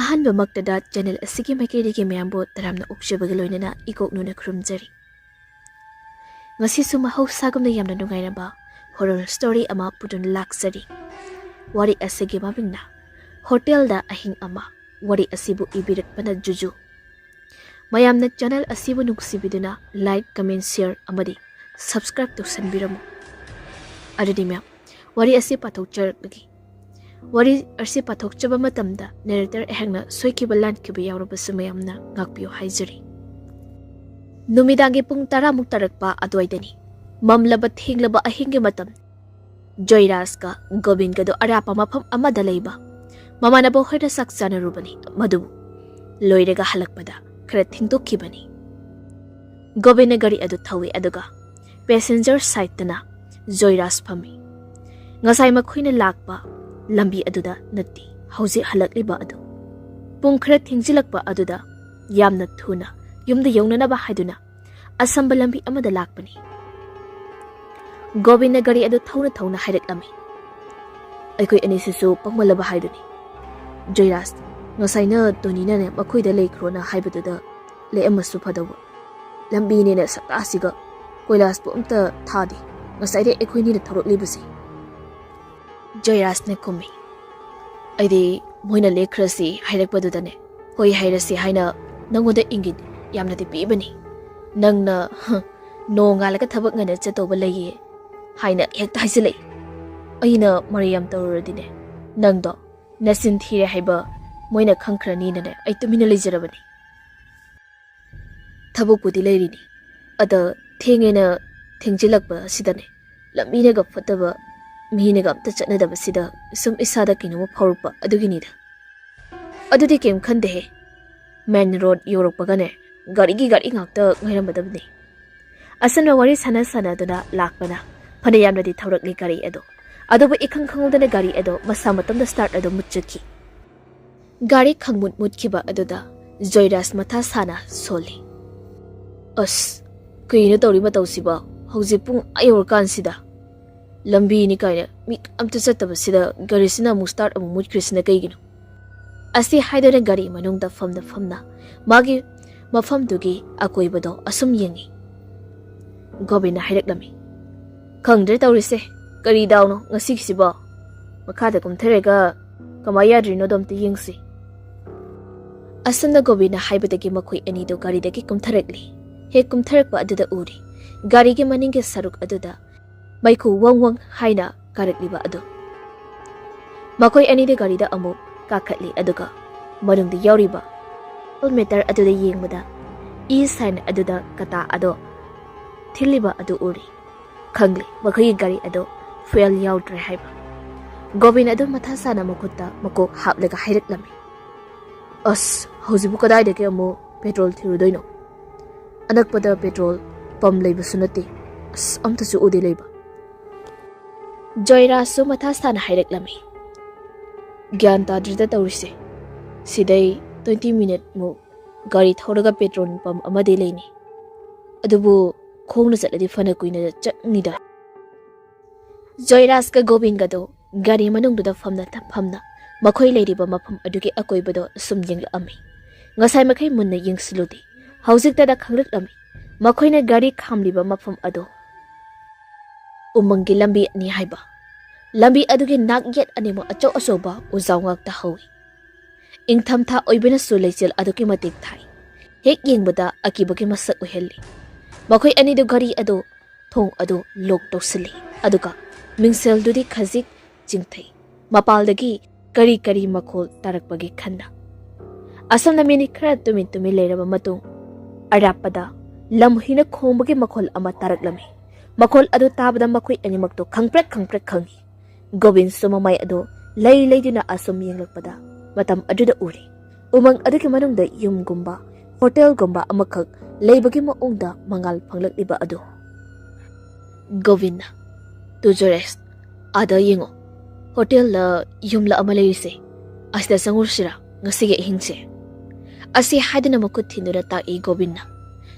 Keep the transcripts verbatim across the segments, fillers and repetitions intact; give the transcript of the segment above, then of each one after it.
ꯑꯍꯥꯟꯕꯃꯛꯇꯗ channel ꯑꯁꯤꯒꯤ ꯃꯥꯏꯀꯩꯗꯒꯤ ꯃꯌꯥꯝꯕꯨ ꯇꯔꯥꯝꯅ ꯑꯣꯛꯆꯕꯒ ꯂꯣꯏꯅꯅ ꯏꯀꯣꯛꯅꯨꯅ ꯈꯨꯔꯨꯝꯖꯔꯤ꯫ ꯉꯁꯤꯁꯨ ꯃꯍꯧꯁꯥꯒꯨꯝꯅ ꯌꯥꯝꯅ ꯅꯨꯡꯉꯥꯏꯔꯕ ꯍꯣꯔꯔ ꯁ꯭ꯇꯣꯔꯤ ꯑꯃ ꯄꯨꯗꯨꯅ ꯂꯥꯛꯆꯔꯤ꯫ ꯋꯥꯔꯤ ꯑꯁꯤꯒꯤ ꯃꯃꯤꯡꯅ ꯍꯣꯇꯦꯜꯗ ꯑꯍꯤꯡ ꯑꯃ꯫ ꯋꯥꯔꯤ ꯑꯁꯤꯕꯨ ꯏꯕꯤꯔꯛꯄꯅ ꯖꯨꯖꯨ꯫ ꯃꯌꯥꯝꯅ ꯆꯦꯅꯦꯜ ꯑꯁꯤꯕꯨ ꯅꯨꯡꯁꯤꯕꯤꯗꯨꯅ ꯂꯥꯏꯛ, ꯀꯃꯦꯟ, ꯁꯤꯌꯔ ꯑꯃꯗꯤ ꯁꯕꯁꯀ꯭ꯔꯥꯏꯕ ꯇꯧꯁꯟꯕꯤꯔꯝꯃꯨ꯫ ꯑꯗꯨꯗꯤ ꯃꯌꯥꯝ, ꯋꯥꯔꯤ ꯑꯁꯤ ꯄꯥꯊꯣꯛꯆꯔꯛꯂꯒꯦ꯫ ꯋꯥꯔꯤ ꯑꯁꯤ ꯄꯥꯊꯣꯛꯆꯕ ꯃꯇꯝꯗ ꯅꯦꯔꯦꯇꯔ ꯑꯩꯍꯥꯛꯅ ꯁꯣꯏꯈꯤꯕ ꯂꯥꯟꯈꯤꯕ ꯌꯥꯎꯔꯕꯁꯨ ꯃꯌꯥꯝꯅ ꯉꯥꯛꯄꯤꯌꯨ ꯍꯥꯏꯖꯔꯤ꯫ ꯅꯨꯃꯤꯗꯥꯡꯒꯤ ꯄꯨꯡ ꯇꯔꯥꯃꯨꯛ ꯇꯥꯔꯛꯄ ꯑꯗꯨꯋꯥꯏꯗꯅꯤ꯫ ꯃꯝꯂꯕ ꯊꯦꯡꯂꯕ ꯑꯍꯤꯡꯒꯤ ꯃꯇꯝ꯫ ꯖꯣꯏꯔꯥꯖꯀ ꯒꯣꯕꯤꯟꯒꯗꯨ ꯑꯔꯥꯞꯄ ꯃꯐꯝ ꯑꯃꯗ ꯂꯩꯕ ꯃꯃꯥꯟꯅꯕ ꯍꯣꯏꯗ ꯆꯥꯛ ꯆꯥꯅꯔꯨꯕꯅꯤ꯫ ꯃꯗꯨꯕꯨ ꯂꯣꯏꯔꯒ ꯍꯜꯂꯛꯄꯗ ꯈꯔ ꯊꯦꯡꯗꯣꯛꯈꯤꯕꯅꯤ꯫ ꯒꯣꯕꯤꯟꯅ ꯒꯥꯔꯤ ꯑꯗꯨ ꯊꯧꯏ, ꯑꯗꯨꯒ ꯄꯦꯁꯦꯟꯖꯔ ꯁꯥꯏꯠꯇꯅ ꯖꯣꯏꯔꯥꯖ ꯐꯝꯃꯤ꯫ ꯉꯁꯥꯏ ꯃꯈꯣꯏꯅ ꯂꯥꯛꯄ ꯂꯝꯕꯤ ꯑꯗꯨꯗ ꯅꯠꯇꯦ ꯍꯧꯖꯤꯛ ꯍꯜꯂꯛꯂꯤꯕ ꯑꯗꯨ꯫ ꯄꯨꯡ ꯈꯔ ꯊꯦꯡꯖꯤꯜꯂꯛꯄ ꯑꯗꯨꯗ ꯌꯥꯝꯅ ꯊꯨꯅ ꯌꯨꯝꯗ ꯌꯧꯅꯅꯕ ꯍꯥꯏꯗꯨꯅ ꯑꯁꯝꯕ ꯂꯝꯕꯤ ꯑꯃꯗ ꯂꯥꯛꯄꯅꯤ꯫ ꯒꯣꯕꯤꯟꯅ ꯒꯥꯔꯤ ꯑꯗꯨ ꯊꯧꯅ ꯊꯧꯅ ꯍꯥꯏꯔꯛꯂꯝꯃꯤ꯫ ꯑꯩꯈꯣꯏ ꯑꯅꯤꯁꯤꯁꯨ ꯄꯪꯃꯜꯂꯕ ꯍꯥꯏꯗꯨꯅꯤ꯫ ꯖꯣꯏꯔꯥꯖ, ꯉꯁꯥꯏꯅ ꯇꯣꯅꯤꯅꯅꯦ ꯃꯈꯣꯏꯗ ꯂꯩꯈ꯭ꯔꯣꯅ ꯍꯥꯏꯕꯗꯨꯗ ꯂꯩꯔꯝꯃꯁꯨ ꯐꯗꯧꯕ꯫ ꯂꯝꯕꯤꯅꯦꯅ ꯁꯛꯇꯥꯁꯤꯒ ꯀꯣꯏꯂꯥꯁꯄꯨ ꯑꯝꯇ ꯊꯥꯗꯦ꯫ ꯉꯁꯥꯏꯗꯩ ꯑꯩꯈꯣꯏꯅꯤꯅ ꯊꯧꯔꯛꯂꯤꯕꯁꯤ꯫ ꯖꯣꯏꯔꯥꯖꯅ ꯈꯨꯝꯃꯤ꯫ ꯑꯩꯗꯤ ꯃꯣꯏꯅ ꯂꯦꯛꯈ꯭ꯔꯁꯤ ꯍꯥꯏꯔꯛꯄꯗꯨꯗꯅꯦ ꯍꯣꯏ ꯍꯥꯏꯔꯁꯤ ꯍꯥꯏꯅ ꯅꯪꯉꯣꯟꯗ ꯏꯪꯒꯤꯠ ꯌꯥꯝꯅꯗꯤ ꯄꯤꯕꯅꯤ꯫ ꯅꯪꯅ, ꯍ, ꯅꯣꯡꯉꯥꯜꯂꯒ ꯊꯕꯛ ꯉꯟꯅ ꯆꯠꯇꯧꯕ ꯂꯩꯌꯦ ꯍꯥꯏꯅ ꯍꯦꯛꯇ ꯍꯥꯏꯖꯤꯜꯂꯛꯏ꯫ ꯑꯩꯅ ꯃꯔꯩ ꯌꯥꯝ ꯇꯧꯔꯨꯔꯗꯤꯅꯦ, ꯅꯪꯗꯣ ꯅꯆꯤꯟ ꯊꯤꯔꯦ ꯍꯥꯏꯕ ꯃꯣꯏꯅ ꯈꯪꯈ꯭ꯔꯅꯤꯅꯅꯦ ꯑꯩ ꯇꯨꯃꯤꯟꯅ ꯂꯩꯖꯔꯕꯅꯤ꯫ ꯊꯕꯛꯄꯨꯗꯤ ꯂꯩꯔꯤꯅꯤ, ꯑꯗ ꯊꯦꯡꯉꯦꯅ ꯊꯦꯡꯖꯤꯜꯂꯛꯄ ꯑꯁꯤꯗꯅꯦ, ꯂꯝꯕꯤꯅꯒ ꯐꯠꯇꯕ, ꯃꯤꯅꯒ ꯑꯝꯇ ꯆꯠꯅꯗꯕꯁꯤꯗ ꯁꯨꯝ ꯏꯁꯥꯗ ꯀꯩꯅꯣꯝꯃ ꯐꯥꯎꯔꯛꯄ ꯑꯗꯨꯒꯤꯅꯤꯗ꯫ ꯑꯗꯨꯗꯤ ꯀꯩꯝ ꯈꯟꯗꯦꯍꯦ꯫ ꯃꯦꯟ ꯔꯣꯗ ꯌꯧꯔꯛꯄꯒꯅꯦ, ꯒꯥꯔꯤꯒꯤ ꯒꯥꯔꯤ ꯉꯥꯛꯇ ꯉꯥꯏꯔꯝꯃꯗꯕꯅꯤ꯫ ꯑꯁꯟꯕ ꯋꯥꯔꯤ ꯁꯥꯟꯅ ꯁꯥꯟꯅꯗꯨꯅ ꯂꯥꯛꯄꯅ ꯐꯅ ꯌꯥꯝꯅꯗꯤ ꯊꯧꯔꯛꯂꯤ ꯒꯥꯔꯤ ꯑꯗꯣ, ꯑꯗꯨꯕꯨ ꯏꯈꯪ ꯈꯪꯍꯧꯗꯅ ꯒꯥꯔꯤ ꯑꯗꯣ ꯃꯁꯥ ꯃꯇꯣꯝꯗ ꯁ꯭ꯇꯥꯔꯠ ꯑꯗꯨ ꯃꯨꯠꯆꯈꯤ꯫ ꯒꯥꯔꯤ ꯈꯪꯃꯨꯠ ꯃꯨꯠꯈꯤꯕ ꯑꯗꯨꯗ ꯖꯣꯏꯔꯥꯖ ꯃꯊꯥ ꯁꯥꯅ ꯁꯣꯜꯂꯤ꯫ ꯑꯁ, ꯀꯩꯅꯣ ꯇꯧꯔꯤ ꯃꯇꯧꯁꯤꯕꯣ? ꯍꯧꯖꯤꯛ ꯄꯨꯡ ꯑꯥ ꯌꯧꯔꯀꯥꯟꯁꯤꯗ? ꯂꯝꯕꯤꯅꯤ ꯀꯥꯏꯅ ꯃꯤ ꯑꯝꯇ ꯆꯠꯇꯕꯁꯤꯗ ꯒꯥꯔꯤꯁꯤꯅ ꯑꯃꯨꯛ ꯁ꯭ꯇꯥꯔꯠ ꯑꯃꯨꯛ ꯃꯨꯠꯈ꯭ꯔꯤꯁꯤꯅ ꯀꯩꯒꯤꯅꯣ? ꯑꯁꯤ ꯍꯥꯏꯗꯨꯅ ꯒꯥꯔꯤ ꯃꯅꯨꯡꯗ ꯐꯝꯅ ꯐꯝꯅ ꯃꯥꯒꯤ ꯃꯐꯝꯗꯨꯒꯤ ꯑꯀꯣꯏꯕꯗꯣ ꯑꯁꯨꯝ ꯌꯦꯡꯉꯤ꯫ ꯒꯣꯕꯤꯟꯅ ꯍꯥꯏꯔꯛꯂꯝꯃꯤ, "ꯈꯪꯗ꯭ꯔꯦ ꯇꯧꯔꯤꯁꯦ, ꯀꯔꯤ ꯗꯥꯎꯅꯣ ꯉꯁꯤꯒꯤꯁꯤꯕꯣ? ꯃꯈꯥꯗ ꯀꯨꯝꯊꯔꯒ ꯀꯃꯥꯏ ꯌꯥꯗ꯭ꯔꯤꯅꯣꯗꯣ ꯑꯝꯇ ꯌꯦꯡꯁꯤ꯫" ꯑꯁꯨꯝꯅ ꯒꯣꯕꯤꯟꯅ ꯍꯥꯏꯕꯗꯒꯤ ꯃꯈꯣꯏ ꯑꯅꯤꯗꯨ ꯒꯥꯔꯤꯗꯒꯤ ꯀꯨꯝꯊꯔꯛꯂꯤ꯫ ꯍꯦꯛ ꯀꯨꯝꯊꯔꯛꯄ ꯑꯗꯨꯗ ꯎꯔꯤ, ꯒꯥꯔꯤꯒꯤ ꯃꯅꯤꯡꯒꯤ ꯁꯔꯨꯛ ꯑꯗꯨꯗ ꯃꯩꯈꯨ ꯋꯪ ꯋꯪ ꯍꯥꯏꯅ ꯀꯥꯔꯛꯂꯤꯕ ꯑꯗꯨ꯫ ꯃꯈꯣꯏ ꯑꯅꯤꯗꯤ ꯒꯥꯔꯤꯗ ꯑꯃꯨꯛ ꯀꯥꯈꯠꯂꯤ, ꯑꯗꯨꯒ ꯃꯅꯨꯡꯗ ꯌꯥꯎꯔꯤꯕ ꯃꯤꯇꯔ ꯑꯗꯨꯗ ꯌꯦꯡꯕꯗ ꯏ ꯁꯥꯏꯟ ꯑꯗꯨꯗ ꯀꯇꯥ ꯑꯗꯣ ꯊꯤꯜꯂꯤꯕ ꯑꯗꯨ ꯎꯔꯤ꯫ ꯈꯪꯂꯦ, ꯃꯈꯣꯏꯒꯤ ꯒꯥꯔꯤ ꯑꯗꯣ ꯐ꯭ꯌꯨꯑꯦꯜ ꯌꯥꯎꯗ꯭ꯔꯦ ꯍꯥꯏꯕ꯫ ꯒꯣꯕꯤꯟ ꯑꯗꯨ ꯃꯊꯥ ꯁꯥꯅ ꯃꯈꯨꯠꯇ ꯃꯀꯣꯛ ꯍꯥꯞꯂꯒ ꯍꯥꯏꯔꯛꯂꯝꯃꯤ, "ꯑꯁ, ꯍꯧꯖꯤꯛꯄꯨ ꯀꯗꯥꯏꯗꯒꯤ ꯑꯃꯨꯛ ꯄꯦꯇ꯭ꯔꯣꯜ ꯊꯤꯔꯨꯗꯣꯏꯅꯣ? ꯑꯅꯛꯄꯗ ꯄꯦꯇ꯭ꯔꯣꯜ ꯄꯝ ꯂꯩꯕꯁꯨ ꯅꯠꯇꯦ꯫ ꯑꯁ, ꯑꯝꯇꯁꯨ ꯎꯗꯦ ꯂꯩꯕ꯫" ꯖꯣꯏꯔꯥꯖꯁꯨ ꯃꯊꯥ ꯁꯥꯅ ꯍꯥꯏꯔꯛꯂꯝꯃꯤ, "ꯒ꯭ꯌꯥꯟ ꯇꯥꯗ꯭ꯔꯤꯗ ꯇꯧꯔꯤꯁꯦ꯫ ꯁꯤꯗꯩ ꯇ꯭ꯋꯦꯟꯇꯤ ꯃꯤꯅꯤꯠꯃꯨꯛ ꯒꯥꯔꯤ ꯊꯧꯔꯒ ꯄꯦꯇ꯭ꯔꯣꯜ ꯄꯝ ꯑꯃꯗꯤ ꯂꯩꯅꯤ, ꯑꯗꯨꯕꯨ ꯈꯣꯡꯅ ꯆꯠꯂꯗꯤ ꯐꯅ ꯀꯨꯏꯅ ꯆꯪꯅꯤꯗ꯫" ꯖꯣꯏꯔꯥꯖꯀ ꯒꯣꯕꯤꯟꯒꯗꯣ ꯒꯥꯔꯤ ꯃꯅꯨꯡꯗꯨꯗ ꯐꯝꯅ ꯐꯝꯅ ꯃꯈꯣꯏ ꯂꯩꯔꯤꯕ ꯃꯐꯝ ꯑꯗꯨꯒꯤ ꯑꯀꯣꯏꯕꯗꯣ ꯁꯨꯝ ꯌꯦꯡꯂꯛꯑꯝꯃꯤ꯫ ꯉꯁꯥꯏ ꯃꯈꯩ ꯃꯨꯟꯅ ꯌꯦꯡꯁꯤꯜꯂꯨꯗꯦ, ꯍꯧꯖꯤꯛꯇꯗ ꯈꯪꯂꯛꯂꯝꯃꯤ꯫ ꯃꯈꯣꯏꯅ ꯒꯥꯔꯤ ꯈꯥꯝꯂꯤꯕ ꯃꯐꯝ ꯑꯗꯣ ꯎꯃꯪꯒꯤ ꯂꯝꯕꯤ ꯑꯅꯤ ꯍꯥꯏꯕ, ꯂꯝꯕꯤ ꯑꯗꯨꯒꯤ ꯅꯥꯛ ꯌꯦꯠ ꯑꯅꯤꯃꯛ ꯑꯆꯧ ꯑꯆꯧꯕ ꯎꯖꯥꯎ ꯉꯥꯛꯇ ꯍꯧꯏ꯫ ꯏꯪꯊꯝꯊꯥ ꯑꯣꯏꯕꯅꯁꯨ ꯂꯩꯆꯤꯜ ꯑꯗꯨꯛꯀꯤ ꯃꯇꯤꯛ ꯊꯥꯏ꯫ ꯍꯦꯛ ꯌꯦꯡꯕꯗ ꯑꯀꯤꯕꯒꯤ ꯃꯁꯛ ꯑꯣꯏꯍꯜꯂꯤ꯫ ꯃꯈꯣꯏ ꯑꯅꯤꯗꯨ ꯒꯥꯔꯤ ꯑꯗꯨ, ꯊꯣꯡ ꯑꯗꯨ ꯂꯣꯛ ꯇꯧꯁꯤꯜꯂꯤ, ꯑꯗꯨꯒ ꯃꯤꯡꯁꯦꯜꯗꯨꯗꯤ ꯈꯖꯤꯛ ꯆꯤꯡꯊꯩ꯫ ꯃꯄꯥꯜꯗꯒꯤ ꯀꯔꯤ ꯀꯔꯤ ꯃꯈꯣꯜ ꯇꯥꯔꯛꯄꯒꯦ ꯈꯟꯅ꯫ ꯑꯁꯨꯝꯅ ꯃꯤꯅꯤꯠ ꯈꯔ ꯇꯨꯃꯤꯟ ꯇꯨꯃꯤꯟ ꯂꯩꯔꯕ ꯃꯇꯨꯡ, ꯑꯔꯥꯞꯄꯗ ꯂꯝꯍꯨꯏꯅ ꯈꯣꯡꯕꯒꯤ ꯃꯈꯣꯜ ꯑꯃ ꯇꯥꯔꯛꯂꯝꯃꯤ꯫ ꯃꯈꯣꯜ ꯑꯗꯨ ꯇꯥꯕꯗ ꯃꯈꯣꯏ ꯑꯅꯤꯃꯛꯇꯣ ꯈꯪꯄ꯭ꯔꯦꯛ ꯈꯪꯄ꯭ꯔꯦꯛ ꯈꯪꯉꯤ꯫ ꯒꯣꯕꯤꯟꯁꯨ ꯃꯃꯥꯏ ꯑꯗꯨ ꯂꯩ ꯂꯩꯗꯨꯅ ꯑꯁꯨꯝ ꯌꯦꯡꯂꯛꯄꯗ, ꯃꯇꯝ ꯑꯗꯨꯗ ꯎꯔꯦ, ꯎꯃꯪ ꯑꯗꯨꯒꯤ ꯃꯅꯨꯡꯗ ꯌꯨꯝꯒꯨꯝꯕ, ꯍꯣꯇꯦꯜꯒꯨꯝꯕ ꯑꯃꯈꯛ ꯂꯩꯕꯒꯤ ꯃꯑꯣꯡꯗ ꯃꯉꯥꯜ ꯐꯪꯂꯛꯂꯤꯕ ꯑꯗꯨ꯫ ꯒꯣꯕꯤꯟꯅ, "ꯇꯨ ꯖꯣꯏꯔꯥꯖ, ꯑꯥꯗ ꯌꯦꯡꯉꯣ, ꯍꯣꯇꯦꯜꯂ ꯌꯨꯝꯂ ꯑꯃ ꯂꯩꯔꯤꯁꯦ, ꯑꯁꯤꯗ ꯆꯪꯉꯨꯔꯁꯤꯔꯥ ꯉꯁꯤꯒꯤ ꯑꯍꯤꯡꯁꯦ?" ꯑꯁꯤ ꯍꯥꯏꯗꯨꯅ ꯃꯈꯨꯠ ꯊꯤꯟꯗꯨꯅ ꯇꯥꯛꯏ ꯒꯣꯕꯤꯟꯅ꯫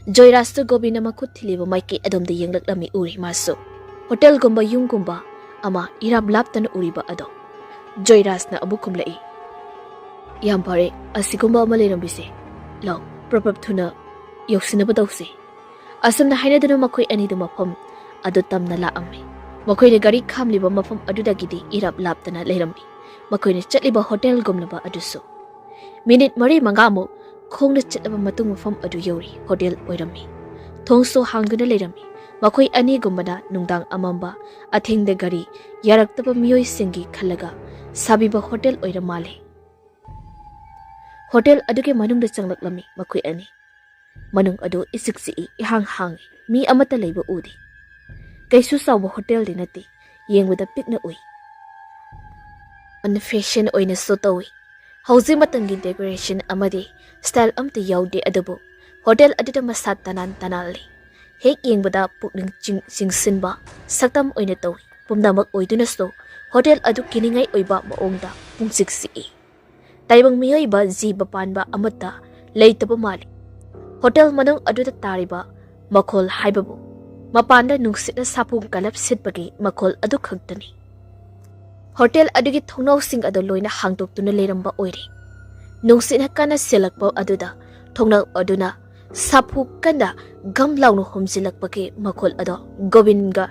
ꯖꯣꯏꯔꯥꯖꯇ ꯒꯣꯕꯤꯟꯅ ꯃꯈꯨꯠ ꯊꯤꯜꯂꯤꯕ ꯃꯥꯏꯀꯩ ꯑꯗꯣꯝꯗ ꯌꯦꯡꯂꯛꯂꯝꯃꯤ ꯎꯔꯤ ꯃꯥꯁꯨ꯫ ꯍꯣꯇꯦꯜꯒꯨꯝꯕ ꯌꯨꯝꯒꯨꯝꯕ ꯑꯃ ꯏꯔꯥꯞ ꯂꯥꯞꯇꯅ ꯎꯔꯤꯕ ꯑꯗꯣ꯫ ꯖꯣꯏꯔꯥꯖꯅ ꯑꯃꯨꯛ ꯈꯨꯝꯂꯛꯏ, "ꯌꯥꯝ ꯐꯔꯦ, ꯑꯁꯤꯒꯨꯝꯕ ꯑꯃ ꯂꯩꯔꯝꯕꯤꯁꯦ꯫ ꯂꯥꯎ, ꯄ꯭ꯔꯞ ꯄ꯭ꯔꯞ ꯊꯨꯅ ꯌꯧꯁꯤꯟꯅꯕ ꯇꯧꯁꯤ"꯫ ꯑꯁꯨꯝꯅ ꯍꯥꯏꯅꯗꯨꯅ ꯃꯈꯣꯏ ꯑꯅꯤꯗꯨ ꯃꯐꯝ ꯑꯗꯨ ꯇꯝꯅ ꯂꯥꯛꯑꯝꯃꯤ꯫ ꯃꯈꯣꯏꯅ ꯒꯥꯔꯤ ꯈꯥꯝꯂꯤꯕ ꯃꯐꯝ ꯑꯗꯨꯗꯒꯤꯗꯤ ꯏꯔꯥꯞ ꯂꯥꯞꯇꯅ ꯂꯩꯔꯝꯃꯤ꯫ ꯃꯈꯣꯏꯅ ꯆꯠꯂꯤꯕ ꯍꯣꯇꯦꯜꯒꯨꯝꯂꯕ ꯑꯗꯨꯁꯨ꯫ ꯃꯤꯅꯤꯠ ꯃꯔꯤ ꯃꯉꯥꯃꯨꯛ ꯈꯣꯡꯅ ꯆꯠꯂꯕ ꯃꯇꯨꯡ ꯃꯐꯝ ꯑꯗꯨ ꯌꯧꯔꯤ꯫ ꯍꯣꯇꯦꯜ ꯑꯣꯏꯔꯝꯃꯤ꯫ ꯊꯣꯡꯁꯨ ꯍꯥꯡꯗꯨꯅ ꯂꯩꯔꯝꯃꯤ꯫ ꯃꯈꯣꯏ ꯑꯅꯤꯒꯨꯝꯕꯅ ꯅꯨꯡꯗꯥꯡ ꯑꯃꯝꯕ ꯑꯊꯦꯡꯗ ꯒꯥꯔꯤ ꯌꯥꯔꯛꯇꯕ ꯃꯤꯑꯣꯏꯁꯤꯡꯒꯤ ꯈꯜꯂꯒ ꯁꯥꯕꯤꯕ ꯍꯣꯇꯦꯜ ꯑꯣꯏꯔ ꯃꯥꯜꯂꯦ꯫ ꯍꯣꯇꯦꯜ ꯑꯗꯨꯒꯤ ꯃꯅꯨꯡꯗ ꯆꯪꯂꯛꯂꯝꯃꯤ ꯃꯈꯣꯏ ꯑꯅꯤ꯫ ꯃꯅꯨꯡ ꯑꯗꯨ ꯏꯆꯤꯛ ꯆꯤꯛꯏ, ꯏꯍꯥꯡ ꯍꯥꯡꯏ, ꯃꯤ ꯑꯃꯠꯇ ꯂꯩꯕ ꯎꯗꯦ꯫ ꯀꯩꯁꯨ ꯆꯥꯎꯕ ꯍꯣꯇꯦꯜꯗꯤ ꯅꯠꯇꯦ, ꯌꯦꯡꯕꯗ ꯄꯤꯛꯅ ꯎꯏ꯫ ꯑꯟꯐꯦꯁꯟ ꯑꯣꯏꯅꯁꯨ ꯇꯧꯏ꯫ ꯍꯧꯖꯤꯛ ꯃꯇꯝꯒꯤ ꯗꯦꯀꯣꯔꯦꯁꯟ ꯑꯃꯗꯤ ꯁ꯭ꯇꯥꯏꯜ ꯑꯃꯠꯇ ꯌꯥꯎꯗꯦ, ꯑꯗꯨꯕꯨ ꯍꯣꯇꯦꯜ ꯑꯗꯨꯗ ꯃꯁꯥ ꯇꯅꯥꯟ ꯇꯅꯥꯜꯂꯤ꯫ ꯍꯦꯛ ꯌꯦꯡꯕꯗ ꯄꯨꯛꯅꯤꯡ ꯆꯤꯡ-, ꯆꯤꯡꯁꯤꯟꯕ ꯁꯛꯇꯝ ꯑꯣꯏꯅ ꯇꯧꯏ꯫ ꯄꯨꯝꯅꯃꯛ ꯑꯣꯏꯗꯨꯅꯁꯨ ꯍꯣꯇꯦꯜ ꯑꯗꯨ ꯀꯤꯅꯤꯡꯉꯥꯏ ꯑꯣꯏꯕ ꯃꯑꯣꯡꯗ ꯄꯨꯡꯆꯤꯛ ꯆꯤꯛꯏ꯫ ꯇꯥꯏꯕꯪ ꯃꯤꯑꯣꯏꯕ ꯖꯤꯕ ꯄꯥꯟꯕ ꯑꯃꯠꯇ ꯂꯩꯇꯕ ꯃꯥꯜꯂꯤ꯫ ꯍꯣꯇꯦꯜ ꯃꯅꯨꯡ ꯑꯗꯨꯗ ꯇꯥꯔꯤꯕ ꯃꯈꯣꯜ ꯍꯥꯏꯕꯕꯨ ꯃꯄꯥꯟꯗ ꯅꯨꯡꯁꯤꯠꯅ ꯁꯥꯐꯨ ꯀꯜꯂꯞ ꯁꯤꯠꯄꯒꯤ ꯃꯈꯣꯜ ꯑꯗꯨ ꯈꯛꯇꯅꯤ꯫ ꯍꯣꯇꯦꯜ ꯑꯗꯨꯒꯤ ꯊꯣꯡꯅꯥꯎꯁꯤꯡ ꯑꯗꯨ ꯂꯣꯏꯅ ꯍꯥꯡꯗꯣꯛꯇꯨꯅ ꯂꯩꯔꯝꯕ ꯑꯣꯏꯔꯦ꯫ ꯅꯨꯡꯁꯤꯠꯅ ꯀꯟꯅ ꯁꯤꯜꯂꯛꯄ ꯑꯗꯨꯗ ꯊꯣꯡꯅꯥꯎ ꯑꯗꯨꯅ ꯁꯥꯐꯨ ꯀꯟꯅ ꯒꯝ ꯂꯥꯎꯅ ꯍꯨꯝꯖꯤꯜꯂꯛꯄꯒꯤ ꯃꯈꯣꯜ ꯑꯗꯣ ꯒꯣꯕꯤꯟꯒ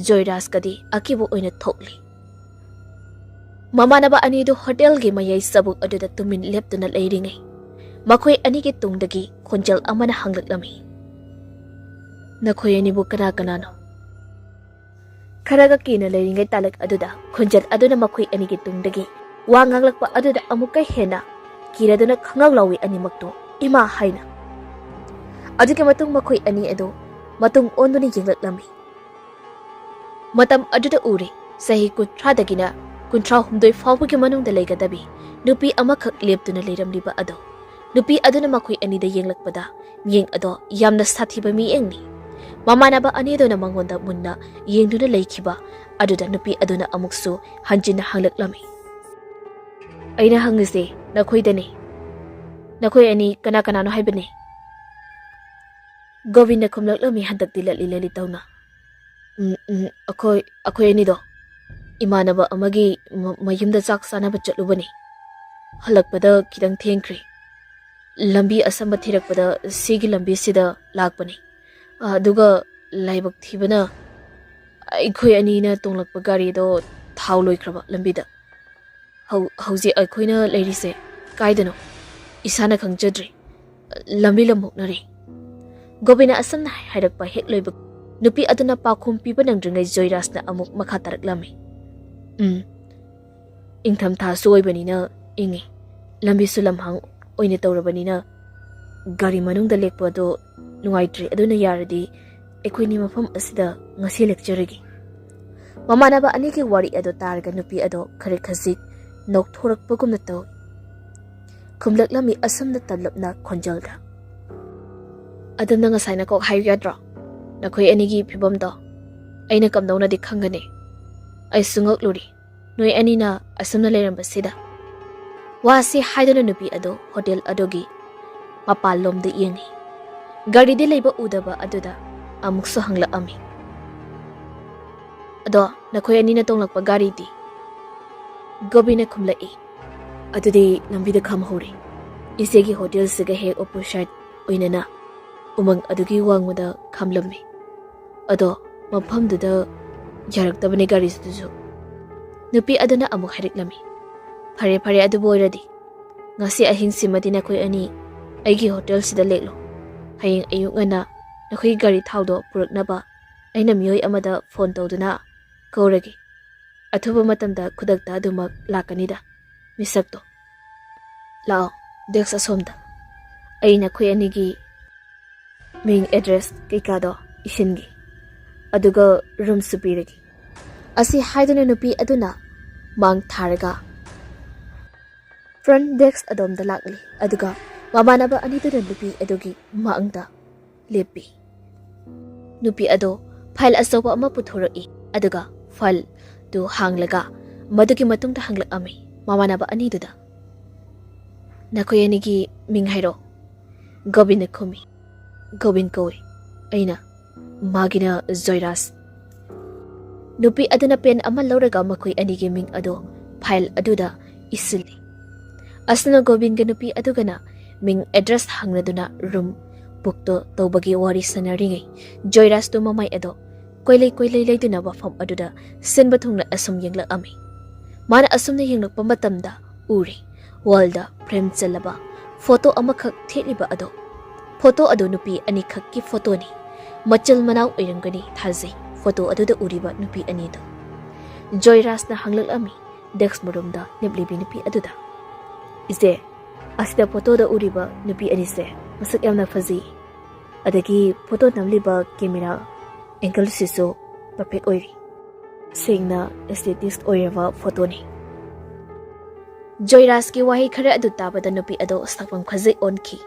ꯖꯣꯏꯔꯥꯖꯀꯗꯤ ꯑꯀꯤꯕ ꯑꯣꯏꯅ ꯊꯣꯛꯂꯤ꯫ ꯃꯃꯥꯟꯅꯕ ꯑꯅꯤꯗꯨ ꯍꯣꯇꯦꯜꯒꯤ ꯃꯌꯥꯏ ꯆꯕꯨꯛ ꯑꯗꯨꯗ ꯇꯨꯃꯤꯟ ꯂꯦꯞꯇꯨꯅ ꯂꯩꯔꯤꯉꯩ, ꯃꯈꯣꯏ ꯑꯅꯤꯒꯤ ꯇꯨꯡꯗꯒꯤ ꯈꯣꯟꯖꯦꯜ ꯑꯃꯅ ꯍꯪꯂꯛꯂꯝꯃꯤ, "ꯅꯈꯣꯏ ꯑꯅꯤꯕꯨ ꯀꯅꯥ ꯀꯅꯥꯅꯣ?" ꯈꯔꯒ ꯀꯤꯅ ꯂꯩꯔꯤꯉꯩ ꯇꯥꯂꯛ ꯑꯗꯨꯗ ꯈꯣꯟꯖꯦꯜ ꯑꯗꯨꯅ ꯃꯈꯣꯏ ꯑꯅꯤꯒꯤ ꯇꯨꯡꯗꯒꯤ ꯋꯥ ꯉꯥꯡꯂꯛꯄ ꯑꯗꯨꯗ ꯑꯃꯨꯛꯀ ꯍꯦꯟꯅ ꯀꯤꯔꯗꯨꯅ ꯈꯪꯒꯥꯎ ꯂꯥꯎꯏ ꯑꯅꯤꯃꯛꯇꯨ, "ꯏꯃꯥ!" ꯍꯥꯏꯅ꯫ ꯑꯗꯨꯒꯤ ꯃꯇꯨꯡ ꯃꯈꯣꯏ ꯑꯅꯤ ꯑꯗꯨ ꯃꯇꯨꯡ ꯑꯣꯟꯗꯨꯅ ꯌꯦꯡꯂꯛꯂꯝꯃꯤ꯫ ꯃꯇꯝ ꯑꯗꯨꯗ ꯎꯔꯦ, ꯆꯍꯤ ꯀꯨꯟꯊ꯭ꯔꯥꯗꯒꯤꯅ ꯀꯨꯟꯊ꯭ꯔꯥ ꯍꯨꯝꯗꯣꯏ ꯐꯥꯎꯕꯒꯤ ꯃꯅꯨꯡꯗ ꯂꯩꯒꯗꯕꯤ ꯅꯨꯄꯤ ꯑꯃꯈꯛ ꯂꯦꯞꯇꯨꯅ ꯂꯩꯔꯝꯂꯤꯕ ꯑꯗꯣ꯫ ꯅꯨꯄꯤ ꯑꯗꯨꯅ ꯃꯈꯣꯏ ꯑꯅꯤꯗ ꯌꯦꯡꯂꯛꯄꯗ ꯃꯤꯠꯌꯦꯡ ꯑꯗꯣ ꯌꯥꯝꯅ ꯁꯥꯊꯤꯕ ꯃꯤꯠꯌꯦꯡꯅꯤ꯫ ꯃꯃꯥꯟꯅꯕ ꯑꯅꯤꯗꯨꯅ ꯃꯉꯣꯟꯗ ꯃꯨꯟꯅ ꯌꯦꯡꯗꯨꯅ ꯂꯩꯈꯤꯕ ꯑꯗꯨꯗ ꯅꯨꯄꯤ ꯑꯗꯨꯅ ꯑꯃꯨꯛꯁꯨ ꯍꯟꯖꯤꯟꯅ ꯍꯪꯂꯛꯂꯝꯃꯤ, "ꯑꯩꯅ ꯍꯪꯉꯤꯁꯦ ꯅꯈꯣꯏꯗꯅꯤ꯫ ꯅꯈꯣꯏ ꯑꯅꯤ ꯀꯅꯥ ꯀꯅꯥꯅꯣ ꯍꯥꯏꯕꯅꯤ?" ꯒꯣꯕꯤꯟꯗ ꯈꯨꯝꯂꯛꯂꯝꯃꯤ ꯍꯟꯗꯛꯇꯤ ꯂꯠꯂꯤ ꯂꯠꯂꯤ ꯇꯧꯅ꯫ "ꯎꯝ, ꯎꯝ, ꯑꯩꯈꯣꯏ, ꯑꯩꯈꯣꯏ ꯑꯅꯤꯗꯣ ꯏꯃꯥꯟꯅꯕ ꯑꯃꯒꯤ ꯃ-, ꯃꯌꯨꯝꯗ ꯆꯥꯛ ꯆꯥꯅꯕ ꯆꯠꯂꯨꯕꯅꯤ꯫ ꯍꯜꯂꯛꯄꯗ ꯈꯤꯇꯪ ꯊꯦꯡꯈ꯭ꯔꯦ꯫ ꯂꯝꯕꯤ ꯑꯁꯝꯕ ꯊꯤꯔꯛꯄꯗ ꯁꯤꯒꯤ ꯂꯝꯕꯤꯁꯤꯗ ꯂꯥꯛꯄꯅꯤ꯫ ꯑꯗꯨꯒ ꯂꯥꯏꯕꯛ ꯊꯤꯕꯅ ꯑꯩꯈꯣꯏ ꯑꯅꯤꯅ ꯇꯣꯡꯂꯛꯄ ꯒꯥꯔꯤꯗꯣ ꯊꯥꯎ ꯂꯣꯏꯈ꯭ꯔꯕ ꯂꯝꯕꯤꯗ꯫ ꯍꯧ-, ꯍꯧꯖꯤꯛ ꯑꯩꯈꯣꯏꯅ ꯂꯩꯔꯤꯁꯦ ꯀꯥꯏꯗꯅꯣ? ꯏꯁꯥꯅ ꯈꯪꯖꯗ꯭ꯔꯦ꯫ ꯂꯝꯕꯤ ꯂꯝꯃꯣꯛꯅꯔꯦ꯫ ꯒꯣꯕꯤꯟꯅ ꯑꯁꯝꯅ ꯍꯥꯏꯔꯛꯄ ꯍꯦꯛ ꯂꯣꯏꯕ, ꯅꯨꯄꯤ ꯑꯗꯨꯅ ꯄꯥꯎꯈꯨꯝ ꯄꯤꯕ ꯅꯪꯗ꯭ꯔꯤꯉꯩ ꯖꯣꯏꯔꯥꯖꯅ ꯑꯃꯨꯛ ꯃꯈꯥ ꯇꯥꯔꯛꯂꯝꯃꯤ꯫ "ꯎꯝ, ꯏꯪꯊꯝꯊꯥꯁꯨ ꯑꯣꯏꯕꯅꯤꯅ ꯏꯪꯉꯤ꯫ ꯂꯝꯕꯤꯁꯨ ꯂꯝꯍꯥꯡ ꯑꯣꯏꯅ ꯇꯧꯔꯕꯅꯤꯅ ꯒꯥꯔꯤ ꯃꯅꯨꯡꯗ ꯂꯦꯛꯄ ꯑꯗꯣ ꯅꯨꯡꯉꯥꯏꯇ꯭ꯔꯦ꯫ ꯑꯗꯨꯅ ꯌꯥꯔꯗꯤ ꯑꯩꯈꯣꯏꯅꯤ ꯃꯐꯝ ꯑꯁꯤꯗ ꯉꯁꯤ ꯂꯦꯛꯆꯔꯒꯦ꯫" ꯃꯃꯥꯟꯅꯕ ꯑꯅꯤꯒꯤ ꯋꯥꯔꯤ ꯑꯗꯨ ꯇꯥꯔꯒ ꯅꯨꯄꯤ ꯑꯗꯣ ꯈꯔ ꯈꯖꯤꯛ ꯅꯣꯛꯊꯣꯔꯛꯄꯒꯨꯝꯅ ꯇꯧꯏ꯫ ꯈꯨꯝꯂꯛꯂꯝꯃꯤ ꯑꯁꯨꯝꯅ ꯇꯞꯂꯞꯅ ꯈꯣꯟꯖꯦꯜꯗ, "ꯑꯗꯨꯝꯅ ꯉꯁꯥꯏꯅ ꯀꯣꯛ ꯍꯥꯏꯌꯨ ꯌꯥꯗ꯭ꯔꯣ? ꯅꯈꯣꯏ ꯑꯅꯤꯒꯤ ꯐꯤꯕꯝꯗꯣ ꯑꯩꯅ ꯀꯝꯗꯧꯅꯗꯤ ꯈꯪꯒꯅꯤ? ꯑꯩꯁꯨ ꯉꯛꯂꯨꯔꯤ, ꯅꯣꯏ ꯑꯅꯤꯅ ꯑꯁꯨꯝꯅ ꯂꯩꯔꯝꯕꯁꯤꯗ꯫" ꯋꯥꯁꯤ ꯍꯥꯏꯗꯨꯅ ꯅꯨꯄꯤ ꯑꯗꯨ ꯍꯣꯇꯦꯜ ꯑꯗꯨꯒꯤ ꯃꯄꯥꯟꯂꯣꯝꯗ ꯌꯦꯡꯉꯤ꯫ ꯒꯥꯔꯤꯗꯤ ꯂꯩꯕ ꯎꯗꯕ ꯑꯗꯨꯗ ꯑꯃꯨꯛꯁꯨ ꯍꯪꯂꯛꯑꯝꯃꯤ, "ꯑꯗꯣ ꯅꯈꯣꯏ ꯑꯅꯤꯅ ꯇꯣꯡꯂꯛꯄ ꯒꯥꯔꯤꯗꯤ?" ꯒꯣꯕꯤꯅ ꯈꯨꯝꯂꯛꯏ, "ꯑꯗꯨꯗꯤ ꯂꯝꯕꯤꯗ ꯈꯥꯝꯍꯧꯔꯦ꯫ ꯏꯆꯦꯒꯤ ꯍꯣꯇꯦꯜꯁꯤꯒ ꯍꯦꯛ ꯑꯣꯄꯣꯖꯤꯠ ꯑꯣꯏꯅꯅ ꯎꯃꯪ ꯑꯗꯨꯒꯤ ꯋꯥꯡꯃꯗ ꯈꯥꯝꯂꯝꯃꯤ꯫ ꯑꯗꯣ ꯃꯐꯝꯗꯨꯗ ꯌꯥꯔꯛꯇꯕꯅꯦ ꯒꯥꯔꯤꯗꯨꯁꯨ꯫" ꯅꯨꯄꯤ ꯑꯗꯨꯅ ꯑꯃꯨꯛ ꯍꯥꯏꯔꯛꯂꯝꯃꯤ, "ꯐꯔꯦ, ꯐꯔꯦ, ꯑꯗꯨꯕꯨ ꯑꯣꯏꯔꯗꯤ ꯉꯁꯤ ꯑꯍꯤꯡꯁꯤꯃꯗꯤ ꯅꯈꯣꯏ ꯑꯅꯤ ꯑꯩꯒꯤ ꯍꯣꯇꯦꯜꯁꯤꯗ ꯂꯦꯛꯂꯣ꯫ ꯍꯌꯦꯡ ꯑꯌꯨꯛ ꯉꯟꯅ ꯅꯈꯣꯏꯒꯤ ꯒꯥꯔꯤ ꯊꯥꯎꯗꯣ ꯄꯨꯔꯛꯅꯕ ꯑꯩꯅ ꯃꯤꯑꯣꯏ ꯑꯃꯗ ꯐꯣꯟ ꯇꯧꯗꯨꯅ ꯀꯧꯔꯒꯦ꯫ ꯑꯊꯨꯕ ꯃꯇꯝꯗ ꯈꯨꯗꯛꯇ ꯑꯗꯨꯃꯛ ꯂꯥꯛꯀꯅꯤꯗ ꯃꯤꯁꯛꯇꯣ꯫ ꯂꯥꯛꯑꯣ, ꯗꯦꯁꯛ ꯑꯁꯣꯝꯗ꯫ ꯑꯩ ꯅꯈꯣꯏ ꯑꯅꯤꯒꯤ ꯃꯤꯡ, ꯑꯦꯗ꯭ꯔꯦꯁ ꯀꯩꯀꯥꯗꯣ ꯏꯁꯤꯟꯒꯦ, ꯑꯗꯨꯒ ꯔꯨꯝꯁꯨ ꯄꯤꯔꯒꯦ꯫" ꯑꯁꯤ ꯍꯥꯏꯗꯨꯅ ꯅꯨꯄꯤ ꯑꯗꯨꯅ ꯃꯥꯡ ꯊꯥꯔꯒ ꯐ꯭ꯔꯟ ꯗꯦꯁꯛ ꯑꯗꯣꯝꯗ ꯂꯥꯛꯂꯤ, ꯑꯗꯨꯒ ꯃꯃꯥꯟꯅꯕ ꯑꯅꯤꯗꯨꯅ ꯅꯨꯄꯤ ꯑꯗꯨꯒꯤ ꯃꯥꯡꯗ ꯂꯦꯞꯄꯤ꯫ ꯅꯨꯄꯤ ꯑꯗꯣ ꯐꯥꯏꯜ ꯑꯆꯧꯕ ꯑꯃ ꯄꯨꯊꯣꯔꯛꯏ, ꯑꯗꯨꯒ ꯐꯥꯏꯜꯗꯨ ꯍꯥꯡꯂꯒ ꯃꯗꯨꯒꯤ ꯃꯇꯨꯡꯗ ꯍꯪꯂꯛꯑꯝꯃꯤ ꯃꯃꯥꯟꯅꯕ ꯑꯅꯤꯗꯨꯗ, "ꯅꯈꯣꯏ ꯑꯅꯤꯒꯤ ꯃꯤꯡ ꯍꯥꯏꯔꯣ?" ꯒꯣꯕꯤꯟꯅ ꯈꯨꯝꯃꯤ, "ꯒꯣꯕꯤꯟ ꯀꯧꯏ ꯑꯩꯅ, ꯃꯥꯒꯤꯅ ꯖꯣꯏꯔꯥꯖ꯫" ꯅꯨꯄꯤ ꯑꯗꯨꯅ ꯄꯦꯟ ꯑꯃ ꯂꯧꯔꯒ ꯃꯈꯣꯏ ꯑꯅꯤꯒꯤ ꯃꯤꯡ ꯑꯗꯨ ꯐꯥꯏꯜ ꯑꯗꯨꯗ ꯏꯁꯤꯜꯂꯤ꯫ ꯑꯁꯨꯝꯅ ꯒꯣꯕꯤꯟꯒ ꯅꯨꯄꯤ ꯑꯗꯨꯒꯅ ꯃꯤꯡ ꯑꯦꯗ꯭ꯔꯦꯁ ꯍꯪꯅꯗꯨꯅ ꯔꯨꯝ ꯕꯨꯛꯇꯣ ꯇꯧꯕꯒꯤ ꯋꯥꯔꯤ ꯁꯥꯟꯅꯔꯤꯉꯩ, ꯖꯣꯏꯔꯥꯖꯇꯨ ꯃꯃꯥꯏ ꯑꯗꯣ ꯀꯣꯏꯂꯩ ꯀꯣꯏꯂꯩ ꯂꯩꯗꯨꯅ ꯃꯐꯝ ꯑꯗꯨꯗ ꯁꯤꯟꯕ ꯊꯨꯡꯅ ꯑꯁꯨꯝ ꯌꯦꯡꯂꯛꯑꯝꯃꯤ꯫ ꯃꯥꯅ ꯑꯁꯨꯝꯅ ꯌꯦꯡꯂꯛꯄ ꯃꯇꯝꯗ ꯎꯔꯦ, ꯋꯥꯜꯗ ꯐ꯭ꯔꯦꯝ ꯆꯜꯂꯕ ꯐꯣꯇꯣ ꯑꯃꯈꯛ ꯊꯦꯠꯂꯤꯕ ꯑꯗꯣ꯫ ꯐꯣꯇꯣ ꯑꯗꯨ ꯅꯨꯄꯤ ꯑꯅꯤꯈꯛꯀꯤ ꯐꯣꯇꯣꯅꯤ꯫ ꯃꯆꯤꯜ ꯃꯅꯥꯎ ꯑꯣꯏꯔꯝꯒꯅꯤ ꯊꯥꯖꯩ ꯐꯣꯇꯣ ꯑꯗꯨꯗ ꯎꯔꯤꯕ ꯅꯨꯄꯤ ꯑꯅꯤꯗꯨ꯫ ꯖꯣꯏꯔꯥꯖꯅ ꯍꯪꯂꯛꯂꯝꯃꯤ ꯗꯦꯛꯁ ꯃꯔꯨꯝꯗ ꯂꯦꯞꯂꯤꯕꯤ ꯅꯨꯄꯤ ꯑꯗꯨꯗ, "ꯏꯆꯦ, ꯑꯁꯤꯗ ꯐꯣꯇꯣꯗ ꯎꯔꯤꯕ ꯅꯨꯄꯤ ꯑꯅꯤꯁꯦ ꯃꯁꯛ ꯌꯥꯝꯅ ꯐꯖꯩ꯫ ꯑꯗꯒꯤ ꯐꯣꯇꯣ ꯅꯝꯂꯤꯕ ꯀꯦꯃꯦꯔꯥ ꯑꯦꯡꯒꯜꯁꯤꯁꯨ ꯄꯔꯐꯦꯛ ꯑꯣꯏꯔꯤ꯫ ꯁꯦꯡꯅ ꯑꯦꯁꯊꯦꯇꯤꯛꯁ ꯑꯣꯏꯔꯕ ꯐꯣꯇꯣꯅꯤ꯫" ꯖꯣꯏꯔꯥꯖꯀꯤ ꯋꯥꯍꯩ ꯈꯔ ꯑꯗꯨ ꯇꯥꯕꯗ ꯅꯨꯄꯤ ꯑꯗꯣ ꯁꯥꯎꯐꯝ ꯈꯖꯤꯛ ꯑꯣꯟꯈꯤ꯫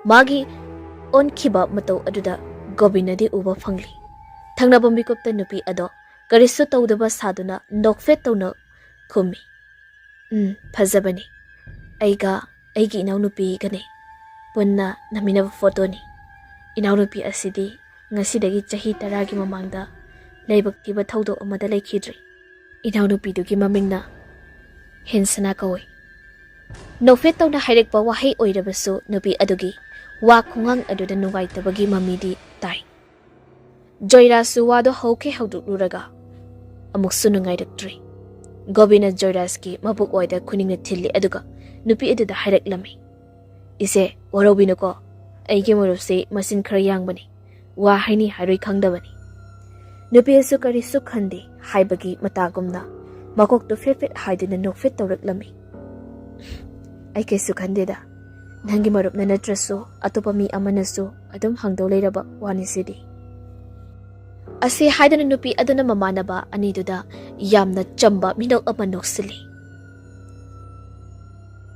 ꯃꯥꯒꯤ ꯑꯣꯟꯈꯤꯕ ꯃꯇꯧ ꯑꯗꯨꯗ ꯒꯣꯕꯤꯟꯅꯗꯤ ꯎꯕ ꯐꯪꯂꯤ꯫ ꯊꯪꯅꯕ ꯃꯤꯀꯨꯞꯇ ꯅꯨꯄꯤ ꯑꯗꯣ ꯀꯔꯤꯁꯨ ꯇꯧꯗꯕ ꯁꯥꯗꯨꯅ ꯅꯣꯛꯐꯦꯠ ꯇꯧꯅ ꯈꯨꯝꯃꯤ, "ꯎꯝ, ꯐꯖꯕꯅꯤ꯫ ꯑꯩꯒ ꯑꯩꯒꯤ ꯏꯅꯥꯎꯅꯨꯄꯤꯒꯅꯤ ꯄꯨꯟꯅ ꯅꯝꯃꯤꯟꯅꯕ ꯐꯣꯇꯣꯅꯤ꯫ ꯏꯅꯥꯎꯅꯨꯄꯤ ꯑꯁꯤꯗꯤ ꯉꯁꯤꯗꯒꯤ ꯆꯍꯤ ꯇꯔꯥꯒꯤ ꯃꯃꯥꯡꯗ ꯂꯥꯏꯕꯛ ꯊꯤꯕ ꯊꯧꯗꯣꯛ ꯑꯃꯗ ꯂꯩꯈꯤꯗ꯭ꯔꯤ꯫ ꯏꯅꯥꯎꯅꯨꯄꯤꯗꯨꯒꯤ ꯃꯃꯤꯡꯅ ꯍꯦꯟꯁꯅꯥ ꯀꯧꯏ꯫" ꯅꯣꯛꯐꯦꯠ ꯇꯧꯅ ꯍꯥꯏꯔꯛꯄ ꯋꯥꯍꯩ ꯑꯣꯏꯔꯕꯁꯨ ꯅꯨꯄꯤ ꯑꯗꯨꯒꯤ ꯋꯥ ꯈꯨꯉꯥꯡ ꯑꯗꯨꯗ ꯅꯨꯡꯉꯥꯏꯇꯕꯒꯤ ꯃꯃꯤꯗꯤ ꯇꯥꯏ꯫ ꯖꯣꯏꯔꯥꯖꯁꯨ ꯋꯥꯗꯣ ꯍꯧꯈꯤ ꯍꯧꯗꯣꯛꯂꯨꯔꯒ ꯑꯃꯨꯛꯁꯨ ꯅꯨꯡꯉꯥꯏꯔꯛꯇ꯭ꯔꯦ꯫ ꯒꯣꯕꯤꯟꯅ ꯖꯣꯏꯔꯥꯖꯀꯤ ꯃꯕꯨꯛ ꯑꯣꯏꯗ ꯈꯨꯅꯤꯡꯅ ꯊꯤꯜꯂꯤ, ꯑꯗꯨꯒ ꯅꯨꯄꯤ ꯑꯗꯨꯗ ꯍꯥꯏꯔꯛꯂꯝꯃꯤ, "ꯏꯆꯦ, ꯋꯥꯔꯧꯕꯤꯅꯨꯀꯣ, ꯑꯩꯒꯤ ꯃꯔꯨꯞꯁꯤ ꯃꯆꯤꯟ ꯈꯔ ꯌꯥꯡꯕꯅꯤ, ꯋꯥ ꯍꯥꯏꯅꯤ ꯍꯥꯏꯔꯣꯏ ꯈꯪꯗꯕꯅꯤ꯫" ꯅꯨꯄꯤ ꯑꯁꯨ ꯀꯔꯤꯁꯨ ꯈꯟꯗꯦ ꯍꯥꯏꯕꯒꯤ ꯃꯇꯥꯒꯨꯝꯅ ꯃꯀꯣꯛꯇꯨ ꯐꯦꯠ ꯐꯦꯠ ꯍꯥꯏꯗꯨꯅ ꯅꯣꯛꯐꯦꯠ ꯇꯧꯔꯛꯂꯝꯃꯤ꯫ "ꯑꯩ ꯀꯩꯁꯨ ꯈꯟꯗꯦꯗ, ꯅꯪꯒꯤ ꯃꯔꯨꯞꯅ ꯅꯠꯇ꯭ꯔꯁꯨ ꯑꯇꯣꯞꯄ ꯃꯤ ꯑꯃꯅꯁꯨ ꯑꯗꯨꯝ ꯍꯪꯗꯧ ꯂꯩꯔꯕ ꯋꯥꯅꯤ ꯁꯤꯗꯤ꯫" ꯑꯁꯤ ꯍꯥꯏꯗꯨꯅ ꯅꯨꯄꯤ ꯑꯗꯨꯅ ꯃꯃꯥꯟꯅꯕ ꯑꯅꯤꯗꯨꯗ ꯌꯥꯝꯅ ꯆꯝꯕ ꯃꯤꯅꯣꯛ ꯑꯃ ꯅꯣꯛꯁꯤꯜꯂꯤ꯫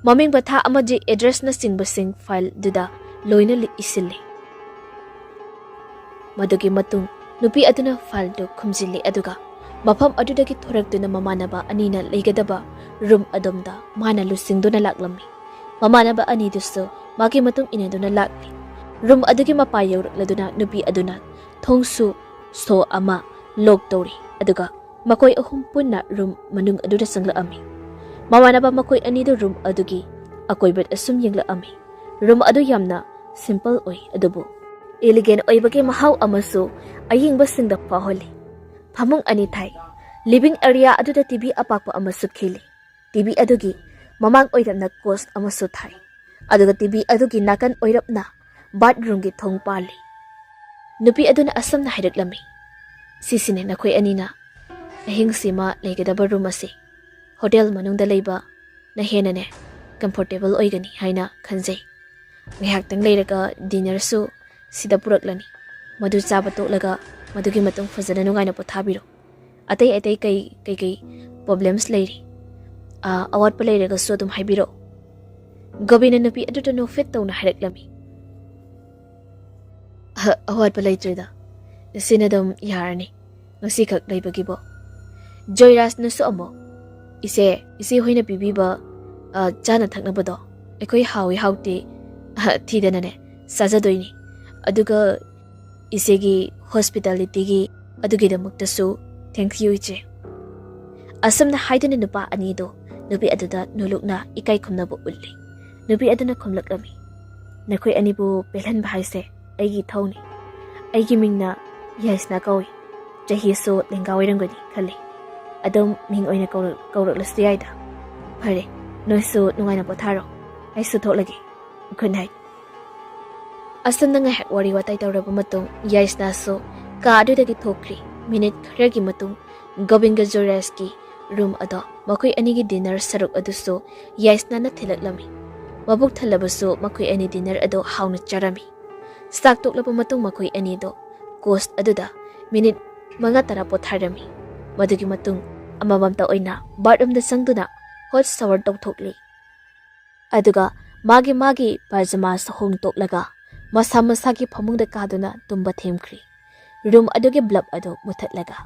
ꯃꯃꯤꯡ ꯃꯊꯥ ꯑꯃꯗꯤ ꯑꯦꯗ꯭ꯔꯦꯁꯅꯆꯤꯡꯕꯁꯤꯡ ꯐꯥꯏꯜꯗꯨꯗ ꯂꯣꯏꯅ ꯂꯤ-, ꯏꯁꯤꯜꯂꯤ꯫ ꯃꯗꯨꯒꯤ ꯃꯇꯨꯡ ꯅꯨꯄꯤ ꯑꯗꯨꯅ ꯐꯥꯏꯜꯗꯨ ꯈꯨꯝꯖꯤꯜꯂꯤ, ꯑꯗꯨꯒ ꯃꯐꯝ ꯑꯗꯨꯗꯒꯤ ꯊꯣꯔꯛꯇꯨꯅ ꯃꯃꯥꯟꯅꯕ ꯑꯅꯤꯅ ꯂꯩꯒꯗꯕ ꯔꯨꯝ ꯑꯗꯣꯝꯗ ꯃꯥꯅ ꯂꯨꯆꯤꯡꯗꯨꯅ ꯂꯥꯛꯂꯝꯃꯤ꯫ ꯃꯃꯥꯟꯅꯕ ꯑꯅꯤꯗꯨꯁꯨ ꯃꯥꯒꯤ ꯃꯇꯨꯡ ꯏꯟꯅꯗꯨꯅ ꯂꯥꯛꯂꯤ꯫ ꯔꯨꯝ ꯑꯗꯨꯒꯤ ꯃꯄꯥ ꯌꯧꯔꯛꯂꯗꯨꯅ ꯅꯨꯄꯤ ꯑꯗꯨꯅ ꯊꯣꯡꯁꯨ ꯁꯣ ꯑꯃ ꯂꯣꯛ ꯇꯧꯔꯤ, ꯑꯗꯨꯒ ꯃꯈꯣꯏ ꯑꯍꯨꯝ ꯄꯨꯟꯅ ꯔꯨꯝ ꯃꯅꯨꯡ ꯑꯗꯨꯗ ꯆꯪꯂꯛꯑꯝꯃꯤ꯫ ꯃꯃꯥꯟꯅꯕ ꯃꯈꯣꯏ ꯑꯅꯤꯗꯨ ꯔꯨꯝ ꯑꯗꯨꯒꯤ ꯑꯀꯣꯏꯕꯗ ꯑꯁꯨꯝ ꯌꯦꯡꯂꯛꯑꯝꯃꯤ꯫ ꯔꯨꯝ ꯑꯗꯨ ꯌꯥꯝꯅ ꯁꯤꯝꯄꯜ ꯑꯣꯏ, ꯑꯗꯨꯕꯨ ꯏꯂꯤꯒꯦꯟ ꯑꯣꯏꯕꯒꯤ ꯃꯍꯥꯎ ꯑꯃꯁꯨ ꯑꯌꯦꯡꯕꯁꯤꯡꯗ ꯐꯥꯎꯍꯜꯂꯤ꯫ ꯐꯃꯨꯡ ꯑꯅꯤ ꯊꯥꯏ꯫ ꯂꯤꯚꯤꯡ ꯑꯦꯔꯤꯌꯥ ꯑꯗꯨꯗ ꯇꯤꯚꯤ ꯑꯄꯥꯛꯄ ꯑꯃꯁꯨ ꯈꯤꯜꯂꯤ꯫ ꯇꯤꯚꯤ ꯑꯗꯨꯒꯤ ꯃꯃꯥꯡ ꯑꯣꯏꯔꯞꯅ ꯀꯣꯁ ꯑꯃꯁꯨ ꯊꯥꯏ, ꯑꯗꯨꯒ ꯇꯤꯚꯤ ꯑꯗꯨꯒꯤ ꯅꯥꯀꯟ ꯑꯣꯏꯔꯞꯅ ꯕꯥꯠꯔꯨꯝꯒꯤ ꯊꯣꯡ ꯄꯥꯜꯂꯤ꯫ ꯅꯨꯄꯤ ꯑꯗꯨꯅ ꯑꯁꯨꯝꯅ ꯍꯥꯏꯔꯛꯂꯝꯃꯤ, "ꯁꯤꯁꯤꯅꯦ ꯅꯈꯣꯏ ꯑꯅꯤꯅ ꯑꯍꯤꯡꯁꯤꯃ ꯂꯩꯒꯗꯕ ꯔꯨꯝ ꯑꯁꯤ꯫ ꯍꯣꯇꯦꯜ ꯃꯅꯨꯡꯗ ꯂꯩꯕꯅ ꯍꯦꯟꯅꯅꯦ ꯀꯝꯐꯣꯔꯇꯦꯕꯜ ꯑꯣꯏꯒꯅꯤ ꯍꯥꯏꯅ ꯈꯟꯖꯩ꯫ ꯉꯥꯏꯍꯥꯛꯇꯪ ꯂꯩꯔꯒ ꯗꯤꯅꯔꯁꯨ ꯁꯤꯗ ꯄꯨꯔꯛꯂꯅꯤ꯫ ꯃꯗꯨ ꯆꯥꯕ ꯇꯣꯛꯂꯒ ꯃꯗꯨꯒꯤ ꯃꯇꯨꯡ ꯐꯖꯅ ꯅꯨꯡꯉꯥꯏꯅ ꯄꯣꯊꯥꯕꯤꯔꯣ꯫ ꯑꯇꯩ ꯑꯇꯩ ꯀꯩ ꯀꯩꯀꯩ ꯄ꯭ꯔꯣꯕ꯭ꯂꯦꯝꯁ ꯂꯩꯔꯤ? ꯑꯥ, ꯑꯋꯥꯠꯄ ꯂꯩꯔꯒꯁꯨ ꯑꯗꯨꯝ ꯍꯥꯏꯕꯤꯔꯛꯑꯣ"꯫ ꯒꯣꯕꯤꯟꯅ ꯅꯨꯄꯤ ꯑꯗꯨꯗ ꯅꯣꯛꯐꯦꯠ ꯇꯧꯅ ꯍꯥꯏꯔꯛꯂꯝꯃꯤ꯫ "ꯑ-, ꯑꯋꯥꯠꯄ ꯂꯩꯇ꯭ꯔꯦꯗ꯫ ꯁꯤꯅ ꯑꯗꯨꯝ ꯌꯥꯔꯅꯤ꯫ ꯉꯁꯤꯈꯛ ꯂꯩꯕꯒꯤꯕꯣ"꯫ ꯖꯣꯏꯔꯥꯖꯅꯁꯨ ꯑꯃꯨꯛ, "ꯏꯆꯦ, ꯏꯆꯦ ꯍꯣꯏꯅ ꯄꯤꯕꯤꯕ, ꯑ, ꯆꯥꯅ ꯊꯛꯅꯕꯗꯣ ꯑꯩꯈꯣꯏ ꯍꯥꯎꯏ ꯍꯥꯎꯇꯦ, ꯑ, ꯊꯤꯗꯅꯅꯦ ꯆꯥꯖꯗꯣꯏꯅꯤ꯫ ꯑꯗꯨꯒ ꯏꯆꯦꯒꯤ ꯍꯣꯁꯄꯤꯇꯥꯂꯤꯇꯤꯒꯤ ꯑꯗꯨꯒꯤꯗꯃꯛꯇꯁꯨ ꯊꯦꯡꯀ꯭ꯌꯨ, ꯏꯆꯦ"꯫ ꯑꯁꯨꯝꯅ ꯍꯥꯏꯗꯨꯅ ꯅꯨꯄꯥ ꯑꯅꯤꯗꯣ ꯅꯨꯄꯤ ꯑꯗꯨꯗ ꯅꯣꯂꯨꯛꯅ ꯏꯀꯥꯏ ꯈꯨꯝꯅꯕ ꯎꯠꯂꯤ꯫ ꯅꯨꯄꯤ ꯑꯗꯨꯅ ꯈꯨꯝꯂꯛꯂꯝꯃꯤ, "ꯅꯈꯣꯏ ꯑꯅꯤꯕꯨ ꯄꯦꯜꯍꯟꯕ ꯍꯥꯏꯁꯦ ꯑꯩꯒꯤ ꯏꯊꯧꯅꯤ꯫ ꯑꯩꯒꯤ ꯃꯤꯡꯅ ꯌꯥꯏꯁꯅꯥ ꯀꯧꯏ꯫ ꯆꯍꯤꯁꯨ ꯂꯦꯡꯒꯥ ꯑꯣꯏꯔꯝꯒꯅꯤ ꯈꯜꯂꯤ꯫ ꯑꯗꯨꯝ ꯃꯤꯡ ꯑꯣꯏꯅ ꯀꯧꯔꯛ-, ꯀꯧꯔꯛꯂꯁꯨ ꯌꯥꯏꯗ꯫ ꯐꯔꯦ, ꯅꯣꯏꯁꯨ ꯅꯨꯡꯉꯥꯏꯅ ꯄꯣꯊꯥꯔꯣ꯫ ꯑꯩꯁꯨ ꯊꯣꯛꯂꯒꯦ꯫ Good night". ꯑꯁꯨꯝꯅ ꯉꯥꯏꯍꯥꯛ ꯋꯥꯔꯤ ꯋꯥꯇꯥꯏ ꯇꯧꯔꯕ ꯃꯇꯨꯡ ꯌꯥꯏꯁꯅꯥꯁꯨ ꯀꯥ ꯑꯗꯨꯗꯒꯤ ꯊꯣꯛꯈ꯭ꯔꯤ꯫ ꯃꯤꯅꯤꯠ ꯈꯔꯒꯤ ꯃꯇꯨꯡ ꯒꯣꯕꯤꯟꯒ ꯖꯣꯏꯔꯥꯖꯀꯤ ꯔꯨꯝ ꯑꯗꯣ ꯃꯈꯣꯏ ꯑꯅꯤꯒꯤ ꯗꯤꯅꯔ ꯁꯔꯨꯛ ꯑꯗꯨꯁꯨ ꯌꯥꯏꯁꯅꯥꯅ ꯊꯤꯜꯂꯛꯂꯝꯃꯤ꯫ ꯃꯕꯨꯛ ꯊꯜꯂꯕꯁꯨ ꯃꯈꯣꯏ ꯑꯅꯤ ꯗꯤꯅꯔ ꯑꯗꯣ ꯍꯥꯎꯅ ꯆꯥꯔꯝꯃꯤ꯫ ꯆꯥꯛ ꯇꯣꯛꯂꯕ ꯃꯇꯨꯡ ꯃꯈꯣꯏ ꯑꯅꯤꯗꯣ ꯀꯣꯁ ꯑꯗꯨꯗ ꯃꯤꯅꯤꯠ ꯃꯉꯥ ꯇꯔꯥ ꯄꯣꯊꯥꯔꯝꯃꯤ꯫ ꯃꯗꯨꯒꯤ ꯃꯇꯨꯡ ꯑꯃꯃꯝꯇ ꯑꯣꯏꯅ ꯕꯥꯠꯔꯨꯝꯗ ꯆꯪꯗꯨꯅ ꯍꯣꯠ ꯁꯥꯋꯔ ꯇꯧꯊꯣꯛꯂꯤ꯫ ꯑꯗꯨꯒ ꯃꯥꯒꯤ ꯃꯥꯒꯤ ꯄꯥꯖꯃꯥꯁ ꯍꯣꯡꯗꯣꯛꯂꯒ ꯃꯁꯥ ꯃꯁꯥꯒꯤ ꯐꯃꯨꯡꯗ ꯀꯥꯗꯨꯅ ꯇꯨꯝꯕ ꯊꯦꯝꯈ꯭ꯔꯤ꯫ ꯔꯨꯝ ꯑꯗꯨꯒꯤ ꯕ꯭ꯂꯕ ꯑꯗꯨ ꯃꯨꯊꯠꯂꯒ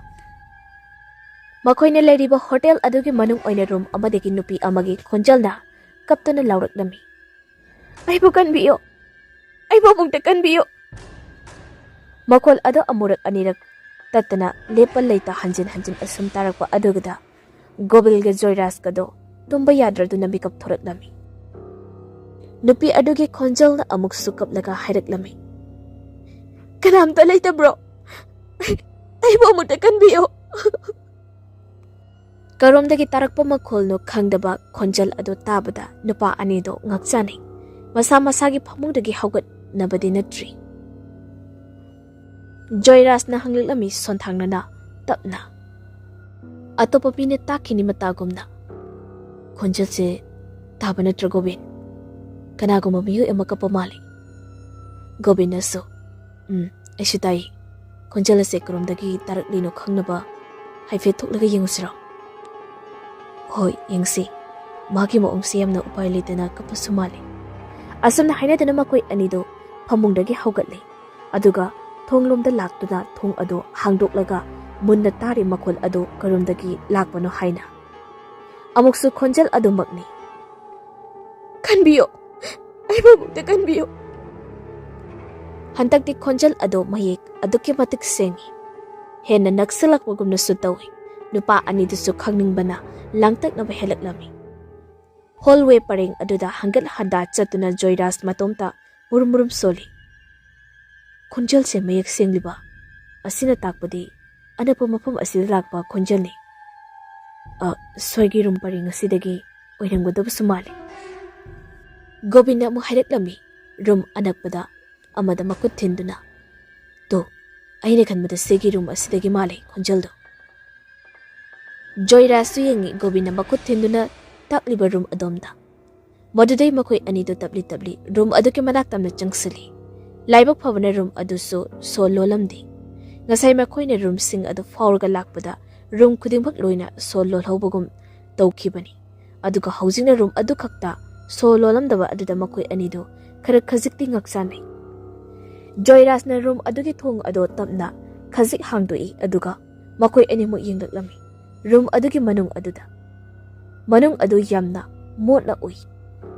ꯃꯈꯣꯏꯅ ꯂꯩꯔꯤꯕ ꯍꯣꯇꯦꯜ ꯑꯗꯨꯒꯤ ꯃꯅꯨꯡ ꯑꯣꯏꯅ ꯔꯨꯝ ꯑꯃꯗꯒꯤ ꯅꯨꯄꯤ ꯑꯃꯒꯤ ꯈꯣꯟꯖꯦꯜꯅ ꯀꯞꯇꯨꯅ ꯂꯥꯎꯔꯛꯂꯝꯃꯤ, "ꯑꯩꯕꯨ ꯀꯟꯕꯤꯌꯨ! ꯑꯩꯕꯨ ꯑꯃꯨꯛꯇ ꯀꯟꯕꯤꯌꯨ!" ꯃꯈꯣꯜ ꯑꯗꯨ ꯑꯃꯨꯔꯛ ꯑꯅꯤꯔꯛ ꯇꯠꯇꯅ ꯂꯦꯞꯄ ꯂꯩꯇ ꯍꯟꯖꯤꯟ ꯍꯟꯖꯤꯟ ꯑꯁꯨꯝ ꯇꯥꯔꯛꯄ ꯑꯗꯨꯗ ꯒꯣꯕꯤꯜꯒ ꯖꯣꯏꯔꯥꯖꯀꯗꯣ ꯇꯨꯝꯕ ꯌꯥꯗ꯭ꯔꯗꯨꯅ ꯃꯤꯀꯞ ꯊꯣꯔꯛꯂꯝꯃꯤ꯫ ꯅꯨꯄꯤ ꯑꯗꯨꯒꯤ ꯈꯣꯟꯖꯦꯜꯅ ꯑꯃꯨꯛꯁꯨ ꯀꯞꯂꯒ ꯍꯥꯏꯔꯛꯂꯝꯃꯤ, "ꯀꯅꯥꯝꯇ ꯂꯩꯇꯕ꯭ꯔꯣ? ꯑꯩꯕꯨ ꯑꯃꯨꯛꯇ ꯀꯟꯕꯤꯌꯨ!" ꯀꯔꯣꯝꯗꯒꯤ ꯇꯥꯔꯛꯄ ꯃꯈꯣꯜꯅꯣ ꯈꯪꯗꯕ ꯈꯣꯟꯖꯦꯜ ꯑꯗꯨ ꯇꯥꯕꯗ ꯅꯨꯄꯥ ꯑꯅꯤꯗꯣ ꯉꯛꯆꯥꯅꯩ꯫ ꯃꯁꯥ ꯃꯁꯥꯒꯤ ꯐꯃꯨꯡꯗꯒꯤ ꯍꯧꯒꯠꯅꯕꯗꯤ ꯅꯠꯇ꯭ꯔꯤ꯫ ꯖꯣꯏꯔꯥꯖꯅ ꯍꯪꯂꯛꯂꯝꯃꯤ ꯁꯣꯟꯊꯥꯡꯅꯅ ꯇꯞꯅ꯫ ꯑꯇꯣꯞꯄ ꯃꯤꯅ ꯇꯥꯈꯤꯅꯤ ꯃꯇꯥꯒꯨꯝꯅ꯫ "ꯈꯣꯟꯖꯦꯜꯁꯦ ꯇꯥꯕ ꯅꯠꯇ꯭ꯔ ꯒꯣꯕꯤꯟ? ꯀꯅꯥꯒꯨꯝꯕ ꯃꯤꯑꯣꯏ ꯑꯃ ꯀꯞꯄ ꯃꯥꯜꯂꯤ꯫" ꯒꯣꯕꯤꯟꯅꯁꯨ, "ꯎꯝ, ꯑꯩꯁꯨ ꯇꯥꯏ꯫ ꯈꯣꯟꯖꯦꯜ ꯑꯁꯦ ꯀꯔꯣꯝꯗꯒꯤ ꯇꯥꯔꯛꯂꯤꯅꯣ ꯈꯪꯅꯕ ꯍꯥꯏꯐꯦꯠ ꯊꯣꯛꯂꯒ ꯌꯦꯡꯉꯨꯁꯤꯔꯣ?" "ꯍꯣꯏ, ꯌꯦꯡꯁꯤ꯫ ꯃꯥꯒꯤ ꯃꯑꯣꯡꯁꯦ ꯌꯥꯝꯅ ꯎꯄꯥꯏ ꯂꯩꯇꯅ ꯀꯞꯄꯁꯨ ꯃꯥꯜꯂꯤ꯫" ꯑꯁꯨꯝꯅ ꯍꯥꯏꯅꯗꯨꯅ ꯃꯈꯣꯏ ꯑꯅꯤꯗꯣ ꯐꯃꯨꯡꯗꯒꯤ ꯍꯧꯒꯠꯂꯦ꯫ ꯑꯗꯨꯒ ꯊꯣꯡꯂꯣꯝꯗ ꯂꯥꯛꯇꯨꯅ ꯊꯣꯡ ꯑꯗꯨ ꯍꯥꯡꯗꯣꯛꯂꯒ ꯃꯨꯟꯅ ꯇꯥꯔꯤ ꯃꯈꯣꯜ ꯑꯗꯨ ꯀꯔꯣꯝꯗꯒꯤ ꯂꯥꯛꯄꯅꯣ ꯍꯥꯏꯅ꯫ ꯑꯃꯨꯛꯁꯨ ꯈꯣꯟꯖꯦꯜ ꯑꯗꯨꯃꯛꯅꯤ꯫ "ꯀꯟꯕꯤꯌꯨ! ꯑꯩꯕꯨ ꯑꯃꯨꯛꯇ ꯀꯟꯕꯤꯌꯨ!" ꯍꯟꯗꯛꯇꯤ ꯈꯣꯟꯖꯦꯜ ꯑꯗꯨ ꯃꯌꯦꯛ ꯑꯗꯨꯛꯀꯤ ꯃꯇꯤꯛ ꯁꯦꯡꯏ꯫ ꯍꯦꯟꯅ ꯅꯛꯁꯤꯜꯂꯛꯄꯒꯨꯝꯅꯁꯨ ꯇꯧꯏ꯫ ꯅꯨꯄꯥ ꯑꯅꯤꯗꯨꯁꯨ ꯈꯪꯅꯤꯡꯕꯅ ꯂꯥꯡꯇꯛꯅꯕ ꯍꯦꯜꯂꯛꯂꯝꯃꯤ꯫ ꯍꯣꯜꯋꯦ ꯄꯔꯦꯡ ꯑꯗꯨꯗ ꯍꯪꯒꯠ ꯍꯟꯗꯥ ꯆꯠꯇꯨꯅ ꯖꯣꯏꯔꯥꯖ ꯃꯇꯣꯝꯇ ꯃꯨꯔꯨꯝ ꯃꯨꯔꯨꯝ ꯁꯣꯜꯂꯤ꯫ "ꯈꯣꯟꯖꯦꯜꯁꯦ ꯃꯌꯦꯛ ꯁꯦꯡꯂꯤꯕ ꯑꯁꯤꯅ ꯇꯥꯛꯄꯗꯤ ꯑꯅꯛꯄ ꯃꯐꯝ ꯑꯁꯤꯗ ꯂꯥꯛꯄ ꯈꯣꯟꯖꯦꯜꯅꯤ꯫ ꯑ, ꯁ꯭ꯋꯥꯏꯒꯤ ꯔꯨꯝ ꯄꯔꯦꯡ ꯑꯁꯤꯗꯒꯤ ꯑꯣꯏꯔꯝꯒꯗꯕꯁꯨ ꯃꯥꯜꯂꯤ꯫" ꯒꯣꯕꯤꯟꯅ ꯑꯃꯨꯛ ꯍꯥꯏꯔꯛꯂꯝꯃꯤ, ꯔꯨꯝ ꯑꯅꯛꯄꯗ ꯑꯃꯗ ꯃꯈꯨꯠ ꯊꯤꯟꯗꯨꯅ꯫ "ꯇꯣ, ꯑꯩꯅ ꯈꯟꯕꯗ ꯁꯤꯒꯤ ꯔꯨꯝ ꯑꯁꯤꯗꯒꯤ ꯃꯥꯜꯂꯦ ꯈꯣꯟꯖꯦꯜꯗꯣ꯫" ꯖꯣꯏꯔꯥꯖꯁꯨ ꯌꯦꯡꯉꯤ ꯒꯣꯕꯤꯟꯅ ꯃꯈꯨꯠ ꯊꯤꯟꯗꯨꯅ ꯇꯥꯛꯂꯤꯕ ꯔꯨꯝ ꯑꯗꯣꯝꯗ꯫ ꯃꯗꯨꯗꯩ ꯃꯈꯣꯏ ꯑꯅꯤꯗꯨ ꯇꯞꯂꯤ ꯇꯞꯂꯤ ꯔꯨꯝ ꯑꯗꯨꯒꯤ ꯃꯅꯥꯛ ꯇꯝꯅ ꯆꯪꯁꯤꯜꯂꯤ꯫ ꯂꯥꯏꯕꯛ ꯐꯕꯅ ꯔꯨꯝ ꯑꯗꯨꯁꯨ ꯁꯣ ꯂꯣꯜꯂꯝꯗꯦ꯫ ꯉꯁꯥꯏ ꯃꯈꯣꯏꯅ ꯔꯨꯝꯁꯤꯡ ꯑꯗꯨ ꯐꯥꯎꯔꯒ ꯂꯥꯛꯄꯗ ꯔꯨꯝ ꯈꯨꯗꯤꯡꯃꯛ ꯂꯣꯏꯅ ꯁꯣ ꯂꯣꯜꯍꯧꯕꯒꯨꯝ ꯇꯧꯈꯤꯕꯅꯤ꯫ ꯑꯗꯨꯒ ꯍꯧꯖꯤꯛꯅ ꯔꯨꯝ ꯑꯗꯨꯈꯛꯇ ꯁꯣ ꯂꯣꯜꯂꯝꯗꯕ ꯑꯗꯨꯗ ꯃꯈꯣꯏ ꯑꯅꯤꯗꯨ ꯈꯔ ꯈꯖꯤꯛꯇꯤ ꯉꯛꯆꯥꯅꯩ꯫ ꯖꯣꯏꯔꯥꯖꯅ ꯔꯨꯝ ꯑꯗꯨꯒꯤ ꯊꯣꯡ ꯑꯗꯨ ꯇꯞꯅ ꯈꯖꯤꯛ ꯍꯥꯡꯗꯣꯛꯏ, ꯑꯗꯨꯒ ꯃꯈꯣꯏ ꯑꯅꯤꯃꯛ ꯌꯦꯡꯂꯛꯂꯝꯃꯤ꯫ ꯔꯨꯝ ꯑꯗꯨꯒꯤ ꯃꯅꯨꯡ ꯑꯗꯨꯗ, ꯃꯅꯨꯡ ꯑꯗꯨ ꯌꯥꯝꯅ ꯃꯣꯠꯅ ꯎꯏ꯫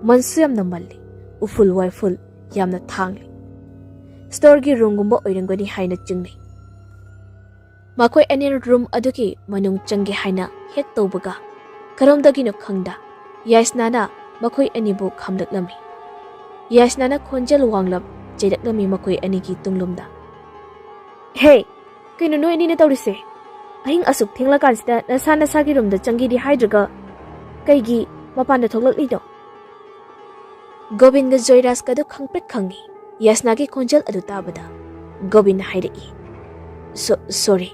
ꯃꯟꯁꯨ ꯌꯥꯝꯅ ꯃꯜꯂꯤ꯫ ꯎꯐꯨꯜ ꯋꯥꯏꯐꯨꯜ ꯌꯥꯝꯅ ꯊꯥꯡꯂꯤ꯫ ꯁ꯭ꯇꯣꯔꯒꯤ ꯔꯨꯝꯒꯨꯝꯕ ꯑꯣꯏꯔꯝꯒꯅꯤ ꯍꯥꯏꯅ ꯆꯤꯡꯅꯩ꯫ ꯃꯈꯣꯏ ꯑꯅꯤ ꯔꯨꯝ ꯑꯗꯨꯒꯤ ꯃꯅꯨꯡ ꯆꯪꯒꯦ ꯍꯥꯏꯅ ꯍꯦꯛ ꯇꯧꯕꯒ, ꯀꯔꯣꯝꯗꯒꯤꯅꯣ ꯈꯪꯗ ꯌꯥꯏꯁꯅꯥꯅ ꯃꯈꯣꯏ ꯑꯅꯤꯕꯨ ꯈꯥꯝꯂꯛꯂꯝꯃꯤ꯫ ꯌꯥꯏꯁꯅꯥꯅ ꯈꯣꯟꯖꯦꯜ ꯋꯥꯡꯂꯞ ꯆꯩꯔꯛꯂꯝꯃꯤ ꯃꯈꯣꯏ ꯑꯅꯤꯒꯤ ꯇꯨꯡꯂꯣꯝꯗ꯫ "ꯍꯦ, ꯀꯩꯅꯣ ꯅꯣꯏ ꯑꯅꯤꯅ ꯇꯧꯔꯤꯁꯦ? ꯑꯍꯤꯡ ꯑꯁꯨꯛ ꯊꯦꯡꯂꯀꯥꯟꯁꯤꯗ ꯅꯁꯥ ꯅꯁꯥꯒꯤ ꯔꯨꯝꯗ ꯆꯪꯒꯦꯗꯤ ꯍꯥꯏꯗ꯭ꯔꯒ ꯀꯩꯒꯤ ꯃꯄꯥꯟꯗ ꯊꯣꯛꯂꯛꯂꯤꯅꯣ?" ꯒꯣꯕꯤꯟꯒ ꯖꯣꯏꯔꯥꯖꯀꯗꯨ ꯈꯪꯄ꯭ꯔꯦꯛ ꯈꯪꯉꯤ꯫ ꯌꯥꯏꯁꯅꯥꯒꯤ ꯈꯣꯟꯖꯦꯜ ꯑꯗꯨ ꯇꯥꯕꯗ ꯒꯣꯕꯤꯟꯅ ꯍꯥꯏꯔꯛꯏ, "ꯁꯣ-, ꯁꯣꯔꯤ,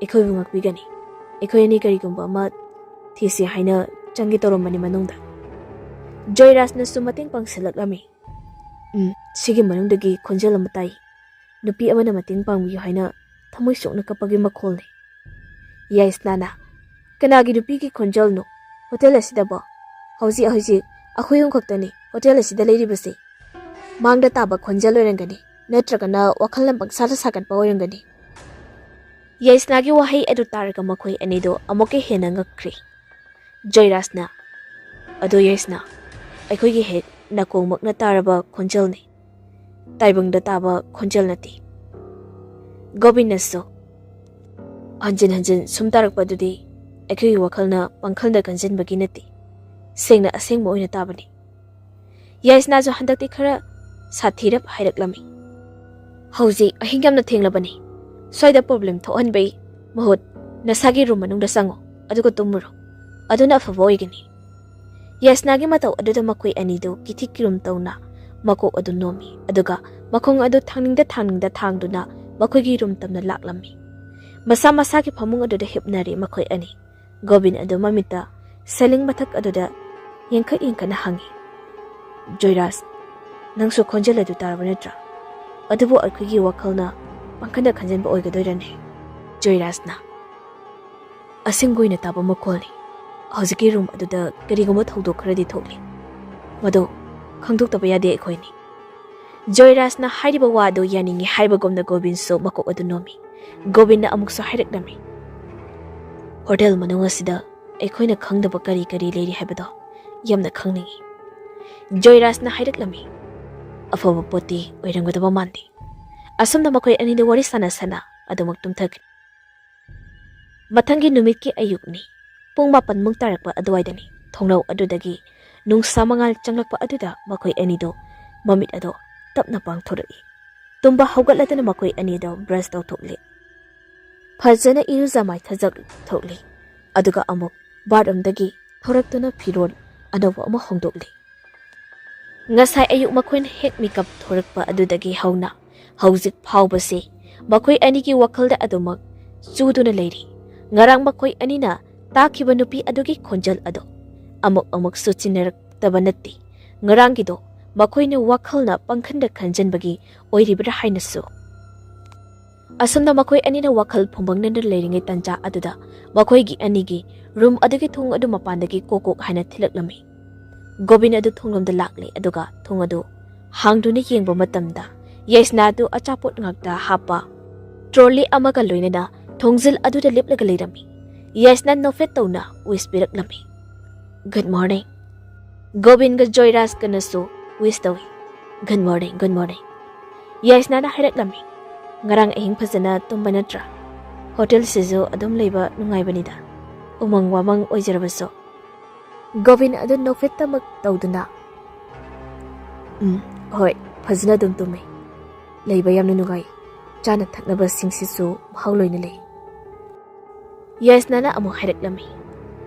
ꯑꯩꯈꯣꯏꯕꯨ ꯉꯥꯛꯄꯤꯒꯅꯤ꯫ ꯑꯩꯈꯣꯏ ꯑꯅꯤ ꯀꯔꯤꯒꯨꯝꯕ ꯑꯃ ꯊꯤꯁꯤ ꯍꯥꯏꯅ ꯆꯪꯒꯦ ꯇꯧꯔꯝꯕꯅꯤ ꯃꯅꯨꯡꯗ꯫" ꯖꯣꯏꯔꯥꯖꯅꯁꯨ ꯃꯇꯦꯡ ꯄꯥꯡꯁꯤꯜꯂꯛꯂꯝꯃꯤ꯫ "ꯎꯝ, ꯁꯤꯒꯤ ꯃꯅꯨꯡꯗꯒꯤ ꯈꯣꯟꯖꯦꯜ ꯑꯃ ꯇꯥꯏ꯫ ꯅꯨꯄꯤ ꯑꯃꯅ ꯃꯇꯦꯡ ꯄꯥꯡꯕꯤꯌꯨ ꯍꯥꯏꯅ ꯊꯃꯣꯏ ꯁꯣꯛꯅ ꯀꯞꯄꯒꯤ ꯃꯈꯣꯜꯅꯤ꯫" ꯌꯥꯏꯁꯅꯥꯅ, "ꯀꯅꯥꯒꯤ ꯅꯨꯄꯤꯒꯤ ꯈꯣꯟꯖꯦꯜꯅꯣ ꯍꯣꯇꯦꯜ ꯑꯁꯤꯗꯕꯣ? ꯍꯧꯖꯤꯛ ꯍꯧꯖꯤꯛ ꯑꯩꯈꯣꯏ ꯑꯍꯨꯝ ꯈꯛꯇꯅꯤ ꯍꯣꯇꯦꯜ ꯑꯁꯤꯗ ꯂꯩꯔꯤꯕꯁꯤ꯫ ꯃꯥꯡꯗ ꯇꯥꯕ ꯈꯣꯟꯖꯦꯜ ꯑꯣꯏꯔꯝꯒꯅꯤ, ꯅꯠꯇ꯭ꯔꯒꯅ ꯋꯥꯈꯜꯅ ꯄꯪꯁꯥꯗ ꯁꯥꯒꯠꯄ ꯑꯣꯏꯔꯝꯒꯅꯤ꯫" ꯌꯥꯏꯁꯅꯥꯒꯤ ꯋꯥꯍꯩ ꯑꯗꯨ ꯇꯥꯔꯒ ꯃꯈꯣꯏ ꯑꯅꯤꯗꯨ ꯑꯃꯨꯛꯀ ꯍꯦꯟꯅ ꯉꯛꯈ꯭ꯔꯤ꯫ ꯖꯣꯏꯔꯥꯖꯅ, "ꯑꯗꯣ ꯌꯥꯏꯁꯅꯥ, ꯑꯩꯈꯣꯏꯒꯤ ꯍꯦꯛ ꯅꯥꯀꯣꯡꯃꯛꯅ ꯇꯥꯔꯕ ꯈꯣꯟꯖꯦꯜꯅꯤ, ꯇꯥꯏꯕꯪꯗ ꯇꯥꯕ ꯈꯣꯟꯖꯦꯜ ꯅꯠꯇꯦ꯫" ꯒꯣꯕꯤꯟꯅꯁꯨ, "ꯍꯟꯖꯤꯟ ꯍꯟꯖꯤꯟ ꯁꯨꯝ ꯇꯥꯔꯛꯄꯗꯨꯗꯤ ꯑꯩꯈꯣꯏꯒꯤ ꯋꯥꯈꯜꯅ ꯄꯪꯈꯜꯗ ꯈꯟꯖꯤꯟꯕꯒꯤ ꯅꯠꯇꯦ, ꯁꯦꯡꯅ ꯑꯁꯦꯡꯕ ꯑꯣꯏꯅ ꯇꯥꯕꯅꯤ꯫" ꯌꯥꯏꯁꯅꯥꯁꯨ ꯍꯟꯗꯛꯇꯤ ꯈꯔ ꯁꯥꯊꯤꯔꯞ ꯍꯥꯏꯔꯛꯂꯝꯃꯤ꯫ "ꯍꯧꯖꯤꯛ ꯑꯍꯤꯡ ꯌꯥꯝꯅ ꯊꯦꯡꯂꯕꯅꯤ꯫ ꯁ꯭ꯋꯥꯏꯗ ꯄ꯭ꯔꯣꯕ꯭ꯂꯦꯝ ꯊꯣꯛꯍꯟꯕꯩ ꯃꯍꯨꯠ ꯅꯁꯥꯒꯤ ꯔꯨꯝ ꯃꯅꯨꯡꯗ ꯆꯪꯉꯣ, ꯑꯗꯨꯒ ꯇꯨꯝꯃꯨꯔꯣ꯫ ꯑꯗꯨꯅ ꯑꯐꯕ ꯑꯣꯏꯒꯅꯤ꯫" ꯌꯥꯏꯁꯅꯥꯒꯤ ꯃꯇꯧ ꯑꯗꯨꯗ ꯃꯈꯣꯏ ꯑꯅꯤꯗꯨ ꯀꯤꯊꯤ ꯀꯤꯔꯨꯝ ꯇꯧꯅ ꯃꯀꯣꯛ ꯑꯗꯨ ꯅꯣꯝꯃꯤ, ꯑꯗꯨꯒ ꯃꯈꯣꯡ ꯑꯗꯨ ꯊꯥꯡꯅꯤꯡꯗ ꯊꯥꯡꯅꯤꯡꯗ ꯊꯥꯡꯗꯨꯅ ꯃꯈꯣꯏꯒꯤ ꯔꯨꯝ ꯇꯝꯅ ꯂꯥꯛꯂꯝꯃꯤ꯫ ꯃꯁꯥ ꯃꯁꯥꯒꯤ ꯐꯃꯨꯡ ꯑꯗꯨꯗ ꯍꯤꯞꯅꯔꯤ ꯃꯈꯣꯏ ꯑꯅꯤ꯫ ꯒꯣꯕꯤꯟ ꯑꯗꯨ ꯃꯃꯤꯠꯇ ꯁꯦꯂꯤꯡ ꯃꯊꯛ ꯑꯗꯨꯗ ꯌꯦꯡꯈꯠ ꯌꯦꯡꯈꯠꯅ ꯍꯪꯉꯤ, "ꯖꯣꯏꯔꯥꯖ, ꯅꯪꯁꯨ ꯈꯣꯟꯖꯦꯜ ꯑꯗꯨ ꯇꯥꯔꯕ ꯅꯠꯇ꯭ꯔꯥ? ꯑꯗꯨꯕꯨ ꯑꯩꯈꯣꯏꯒꯤ ꯋꯥꯈꯜꯅ ꯄꯪꯈꯟꯗ ꯈꯟꯖꯟꯕ ꯑꯣꯏꯒꯗꯣꯏꯔꯅꯦ?" ꯖꯣꯏꯔꯥꯖꯅ, "ꯑꯁꯦꯡꯕ ꯑꯣꯏꯅ ꯇꯥꯕ ꯃꯈꯣꯜꯅꯤ꯫ ꯍꯧꯖꯤꯛꯀꯤ ꯔꯨꯝ ꯑꯗꯨꯗ ꯀꯔꯤꯒꯨꯝꯕ ꯊꯧꯗꯣꯛ ꯈꯔꯗꯤ ꯊꯣꯛꯂꯤ꯫ ꯃꯗꯨ ꯈꯪꯗꯣꯛꯇꯕ ꯌꯥꯗꯦ ꯑꯩꯈꯣꯏꯅꯤ꯫" ꯖꯣꯏꯔꯥꯖꯅ ꯍꯥꯏꯔꯤꯕ ꯋꯥ ꯑꯗꯨ ꯌꯥꯅꯤꯡꯉꯤ ꯍꯥꯏꯕꯒꯨꯝꯅ ꯒꯣꯕꯤꯟꯁꯨ ꯃꯀꯣꯛ ꯑꯗꯨ ꯅꯣꯝꯃꯤ꯫ ꯒꯣꯕꯤꯟꯅ ꯑꯃꯨꯛꯁꯨ ꯍꯥꯏꯔꯛꯂꯝꯃꯤ, "ꯍꯣꯇꯦꯜ ꯃꯅꯨꯡ ꯑꯁꯤꯗ ꯑꯩꯈꯣꯏꯅ ꯈꯪꯗꯕ ꯀꯔꯤ ꯀꯔꯤ ꯂꯩꯔꯤ ꯍꯥꯏꯕꯗꯣ ꯌꯥꯝꯅ ꯈꯪꯅꯤꯡꯏ꯫" ꯖꯣꯏꯔꯥꯖꯅ ꯍꯥꯏꯔꯛꯂꯝꯃꯤ, "ꯑꯐꯕ ꯄꯣꯠꯇꯤ ꯑꯣꯏꯔꯝꯒꯗꯕ ꯃꯥꯟꯗꯦ꯫" ꯑꯁꯨꯝꯅ ꯃꯈꯣꯏ ꯑꯅꯤꯗꯨ ꯋꯥꯔꯤ ꯁꯥꯟꯅ ꯁꯥꯟꯅ ꯑꯗꯨꯃꯛ ꯇꯨꯝꯊꯈ꯭ꯔꯦ꯫ ꯃꯊꯪꯒꯤ ꯅꯨꯃꯤꯠꯀꯤ ꯑꯌꯨꯛꯅꯤ꯫ ꯄꯨꯡ ꯃꯥꯄꯟꯃꯨꯛ ꯇꯥꯔꯛꯄ ꯑꯗꯨꯋꯥꯏꯗꯅꯤ꯫ ꯊꯣꯡꯅꯧ ꯑꯗꯨꯗꯒꯤ ꯅꯨꯡꯁꯥ ꯃꯉꯥꯜ ꯆꯪꯂꯛꯄ ꯑꯗꯨꯗ ꯃꯈꯣꯏ ꯑꯅꯤꯗꯨ ꯃꯃꯤꯠ ꯑꯗꯣ ꯇꯞꯅ ꯄꯥꯡꯊꯣꯔꯛꯏ꯫ ꯇꯨꯝꯕ ꯍꯧꯒꯠꯂꯗꯨꯅ ꯃꯈꯣꯏ ꯑꯅꯤꯗꯣ ꯕ꯭ꯔꯁ ꯇꯧꯊꯣꯛꯂꯤ꯫ ꯐꯖꯅ ꯏꯔꯨꯖ ꯃꯥꯏꯊꯖ ꯊꯣꯛꯂꯤ꯫ ꯑꯗꯨꯒ ꯑꯃꯨꯛ ꯕꯥꯠꯔꯨꯝꯗꯒꯤ ꯊꯣꯔꯛꯇꯨꯅ ꯐꯤꯔꯣꯜ ꯑꯅꯧꯕ ꯑꯃ ꯍꯣꯡꯗꯣꯛꯂꯤ꯫ ꯉꯁꯥꯏ ꯑꯌꯨꯛ ꯃꯈꯣꯏꯅ ꯍꯦꯛ ꯃꯤꯀꯞ ꯊꯣꯔꯛꯄ ꯑꯗꯨꯗꯒꯤ ꯍꯧꯅ ꯍꯧꯖꯤꯛ ꯐꯥꯎꯕꯁꯤ ꯃꯈꯣꯏ ꯑꯅꯤꯒꯤ ꯋꯥꯈꯜꯗ ꯑꯗꯨꯃꯛ ꯆꯨꯗꯨꯅ ꯂꯩꯔꯤ꯫ ꯉꯔꯥꯡ ꯃꯈꯣꯏ ꯑꯅꯤꯅ ꯇꯥꯈꯤꯕ ꯅꯨꯄꯤ ꯑꯗꯨꯒꯤ ꯈꯣꯟꯖꯦꯜ ꯑꯗꯣ ꯑꯃꯨꯛ ꯑꯃꯨꯛꯁꯨ ꯆꯤꯟꯅꯔꯛꯇꯕ ꯅꯠꯇꯦ꯫ ꯉꯔꯥꯡꯒꯤꯗꯣ ꯃꯈꯣꯏꯅ ꯋꯥꯈꯜꯅ ꯄꯪꯈꯟꯗ ꯈꯟꯖꯟꯕꯒꯤ ꯑꯣꯏꯔꯤꯕ꯭ꯔꯥ ꯍꯥꯏꯅꯁꯨ꯫ ꯑꯁꯨꯝꯅ ꯃꯈꯣꯏ ꯑꯅꯤꯅ ꯋꯥꯈꯜ ꯐꯨꯝꯕꯪꯅꯅ ꯂꯩꯔꯤꯉꯩ ꯇꯟꯖꯥ ꯑꯗꯨꯗ ꯃꯈꯣꯏꯒꯤ ꯑꯅꯤꯒꯤ ꯔꯨꯝ ꯑꯗꯨꯒꯤ ꯊꯣꯡ ꯑꯗꯨ ꯃꯄꯥꯟꯗꯒꯤ ꯀꯣꯛ ꯀꯣꯛ ꯍꯥꯏꯅ ꯊꯤꯜꯂꯛꯂꯝꯃꯤ꯫ ꯒꯣꯕꯤꯟ ꯑꯗꯨ ꯊꯣꯡꯂꯣꯝꯗ ꯂꯥꯛꯂꯦ, ꯑꯗꯨꯒ ꯊꯣꯡ ꯑꯗꯨ ꯍꯥꯡꯗꯨꯅ ꯌꯦꯡꯕ ꯃꯇꯝꯗ ꯌꯥꯏꯁꯅꯥ ꯑꯗꯨ ꯑꯆꯥꯄꯣꯠ ꯉꯥꯛꯇ ꯍꯥꯞꯄ ꯇ꯭ꯔꯣꯂꯤ ꯑꯃꯒ ꯂꯣꯏꯅꯅ ꯊꯣꯡꯖꯤꯜ ꯑꯗꯨꯗ ꯂꯦꯞꯂꯒ ꯂꯩꯔꯝꯃꯤ꯫ ꯌꯥꯏꯁꯅꯥ ꯅꯣꯐꯦꯠ ꯇꯧꯅ ꯋꯤꯁ ꯄꯤꯔꯛꯂꯝꯃꯤ꯫ "Good morning." ꯒꯣꯕꯤꯟꯒ ꯖꯣꯏꯔꯥꯖꯀꯅꯁꯨ ꯋꯤꯁ ꯇꯧꯏ꯫ "Good morning, good morning." ꯌꯥꯏꯁꯅꯥꯅ ꯍꯥꯏꯔꯛꯂꯝꯃꯤ, "ꯉꯔꯥꯡ ꯑꯍꯤꯡ ꯐꯖꯅ ꯇꯨꯝꯕ ꯅꯠꯇ꯭ꯔꯥ? ꯍꯣꯇꯦꯜꯁꯤꯁꯨ ꯑꯗꯨꯝ ꯂꯩꯕ ꯅꯨꯡꯉꯥꯏꯕꯅꯤꯗ, ꯎꯃꯪ ꯋꯥꯃꯪ ꯑꯣꯏꯖꯔꯕꯁꯨ?" ꯒꯣꯕꯤꯟ ꯑꯗꯨ ꯅꯣꯐꯦꯠꯇꯃꯛ ꯇꯧꯗꯨꯅ, "ꯎꯝ, ꯍꯣꯏ, ꯐꯖꯅ ꯑꯗꯨꯝ ꯇꯨꯝꯃꯤ꯫ ꯂꯩꯕ ꯌꯥꯝꯅ ꯅꯨꯡꯉꯥꯏ꯫ ꯆꯥꯅ ꯊꯛꯅꯕꯁꯤꯡꯁꯤꯁꯨ ꯃꯍꯥꯎ ꯂꯣꯏꯅ ꯂꯩ꯫" ꯌꯥꯏꯁꯅꯥꯅ ꯑꯃꯨꯛ ꯍꯥꯏꯔꯛꯂꯝꯃꯤ,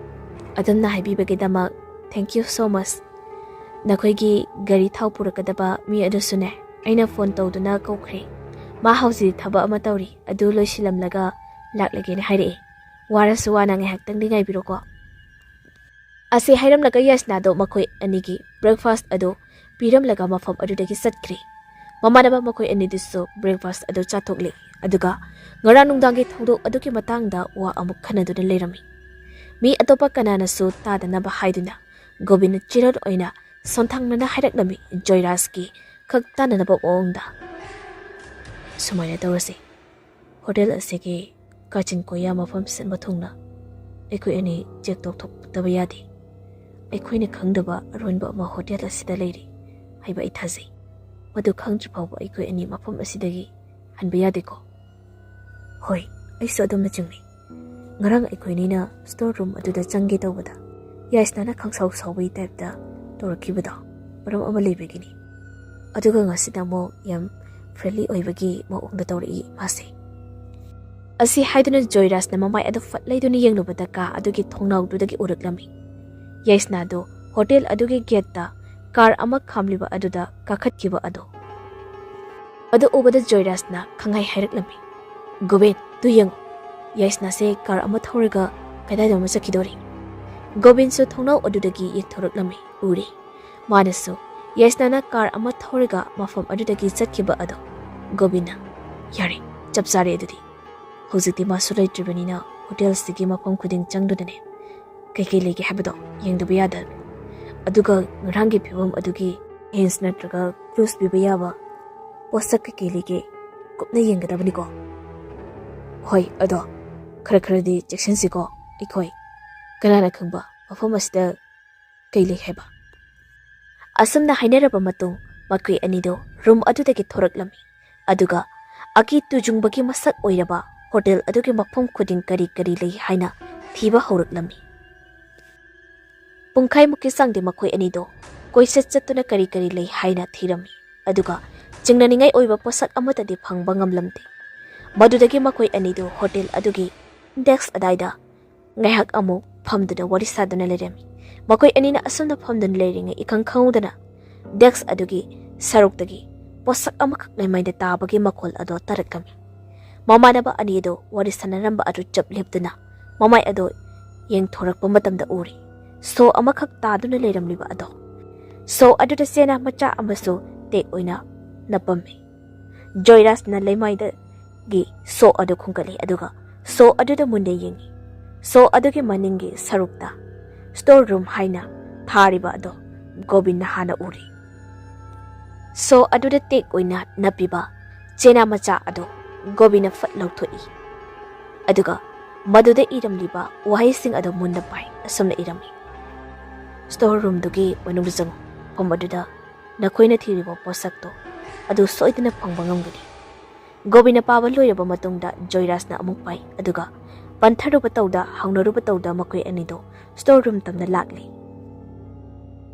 "ꯑꯗꯣꯝꯅ ꯍꯥꯏꯕꯤꯕꯒꯤꯗꯃꯛ thank you so much꯫ ꯅꯈꯣꯏꯒꯤ ꯒꯥꯔꯤ ꯊꯥꯎ ꯄꯨꯔꯛꯀꯗꯕ ꯃꯤ ꯑꯗꯨꯁꯨꯅꯦ, ꯑꯩꯅ ꯐꯣꯟ ꯇꯧꯗꯨꯅ ꯀꯧꯈ꯭ꯔꯦ꯫ ꯃꯥ ꯍꯧꯖꯤꯛ ꯊꯕꯛ ꯑꯃ ꯇꯧꯔꯤ, ꯑꯗꯨ ꯂꯣꯏꯁꯤꯜꯂꯝꯂꯒ ꯂꯥꯛꯂꯒꯦꯅ ꯍꯥꯏꯔꯛꯑꯦ꯫ ꯋꯥꯔꯁꯨ ꯋꯥꯅ ꯉꯥꯏꯍꯥꯛꯇꯪꯗꯤ ꯉꯥꯏꯕꯤꯔꯣꯀꯣ꯫" ꯑꯁꯤ ꯍꯥꯏꯔꯝꯂꯒ ꯌꯥꯏꯁꯅꯥꯗꯣ ꯃꯈꯣꯏ ꯑꯅꯤꯒꯤ ꯕ꯭ꯔꯦꯛꯐꯥꯁ꯭ꯠ ꯑꯗꯨ ꯄꯤꯔꯝꯂꯒ ꯃꯐꯝ ꯑꯗꯨꯗꯒꯤ ꯆꯠꯈ꯭ꯔꯦ꯫ ꯃꯃꯥꯟꯅꯕ ꯃꯈꯣꯏ ꯑꯅꯤꯗꯨꯁꯨ ꯕ꯭ꯔꯦꯛꯐꯥꯁ꯭ꯠ ꯑꯗꯨ ꯆꯥꯊꯣꯛꯂꯦ꯫ ꯑꯗꯨꯒ ꯉꯔꯥꯡ ꯅꯨꯡꯗꯥꯡꯒꯤ ꯊꯧꯗꯣꯛ ꯑꯗꯨꯒꯤ ꯃꯇꯥꯡꯗ ꯋꯥ ꯑꯃꯨꯛ ꯈꯟꯅꯗꯨꯅ ꯂꯩꯔꯝꯃꯤ꯫ ꯃꯤ ꯑꯇꯣꯞꯄ ꯀꯅꯥꯅꯁꯨ ꯇꯥꯗꯅꯕ ꯍꯥꯏꯗꯨꯅ ꯒꯣꯕꯤꯟꯅ ꯆꯤꯔꯣꯟ ꯑꯣꯏꯅ ꯁꯣꯟꯊꯥꯡꯅꯅ ꯍꯥꯏꯔꯛꯂꯝꯃꯤ, ꯖꯣꯏꯔꯥꯖꯀꯤ ꯈꯛ ꯇꯥꯅꯅꯕ ꯃꯑꯣꯡꯗ꯫ "ꯁꯨꯃꯥꯏꯅ ꯇꯧꯔꯁꯤ, ꯍꯣꯇꯦꯜ ꯑꯁꯤꯒꯤ ꯀꯥꯆꯤꯟ ꯀꯣꯌꯥ ꯃꯐꯝ ꯁꯤꯟꯕ ꯊꯨꯡꯅ ꯑꯩꯈꯣꯏ ꯑꯅꯤ ꯆꯦꯛ ꯇꯧꯊꯣꯛꯇꯕ ꯌꯥꯗꯦ꯫ ꯑꯩꯈꯣꯏꯅ ꯈꯪꯗꯕ ꯑꯔꯣꯟꯕ ꯑꯃ ꯍꯣꯇꯦꯜ ꯑꯁꯤꯗ ꯂꯩꯔꯤ ꯍꯥꯏꯕ ꯑꯩ ꯊꯥꯖꯩ꯫ ꯃꯗꯨ ꯈꯪꯗ꯭ꯔꯤ ꯐꯥꯎꯕ ꯑꯩꯈꯣꯏ ꯑꯅꯤ ꯃꯐꯝ ꯑꯁꯤꯗꯒꯤ ꯍꯟꯕ ꯌꯥꯗꯦꯀꯣ?" "ꯍꯣꯏ, ꯑꯩꯁꯨ ꯑꯗꯨꯝꯅ ꯆꯤꯡꯅꯩ꯫ ꯉꯔꯥꯡ ꯑꯩꯈꯣꯏꯅꯤꯅ ꯁ꯭ꯇꯣꯔ ꯔꯨꯝ ꯑꯗꯨꯗ ꯆꯪꯒꯦ ꯇꯧꯕꯗ ꯌꯥꯏꯁꯅꯥꯅ ꯈꯪꯁꯥꯎ ꯁꯥꯎꯕꯒꯤ ꯇꯥꯏꯞꯇ ꯇꯧꯔꯛꯈꯤꯕꯗꯣ ꯃꯔꯝ ꯑꯃ ꯂꯩꯕꯒꯤꯅꯤ꯫" ꯑꯗꯨꯒ ꯉꯁꯤꯗ ꯑꯃꯨꯛ ꯌꯥꯝ ꯐ꯭ꯔꯦꯟꯂꯤ ꯑꯣꯏꯕꯒꯤ ꯃꯑꯣꯡꯗ ꯇꯧꯔꯛꯏ ꯃꯥꯁꯦ꯫ ꯑꯁꯤ ꯍꯥꯏꯗꯨꯅ ꯖꯣꯏꯔꯥꯖꯅ ꯃꯃꯥꯏ ꯑꯗꯨ ꯐꯠ ꯂꯩꯗꯨꯅ ꯌꯦꯡꯂꯨꯕꯗ ꯀꯥ ꯑꯗꯨꯒꯤ ꯊꯣꯡꯅꯥꯎꯗꯨꯗꯒꯤ ꯎꯔꯛꯂꯝꯃꯤ꯫ ꯌꯥꯏꯁꯅꯥꯗꯨ ꯍꯣꯇꯦꯜ ꯑꯗꯨꯒꯤ ꯒꯦꯠꯇ ꯀꯥꯔ ꯑꯃ ꯈꯥꯝꯂꯤꯕ ꯑꯗꯨꯗ ꯀꯥꯈꯠꯈꯤꯕ ꯑꯗꯣ꯫ ꯑꯗꯨ ꯎꯕꯗ ꯖꯣꯏꯔꯥꯖꯅ ꯈꯪꯍꯥꯏ ꯍꯥꯏꯔꯛꯂꯝꯃꯤ, "ꯒꯣꯕꯤꯟ, ꯇꯨ ꯌꯦꯡꯉꯨ, ꯌꯥꯏꯁꯅꯥꯁꯦ ꯀꯥꯔ ꯑꯃ ꯊꯧꯔꯒ ꯀꯗꯥꯏꯗꯅꯣ ꯆꯠꯈꯤꯗꯣꯔꯤ꯫" ꯒꯣꯕꯤꯟꯁꯨ ꯊꯣꯡꯅꯥꯎ ꯑꯗꯨꯗꯒꯤ ꯌꯦꯡꯊꯣꯔꯛꯂꯝꯃꯤ꯫ ꯎꯔꯦ꯫ ꯃꯥꯅꯁꯨ ꯌꯥꯏꯁꯅꯥꯅ ꯀꯥꯔ ꯑꯃ ꯊꯧꯔꯒ ꯃꯐꯝ ꯑꯗꯨꯗꯒꯤ ꯆꯠꯈꯤꯕ ꯑꯗꯣ ꯒꯣꯕꯤꯟꯅ, "ꯌꯥꯔꯦ, ꯆꯞ ꯆꯥꯔꯦ ꯑꯗꯨꯗꯤ꯫ ꯍꯧꯖꯤꯛꯇꯤ ꯃꯥꯁꯨ ꯂꯩꯇ꯭ꯔꯤꯕꯅꯤꯅ ꯍꯣꯇꯦꯜꯁꯤꯒꯤ ꯃꯐꯝ ꯈꯨꯗꯤꯡ ꯆꯪꯗꯨꯅꯅꯦ ꯀꯩꯀꯩ ꯂꯩꯒꯦ ꯍꯥꯏꯕꯗꯣ ꯌꯦꯡꯗꯕ ꯌꯥꯗꯕꯅꯤ꯫ ꯑꯗꯨꯒ ꯉꯔꯥꯡꯒꯤ ꯐꯤꯕꯝ ꯑꯗꯨꯒꯤ ꯍꯤꯟꯁ ꯅꯠꯇ꯭ꯔꯒ ꯀ꯭ꯂꯨꯁ ꯄꯤꯕ ꯌꯥꯕ ꯄꯣꯠꯁꯛ ꯀꯩꯀꯩ ꯂꯩꯒꯦ ꯀꯨꯞꯅ ꯌꯦꯡꯒꯗꯕꯅꯤꯀꯣ꯫" "ꯍꯣꯏ, ꯑꯗꯣ ꯈꯔ ꯈꯔꯗꯤ ꯆꯦꯛꯁꯤꯟꯁꯤꯀꯣ ꯑꯩꯈꯣꯏ꯫ ꯀꯅꯥꯅ ꯈꯪꯕ ꯃꯐꯝ ꯑꯁꯤꯗ ꯀꯩ ꯂꯩ ꯍꯥꯏꯕ?" ꯑꯁꯨꯝꯅ ꯍꯥꯏꯅꯔꯕ ꯃꯇꯨꯡ ꯃꯈꯣꯏ ꯑꯅꯤꯗꯨ ꯔꯨꯝ ꯑꯗꯨꯗꯒꯤ ꯊꯣꯔꯛꯂꯝꯃꯤ꯫ ꯑꯗꯨꯒ ꯑꯀꯤ ꯇꯨꯖꯨꯡꯕꯒꯤ ꯃꯁꯛ ꯑꯣꯏꯔꯕ ꯍꯣꯇꯦꯜ ꯑꯗꯨꯒꯤ ꯃꯐꯝ ꯈꯨꯗꯤꯡ ꯀꯔꯤ ꯀꯔꯤ ꯂꯩ ꯍꯥꯏꯅ ꯊꯤꯕ ꯍꯧꯔꯛꯂꯝꯃꯤ꯫ ꯄꯨꯡꯈꯥꯏꯃꯨꯛꯀꯤ ꯆꯥꯡꯗꯤ ꯃꯈꯣꯏ ꯑꯅꯤꯗꯣ ꯀꯣꯏꯆꯠ ꯆꯠꯇꯨꯅ ꯀꯔꯤ ꯀꯔꯤ ꯂꯩ ꯍꯥꯏꯅ ꯊꯤꯔꯝꯃꯤ꯫ ꯑꯗꯨꯒ ꯆꯤꯡꯅꯅꯤꯡꯉꯥꯏ ꯑꯣꯏꯕ ꯄꯣꯠꯁꯛ ꯑꯃꯠꯇꯗꯤ ꯐꯪꯕ ꯉꯝꯂꯝꯗꯦ꯫ ꯃꯗꯨꯗꯒꯤ ꯃꯈꯣꯏ ꯑꯅꯤꯗꯨ ꯍꯣꯇꯦꯜ ꯑꯗꯨꯒꯤ ꯗꯦꯛꯁ ꯑꯗꯥꯏꯗ ꯉꯥꯏꯍꯥꯛ ꯑꯃꯨꯛ ꯐꯝꯗꯨꯅ ꯋꯥꯔꯤ ꯁꯥꯗꯨꯅ ꯂꯩꯔꯝꯃꯤ꯫ ꯃꯈꯣꯏ ꯑꯅꯤꯅ ꯑꯁꯨꯝꯅ ꯐꯝꯗꯨꯅ ꯂꯩꯔꯤꯉꯩ ꯏꯈꯪ ꯈꯪꯍꯧꯗꯅ ꯗꯦꯛꯁ ꯑꯗꯨꯒꯤ ꯁꯔꯨꯛꯇꯒꯤ ꯄꯣꯠꯁꯛ ꯑꯃꯈꯛ ꯂꯩꯃꯥꯏꯗ ꯇꯥꯕꯒꯤ ꯃꯈꯣꯜ ꯑꯗꯣ ꯇꯥꯔꯛꯂꯝꯃꯤ꯫ ꯃꯃꯥꯟꯅꯕ ꯑꯅꯤ ꯑꯗꯨ ꯋꯥꯔꯤ ꯁꯥꯟꯅꯔꯝꯕ ꯑꯗꯨ ꯆꯞ ꯂꯦꯞꯇꯨꯅ ꯃꯃꯥꯏ ꯑꯗꯨ ꯌꯦꯡꯊꯣꯔꯛꯄ ꯃꯇꯝꯗ ꯎꯔꯤ ꯁꯣ ꯑꯃꯈꯛ ꯇꯥꯗꯨꯅ ꯂꯩꯔꯝꯂꯤꯕ ꯑꯗꯣ꯫ ꯁꯣ ꯑꯗꯨꯗ ꯆꯦꯅꯥ ꯃꯆꯥ ꯑꯃꯁꯨ ꯇꯦꯛ ꯑꯣꯏꯅ ꯅꯞꯄꯝꯃꯤ꯫ ꯖꯣꯏꯔꯥꯖꯅ ꯂꯩꯃꯥꯏꯗꯒꯤ ꯁꯣ ꯑꯗꯨ ꯈꯨꯝꯒꯠꯂꯤ, ꯑꯗꯨꯒ ꯁꯣ ꯑꯗꯨꯗ ꯃꯨꯟꯅ ꯌꯦꯡꯉꯤ꯫ ꯁꯣ ꯑꯗꯨꯒꯤ ꯃꯅꯤꯡꯒꯤ ꯁꯔꯨꯛꯇ ꯁ꯭ꯇꯣꯔ ꯔꯨꯝ ꯍꯥꯏꯅ ꯊꯥꯔꯤꯕ ꯑꯗꯣ ꯒꯣꯕꯤꯟꯅ ꯍꯥꯟꯅ ꯎꯔꯤ꯫ ꯁꯣ ꯑꯗꯨꯗ ꯇꯦꯛ ꯑꯣꯏꯅ ꯅꯞꯄꯤꯕ ꯆꯦꯅꯥ ꯃꯆꯥ ꯑꯗꯨ ꯒꯣꯕꯤꯟꯅ ꯐꯠ ꯂꯧꯊꯣꯛꯏ꯫ ꯑꯗꯨꯒ ꯃꯗꯨꯗ ꯏꯔꯝꯂꯤꯕ ꯋꯥꯍꯩꯁꯤꯡ ꯑꯗꯨ ꯃꯨꯟꯅ ꯄꯥꯏ꯫ ꯑꯁꯨꯝꯅ ꯏꯔꯝꯃꯤ, "ꯁ꯭ꯇꯣꯔ ꯔꯨꯝꯗꯨꯒꯤ ꯃꯅꯨꯡꯗ ꯆꯪꯉꯨ꯫ ꯃꯐꯝ ꯑꯗꯨꯗ ꯅꯈꯣꯏꯅ ꯊꯤꯔꯤꯕ ꯄꯣꯠꯁꯛꯇꯣ ꯑꯗꯨ ꯁꯣꯏꯗꯅ ꯐꯪꯕ ꯉꯝꯒꯅꯤ꯫" ꯒꯣꯕꯤꯟꯅ ꯄꯥꯕ ꯂꯣꯏꯔꯕ ꯃꯇꯨꯡꯗ ꯖꯣꯏꯔꯥꯖꯅ ꯑꯃꯨꯛ ꯄꯥꯏ, ꯑꯗꯨꯒ ꯄꯟꯊꯔꯨꯕ ꯇꯧꯗ, ꯍꯧꯅꯔꯨꯕ ꯇꯧꯗ ꯃꯈꯣꯏ ꯑꯅꯤꯗꯣ ꯁ꯭ꯇꯣꯔ ꯔꯨꯝ ꯇꯝꯅ ꯂꯥꯛꯂꯤ꯫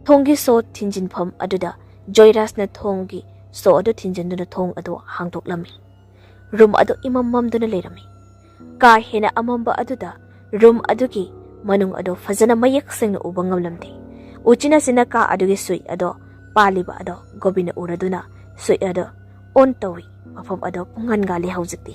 ꯊꯣꯡꯒꯤ ꯁꯣ ꯊꯤꯡꯖꯤꯟꯐꯝ ꯑꯗꯨꯗ ꯖꯣꯏꯔꯥꯖꯅ ꯊꯣꯡꯒꯤ ꯁꯣ ꯑꯗꯨ ꯊꯤꯟꯖꯤꯟꯗꯨꯅ ꯊꯣꯡ ꯑꯗꯨ ꯍꯥꯡꯗꯣꯛꯂꯝꯃꯤ꯫ ꯔꯨꯝ ꯑꯗꯨ ꯏꯃꯝ ꯃꯝꯗꯨꯅ ꯂꯩꯔꯝꯃꯤ꯫ ꯀꯥ ꯍꯦꯟꯅ ꯑꯃꯝꯕ ꯑꯗꯨꯗ ꯔꯨꯝ ꯑꯗꯨꯒꯤ ꯃꯅꯨꯡ ꯑꯗꯨ ꯐꯖꯅ ꯃꯌꯦꯛ ꯁꯦꯡꯅ ꯎꯕ ꯉꯝꯂꯝꯗꯦ꯫ ꯎꯆꯤꯟ ꯅꯥꯆꯤꯟꯅ ꯀꯥ ꯑꯗꯨꯒꯤ ꯁ꯭ꯋꯤꯆ ꯑꯗꯣ ꯄꯥꯜꯂꯤꯕ ꯑꯗꯣ ꯒꯣꯕꯤꯟꯅ ꯎꯔꯗꯨꯅ ꯁ꯭ꯋꯤꯆ ꯑꯗꯨ ꯑꯣꯟ ꯇꯧꯏ꯫ ꯃꯐꯝ ꯑꯗꯨ ꯄꯨꯡꯉꯥꯟ ꯉꯥꯜꯂꯤ ꯍꯧꯖꯤꯛꯇꯤ꯫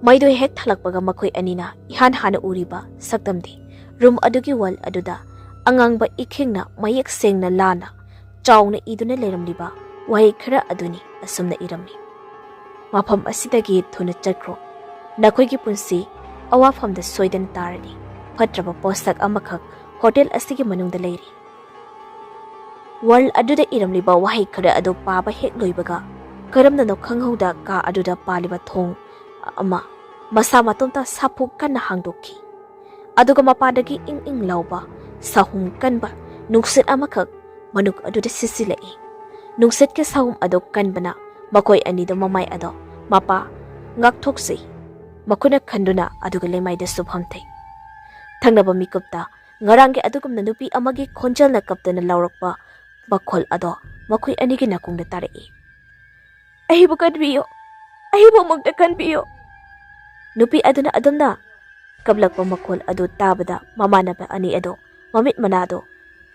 ꯃꯩꯗꯨ ꯍꯦꯛ ꯊꯥꯜꯂꯛꯄꯒ ꯃꯈꯣꯏ ꯑꯅꯤꯅ ꯏꯍꯥꯟ ꯍꯥꯟꯅ ꯎꯔꯤꯕ ꯁꯛꯇꯝꯗꯤ ꯔꯨꯝ ꯑꯗꯨꯒꯤ ꯋꯥꯜ ꯑꯗꯨꯗ ꯑꯉꯥꯡꯕ ꯏꯈꯤꯡꯅ ꯃꯌꯦꯛ ꯁꯦꯡꯅ ꯂꯥꯅ ꯆꯥꯎꯅ ꯏꯗꯨꯅ ꯂꯩꯔꯝꯂꯤꯕ ꯋꯥꯍꯩ ꯈꯔ ꯑꯗꯨꯅꯤ꯫ ꯑꯁꯨꯝꯅ ꯏꯔꯝꯃꯤ: "ꯃꯐꯝ ꯑꯁꯤꯗꯒꯤ ꯊꯨꯅ ꯆꯠꯈ꯭ꯔꯣ꯫ ꯅꯈꯣꯏꯒꯤ ꯄꯨꯟꯁꯤ ꯑꯋꯥꯐꯝꯗ ꯁꯣꯏꯗꯅ ꯇꯥꯔꯅꯤ꯫ ꯐꯠꯇ꯭ꯔꯕ ꯄꯣꯠꯁꯛ ꯑꯃꯈꯛ ꯍꯣꯇꯦꯜ ꯑꯁꯤꯒꯤ ꯃꯅꯨꯡꯗ ꯂꯩꯔꯤ"꯫ ꯋꯥꯜ ꯑꯗꯨꯗ ꯏꯔꯝꯂꯤꯕ ꯋꯥꯍꯩ ꯈꯔ ꯑꯗꯨ ꯄꯥꯕ ꯍꯦꯛ ꯂꯣꯏꯕꯒ, ꯀꯔꯝꯅꯅꯣ ꯈꯪꯍꯧꯗ ꯀꯥ ꯑꯗꯨꯗ ꯄꯥꯜꯂꯤꯕ ꯊꯣꯡ ꯑꯃ ꯃꯁꯥ ꯃꯇꯣꯝꯇ ꯁꯥꯐꯨ ꯀꯟꯅ ꯍꯥꯡꯗꯣꯛꯈꯤ꯫ ꯑꯗꯨꯒ ꯃꯄꯥꯟꯗꯒꯤ ꯏꯪ ꯏꯪ ꯂꯥꯎꯕ ꯁꯥꯍꯨꯝ ꯀꯟꯕ ꯅꯨꯡꯁꯤꯠ ꯑꯃꯈꯛ ꯃꯅꯨꯡ ꯑꯗꯨꯗ ꯁꯤꯠꯆꯤꯜꯂꯛꯏ꯫ ꯅꯨꯡꯁꯤꯠꯀꯤ ꯁꯥꯍꯨꯝ ꯑꯗꯨ ꯀꯟꯕꯅ ꯃꯈꯣꯏ ꯑꯅꯤꯗꯨ ꯃꯃꯥꯏ ꯑꯗꯣ ꯃꯄꯥ ꯉꯥꯛꯊꯣꯛꯆꯩ꯫ ꯃꯈꯨꯠꯅ ꯈꯟꯗꯨꯅ ꯑꯗꯨꯒ ꯂꯩꯃꯥꯏꯗꯁꯨ ꯐꯝꯊꯩ꯫ ꯊꯪꯅꯕ ꯃꯤꯀꯨꯞꯇ ꯉꯔꯥꯡꯒꯤ ꯑꯗꯨꯒꯨꯝꯅ ꯅꯨꯄꯤ ꯑꯃꯒꯤ ꯈꯣꯟꯖꯦꯜꯅ ꯀꯞꯇꯨꯅ ꯂꯥꯎꯔꯛꯄ ꯃꯈꯣꯜ ꯑꯗꯣ ꯃꯈꯣꯏ ꯑꯅꯤꯒꯤ ꯅꯥꯀꯣꯡꯗ ꯇꯥꯔꯛꯏ꯫ "ꯑꯩꯕꯨ ꯀꯟꯕꯤꯌꯨ! ꯑꯩꯕꯨ ꯑꯃꯨꯛꯇ ꯀꯟꯕꯤꯌꯨ!" ꯅꯨꯄꯤ ꯑꯗꯨꯅ ꯑꯗꯨꯝꯅ ꯀꯞꯂꯛꯄ ꯃꯈꯣꯜ ꯑꯗꯨ ꯇꯥꯕꯗ ꯃꯃꯥꯟꯅꯕ ꯑꯅꯤ ꯑꯗꯨ ꯃꯃꯤꯠ ꯃꯅꯥꯗꯨ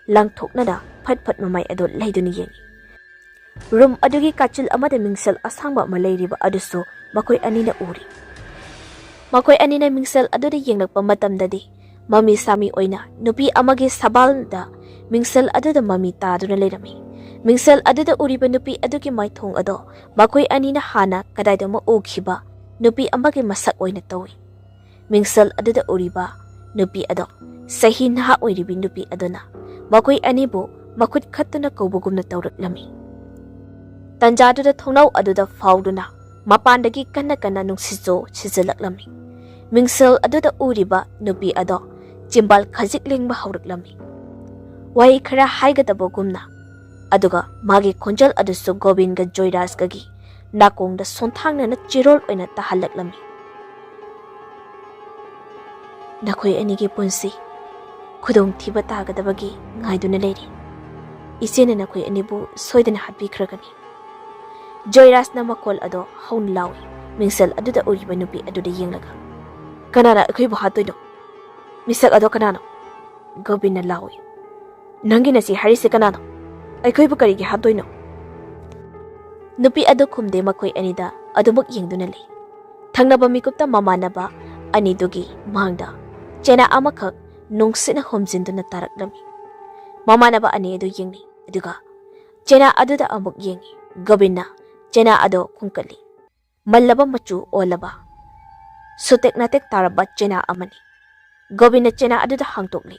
ꯂꯥꯡꯊꯣꯛꯅꯅ ꯐꯠ ꯐꯠ ꯃꯃꯥꯏ ꯑꯗꯨ ꯂꯩꯗꯨꯅ ꯌꯦꯡꯏ꯫ ꯔꯨꯝ ꯑꯗꯨꯒꯤ ꯀꯥꯆꯤꯜ ꯑꯃꯗ ꯃꯤꯡꯁꯦꯜ ꯑꯁꯥꯡꯕ ꯑꯃ ꯂꯩꯔꯤꯕ ꯑꯗꯨꯁꯨ ꯃꯈꯣꯏ ꯑꯅꯤꯅ ꯎꯔꯤ꯫ ꯃꯈꯣꯏ ꯑꯅꯤꯅ ꯃꯤꯡꯁꯦꯜ ꯑꯗꯨꯗ ꯌꯦꯡꯂꯛꯄ ꯃꯇꯝꯗꯗꯤ ꯃꯃꯤ ꯁꯥꯃꯤ ꯑꯣꯏꯅ ꯅꯨꯄꯤ ꯑꯃꯒꯤ ꯁꯕꯥꯜꯗ ꯃꯤꯡꯁꯦꯜ ꯑꯗꯨꯗ ꯃꯃꯤ ꯇꯥꯗꯨꯅ ꯂꯩꯔꯝꯃꯤ꯫ ꯃꯤꯡꯁꯦꯜ ꯑꯗꯨꯗ ꯎꯔꯤꯕ ꯅꯨꯄꯤ ꯑꯗꯨꯒꯤ ꯃꯥꯏꯊꯣꯡ ꯑꯗꯣ ꯃꯈꯣꯏ ꯑꯅꯤꯅ ꯍꯥꯟꯅ ꯀꯗꯥꯏꯗꯅꯣ ꯎꯈꯤꯕ ꯅꯨꯄꯤ ꯑꯃꯒꯤ ꯃꯁꯛ ꯑꯣꯏꯅ ꯇꯧꯏ꯫ ꯃꯤꯡꯁꯦꯜ ꯑꯗꯨꯗ ꯎꯔꯤꯕ ꯅꯨꯄꯤ ꯑꯗꯣ ꯆꯍꯤ ꯅꯍꯥ ꯑꯣꯏꯔꯤꯕꯤ ꯅꯨꯄꯤ ꯑꯗꯨꯅ ꯃꯈꯣꯏ ꯑꯅꯤꯕꯨ ꯃꯈꯨꯠ ꯈꯠꯇꯨꯅ ꯀꯧꯕꯒꯨꯝꯅ ꯇꯧꯔꯛꯂꯝꯃꯤ꯫ ꯇꯟꯖꯥꯗꯨꯗ ꯊꯣꯡꯅꯥꯎ ꯑꯗꯨꯗ ꯐꯥꯎꯗꯨꯅ ꯃꯄꯥꯟꯗꯒꯤ ꯀꯟꯅ ꯀꯟꯅ ꯅꯨꯡꯁꯤꯠꯁꯨ ꯁꯤꯖꯤꯜꯂꯛꯂꯝꯃꯤ꯫ ꯃꯤꯡꯁꯦꯜ ꯑꯗꯨꯗ ꯎꯔꯤꯕ ꯅꯨꯄꯤ ꯑꯗꯣ ꯆꯤꯝꯕꯥꯜ ꯈꯖꯤꯛ ꯂꯦꯡꯕ ꯍꯧꯔꯛꯂꯝꯃꯤ꯫ ꯋꯥꯍꯩ ꯈꯔ ꯍꯥꯏꯒꯗꯕꯒꯨꯝꯅ, ꯑꯗꯨꯒ ꯃꯥꯒꯤ ꯈꯣꯟꯖꯦꯜ ꯑꯗꯨꯁꯨ ꯒꯣꯕꯤꯟꯒ ꯖꯣꯏꯔꯥꯖꯀꯒꯤ ꯅꯥꯀꯣꯡꯗ ꯁꯣꯟꯊꯥꯡꯅꯅ ꯆꯤꯔꯣꯜ ꯑꯣꯏꯅ ꯇꯥꯍꯜꯂꯛꯂꯝꯃꯤ꯫ "ꯅꯈꯣꯏ ꯑꯅꯤꯒꯤ ꯄꯨꯟꯁꯤ ꯈꯨꯗꯣꯡꯊꯤꯕ ꯇꯥꯒꯗꯕꯒꯤ ꯉꯥꯏꯗꯨꯅ ꯂꯩꯔꯤ꯫ ꯏꯆꯦꯅ ꯅꯈꯣꯏ ꯑꯅꯤꯕꯨ ꯁꯣꯏꯗꯅ ꯍꯥꯠꯄꯤꯈ꯭ꯔꯒꯅꯤ꯫ ꯖꯣꯏꯔꯥꯖꯅ ꯃꯈꯣꯜ ꯑꯗꯣ ꯍꯧꯅ ꯂꯥꯎꯏ, ꯃꯤꯡꯁꯦꯜ ꯑꯗꯨꯗ ꯎꯔꯤꯕ ꯅꯨꯄꯤ ꯑꯗꯨꯗ ꯌꯦꯡꯂꯒ꯫ "ꯀꯅꯥꯅ ꯑꯩꯈꯣꯏꯕꯨ ꯍꯥꯠꯇꯣꯏꯅꯣ? ꯃꯤꯁꯛ ꯑꯗꯣ ꯀꯅꯥꯅꯣ?" ꯒꯣꯕꯤꯟꯅ ꯂꯥꯎꯏ꯫ "ꯅꯪꯒꯤ ꯅꯆꯦ ꯍꯥꯏꯔꯤꯁꯦ ꯀꯅꯥꯅꯣ? ꯑꯩꯈꯣꯏꯕꯨ ꯀꯔꯤꯒꯤ ꯍꯥꯠꯇꯣꯏꯅꯣ?" ꯅꯨꯄꯤ ꯑꯗꯨ ꯈꯨꯝꯗꯦ, ꯃꯈꯣꯏ ꯑꯅꯤꯗ ꯑꯗꯨꯃꯛ ꯌꯦꯡꯗꯨꯅ ꯂꯩ꯫ ꯊꯪꯅꯕ ꯃꯤꯀꯨꯞꯇ ꯃꯃꯥꯟꯅꯕ ꯑꯅꯤꯗꯨꯒꯤ ꯃꯥꯡꯗ ꯆꯦꯅꯥ ꯑꯃꯈꯛ ꯅꯨꯡꯁꯤꯠꯅ ꯍꯨꯝꯖꯤꯟꯗꯨꯅ ꯇꯥꯔꯛꯂꯝꯃꯤ꯫ ꯃꯃꯥꯟꯅꯕ ꯑꯅꯤ ꯑꯗꯨ ꯌꯦꯡꯅꯩ, ꯑꯗꯨꯒ ꯆꯦꯅꯥ ꯑꯗꯨꯗ ꯑꯃꯨꯛ ꯌꯦꯡꯉꯤ꯫ ꯒꯣꯕꯤꯟꯅ ꯆꯦꯅꯥ ꯑꯗꯨ ꯈꯨꯝꯀꯠꯂꯤ꯫ ꯃꯜꯂꯕ ꯃꯆꯨ ꯑꯣꯜꯂꯕ, ꯁꯨꯇꯦꯛ ꯅꯥꯇꯦꯛ ꯇꯥꯔꯕ ꯆꯦꯅꯥ ꯑꯃꯅꯤ꯫ ꯒꯣꯕꯤꯟꯅ ꯆꯦꯅꯥ ꯑꯗꯨꯗ ꯍꯥꯡꯗꯣꯛꯂꯤ꯫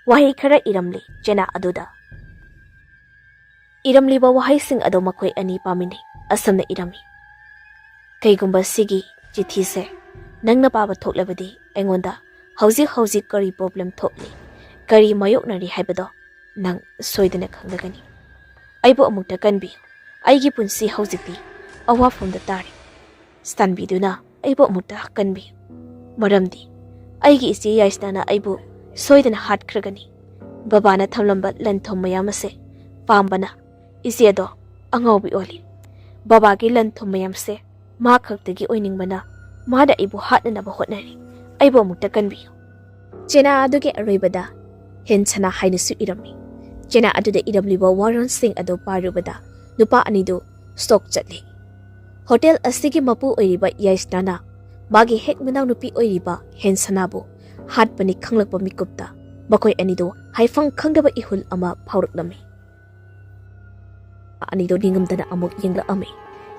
ꯋꯥꯍꯩ ꯈꯔ ꯏꯔꯝꯂꯤ ꯆꯦꯅꯥ ꯑꯗꯨꯗ꯫ ꯏꯔꯝꯂꯤꯕ ꯋꯥꯍꯩꯁꯤꯡ ꯑꯗꯨ ꯃꯈꯣꯏ ꯑꯅꯤ ꯄꯥꯃꯤꯟꯅꯩ꯫ ꯑꯁꯨꯝꯅ ꯏꯔꯝꯃꯤ: "ꯀꯩꯒꯨꯝꯕ ꯁꯤꯒꯤ ꯆꯤꯊꯤꯁꯦ ꯅꯪꯅ ꯄꯥꯕ ꯊꯣꯛꯂꯕꯗꯤ, ꯑꯩꯉꯣꯟꯗ ꯍꯧꯖꯤꯛ ꯍꯧꯖꯤꯛ ꯀꯔꯤ ꯄ꯭ꯔꯣꯕ꯭ꯂꯦꯝ ꯊꯣꯛꯂꯤ, ꯀꯔꯤ ꯃꯥꯌꯣꯛꯅꯔꯤ ꯍꯥꯏꯕꯗꯣ ꯅꯪ ꯁꯣꯏꯗꯅ ꯈꯪꯂꯒꯅꯤ꯫ ꯑꯩꯕꯨ ꯑꯃꯨꯛꯇ ꯀꯟꯕꯤꯌꯨ꯫ ꯑꯩꯒꯤ ꯄꯨꯟꯁꯤ ꯍꯧꯖꯤꯛꯇꯤ ꯑꯋꯥꯐꯝꯗ ꯇꯥꯔꯦ꯫ ꯆꯥꯟꯕꯤꯗꯨꯅ ꯑꯩꯕꯨ ꯑꯃꯨꯛꯇ ꯀꯟꯕꯤꯌꯨ꯫ ꯃꯔꯝꯗꯤ ꯑꯩꯒꯤ ꯏꯆꯦ ꯌꯥꯏꯁꯅꯥꯅ ꯑꯩꯕꯨ ꯁꯣꯏꯗꯅ ꯍꯥꯠꯈ꯭ꯔꯒꯅꯤ꯫ ꯕꯕꯥꯅ ꯊꯝꯂꯝꯕ ꯂꯟ ꯊꯨꯝ ꯃꯌꯥꯝ ꯑꯁꯦ ꯄꯥꯝꯕꯅ ꯏꯆꯦꯗꯣ ꯑꯉꯥꯎꯕꯤ ꯑꯣꯜꯂꯤ꯫ ꯕꯕꯥꯒꯤ ꯂꯟ ꯊꯨꯝ ꯃꯌꯥꯝꯁꯦ ꯃꯥ ꯈꯛꯇꯒꯤ ꯑꯣꯏꯅꯤꯡꯕꯅ ꯃꯥꯅ ꯑꯩꯕꯨ ꯍꯥꯠꯅꯅꯕ ꯍꯣꯠꯅꯔꯤ꯫ ꯑꯩꯕꯨ ꯑꯃꯨꯛꯇ ꯀꯟꯕꯤꯌꯨ"꯫ ꯆꯦꯅꯥ ꯑꯗꯨꯒꯤ ꯑꯔꯣꯏꯕꯗ ꯍꯦꯟ ꯁꯅꯥ ꯍꯥꯏꯅꯁꯨ ꯏꯔꯝꯃꯤ꯫ ꯆꯦꯅꯥ ꯑꯗꯨꯗ ꯏꯔꯝꯂꯤꯕ ꯋꯥꯔꯣꯜꯁꯤꯡ ꯑꯗꯨ ꯄꯥꯔꯨꯕꯗ ꯅꯨꯄꯥ ꯑꯅꯤꯗꯨ ꯁꯣꯛ ꯆꯠꯂꯤ꯫ ꯍꯣꯇꯦꯜ ꯑꯁꯤꯒꯤ ꯃꯄꯨ ꯑꯣꯏꯔꯤꯕ ꯌꯥꯏꯁꯅꯥꯅ ꯃꯥꯒꯤ ꯍꯦꯛ ꯃꯅꯥꯎꯅꯨꯄꯤ ꯑꯣꯏꯔꯤꯕ ꯍꯦꯟ ꯁꯅꯥꯕꯨ ꯍꯥꯠꯄꯅꯤ ꯈꯪꯂꯛꯄ ꯃꯤꯀꯨꯞꯇ ꯃꯈꯣꯏ ꯑꯅꯤꯗꯨ ꯍꯥꯏꯐꯝ ꯈꯪꯗꯕ ꯏꯍꯨꯜ ꯑꯃ ꯐꯥꯎꯔꯛꯂꯝꯃꯤ꯫ ꯑꯅꯤꯗꯨ ꯅꯤꯡꯉꯝꯗꯅ ꯑꯃꯨꯛ ꯌꯦꯡꯂꯛꯑꯝꯃꯤ꯫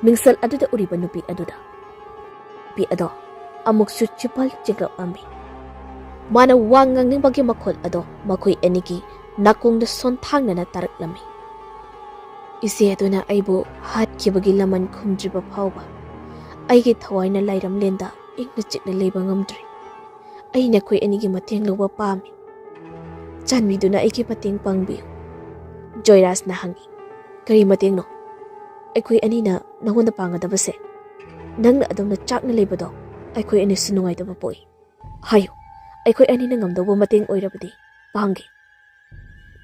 ꯃꯤꯡꯁꯦꯜ ꯑꯗꯨꯗ ꯎꯔꯤꯕ ꯅꯨꯄꯤ ꯑꯗꯨꯗ꯫ ꯅꯨꯄꯤ ꯑꯗꯣ ꯑꯃꯨꯛꯁꯨ ꯆꯤꯄꯜ ꯆꯤꯛꯂꯛꯂꯝꯃꯤ꯫ ꯃꯥꯅ ꯋꯥ ꯉꯥꯡꯅꯤꯡꯕꯒꯤ ꯃꯈꯣꯜ ꯑꯗꯣ ꯃꯈꯣꯏ ꯑꯅꯤꯒꯤ ꯅꯥꯀꯣꯡꯗ ꯁꯣꯟꯊꯥꯡꯅꯅ ꯇꯥꯔꯛꯂꯝꯃꯤ꯫ "ꯏꯆꯦ ꯑꯗꯨꯅ ꯑꯩꯕꯨ ꯍꯥꯠꯈꯤꯕꯒꯤ ꯂꯃꯟ ꯈꯨꯝꯗ꯭ꯔꯤꯕ ꯐꯥꯎꯕ ꯑꯩꯒꯤ ꯊꯋꯥꯏꯅ ꯂꯥꯏꯔꯝꯂꯦꯟꯗ ꯏꯪꯅ ꯆꯤꯛꯅ ꯂꯩꯕ ꯉꯝꯗ꯭ꯔꯤ꯫ ꯑꯩ ꯅꯈꯣꯏ ꯑꯅꯤꯒꯤ ꯃꯇꯦꯡ ꯂꯧꯕ ꯄꯥꯝꯃꯤ꯫ ꯆꯥꯟꯕꯤꯗꯨꯅ ꯑꯩꯒꯤ ꯃꯇꯦꯡ ꯄꯥꯡꯕꯤꯌꯨ"꯫ ꯖꯣꯏꯔꯥꯖꯅ ꯍꯪꯉꯤ, "ꯀꯔꯤ ꯃꯇꯦꯡꯅꯣ? ꯑꯩꯈꯣꯏ ꯑꯅꯤꯅ ꯅꯉꯣꯟꯗ ꯄꯥꯡꯒꯗꯕꯁꯦ? ꯅꯪꯅ ꯑꯗꯨꯝꯅ ꯆꯥꯛꯅ ꯂꯩꯕꯗꯣ ꯑꯩꯈꯣꯏ ꯑꯅꯤꯁꯨ ꯅꯨꯡꯉꯥꯏꯇꯕ ꯄꯣꯛꯏ꯫ ꯍꯥꯏꯌꯨ, ꯑꯩꯈꯣꯏ ꯑꯅꯤꯅ ꯉꯝꯗꯧꯕ ꯃꯇꯦꯡ ꯑꯣꯏꯔꯕꯗꯤ ꯄꯥꯡꯒꯦ"꯫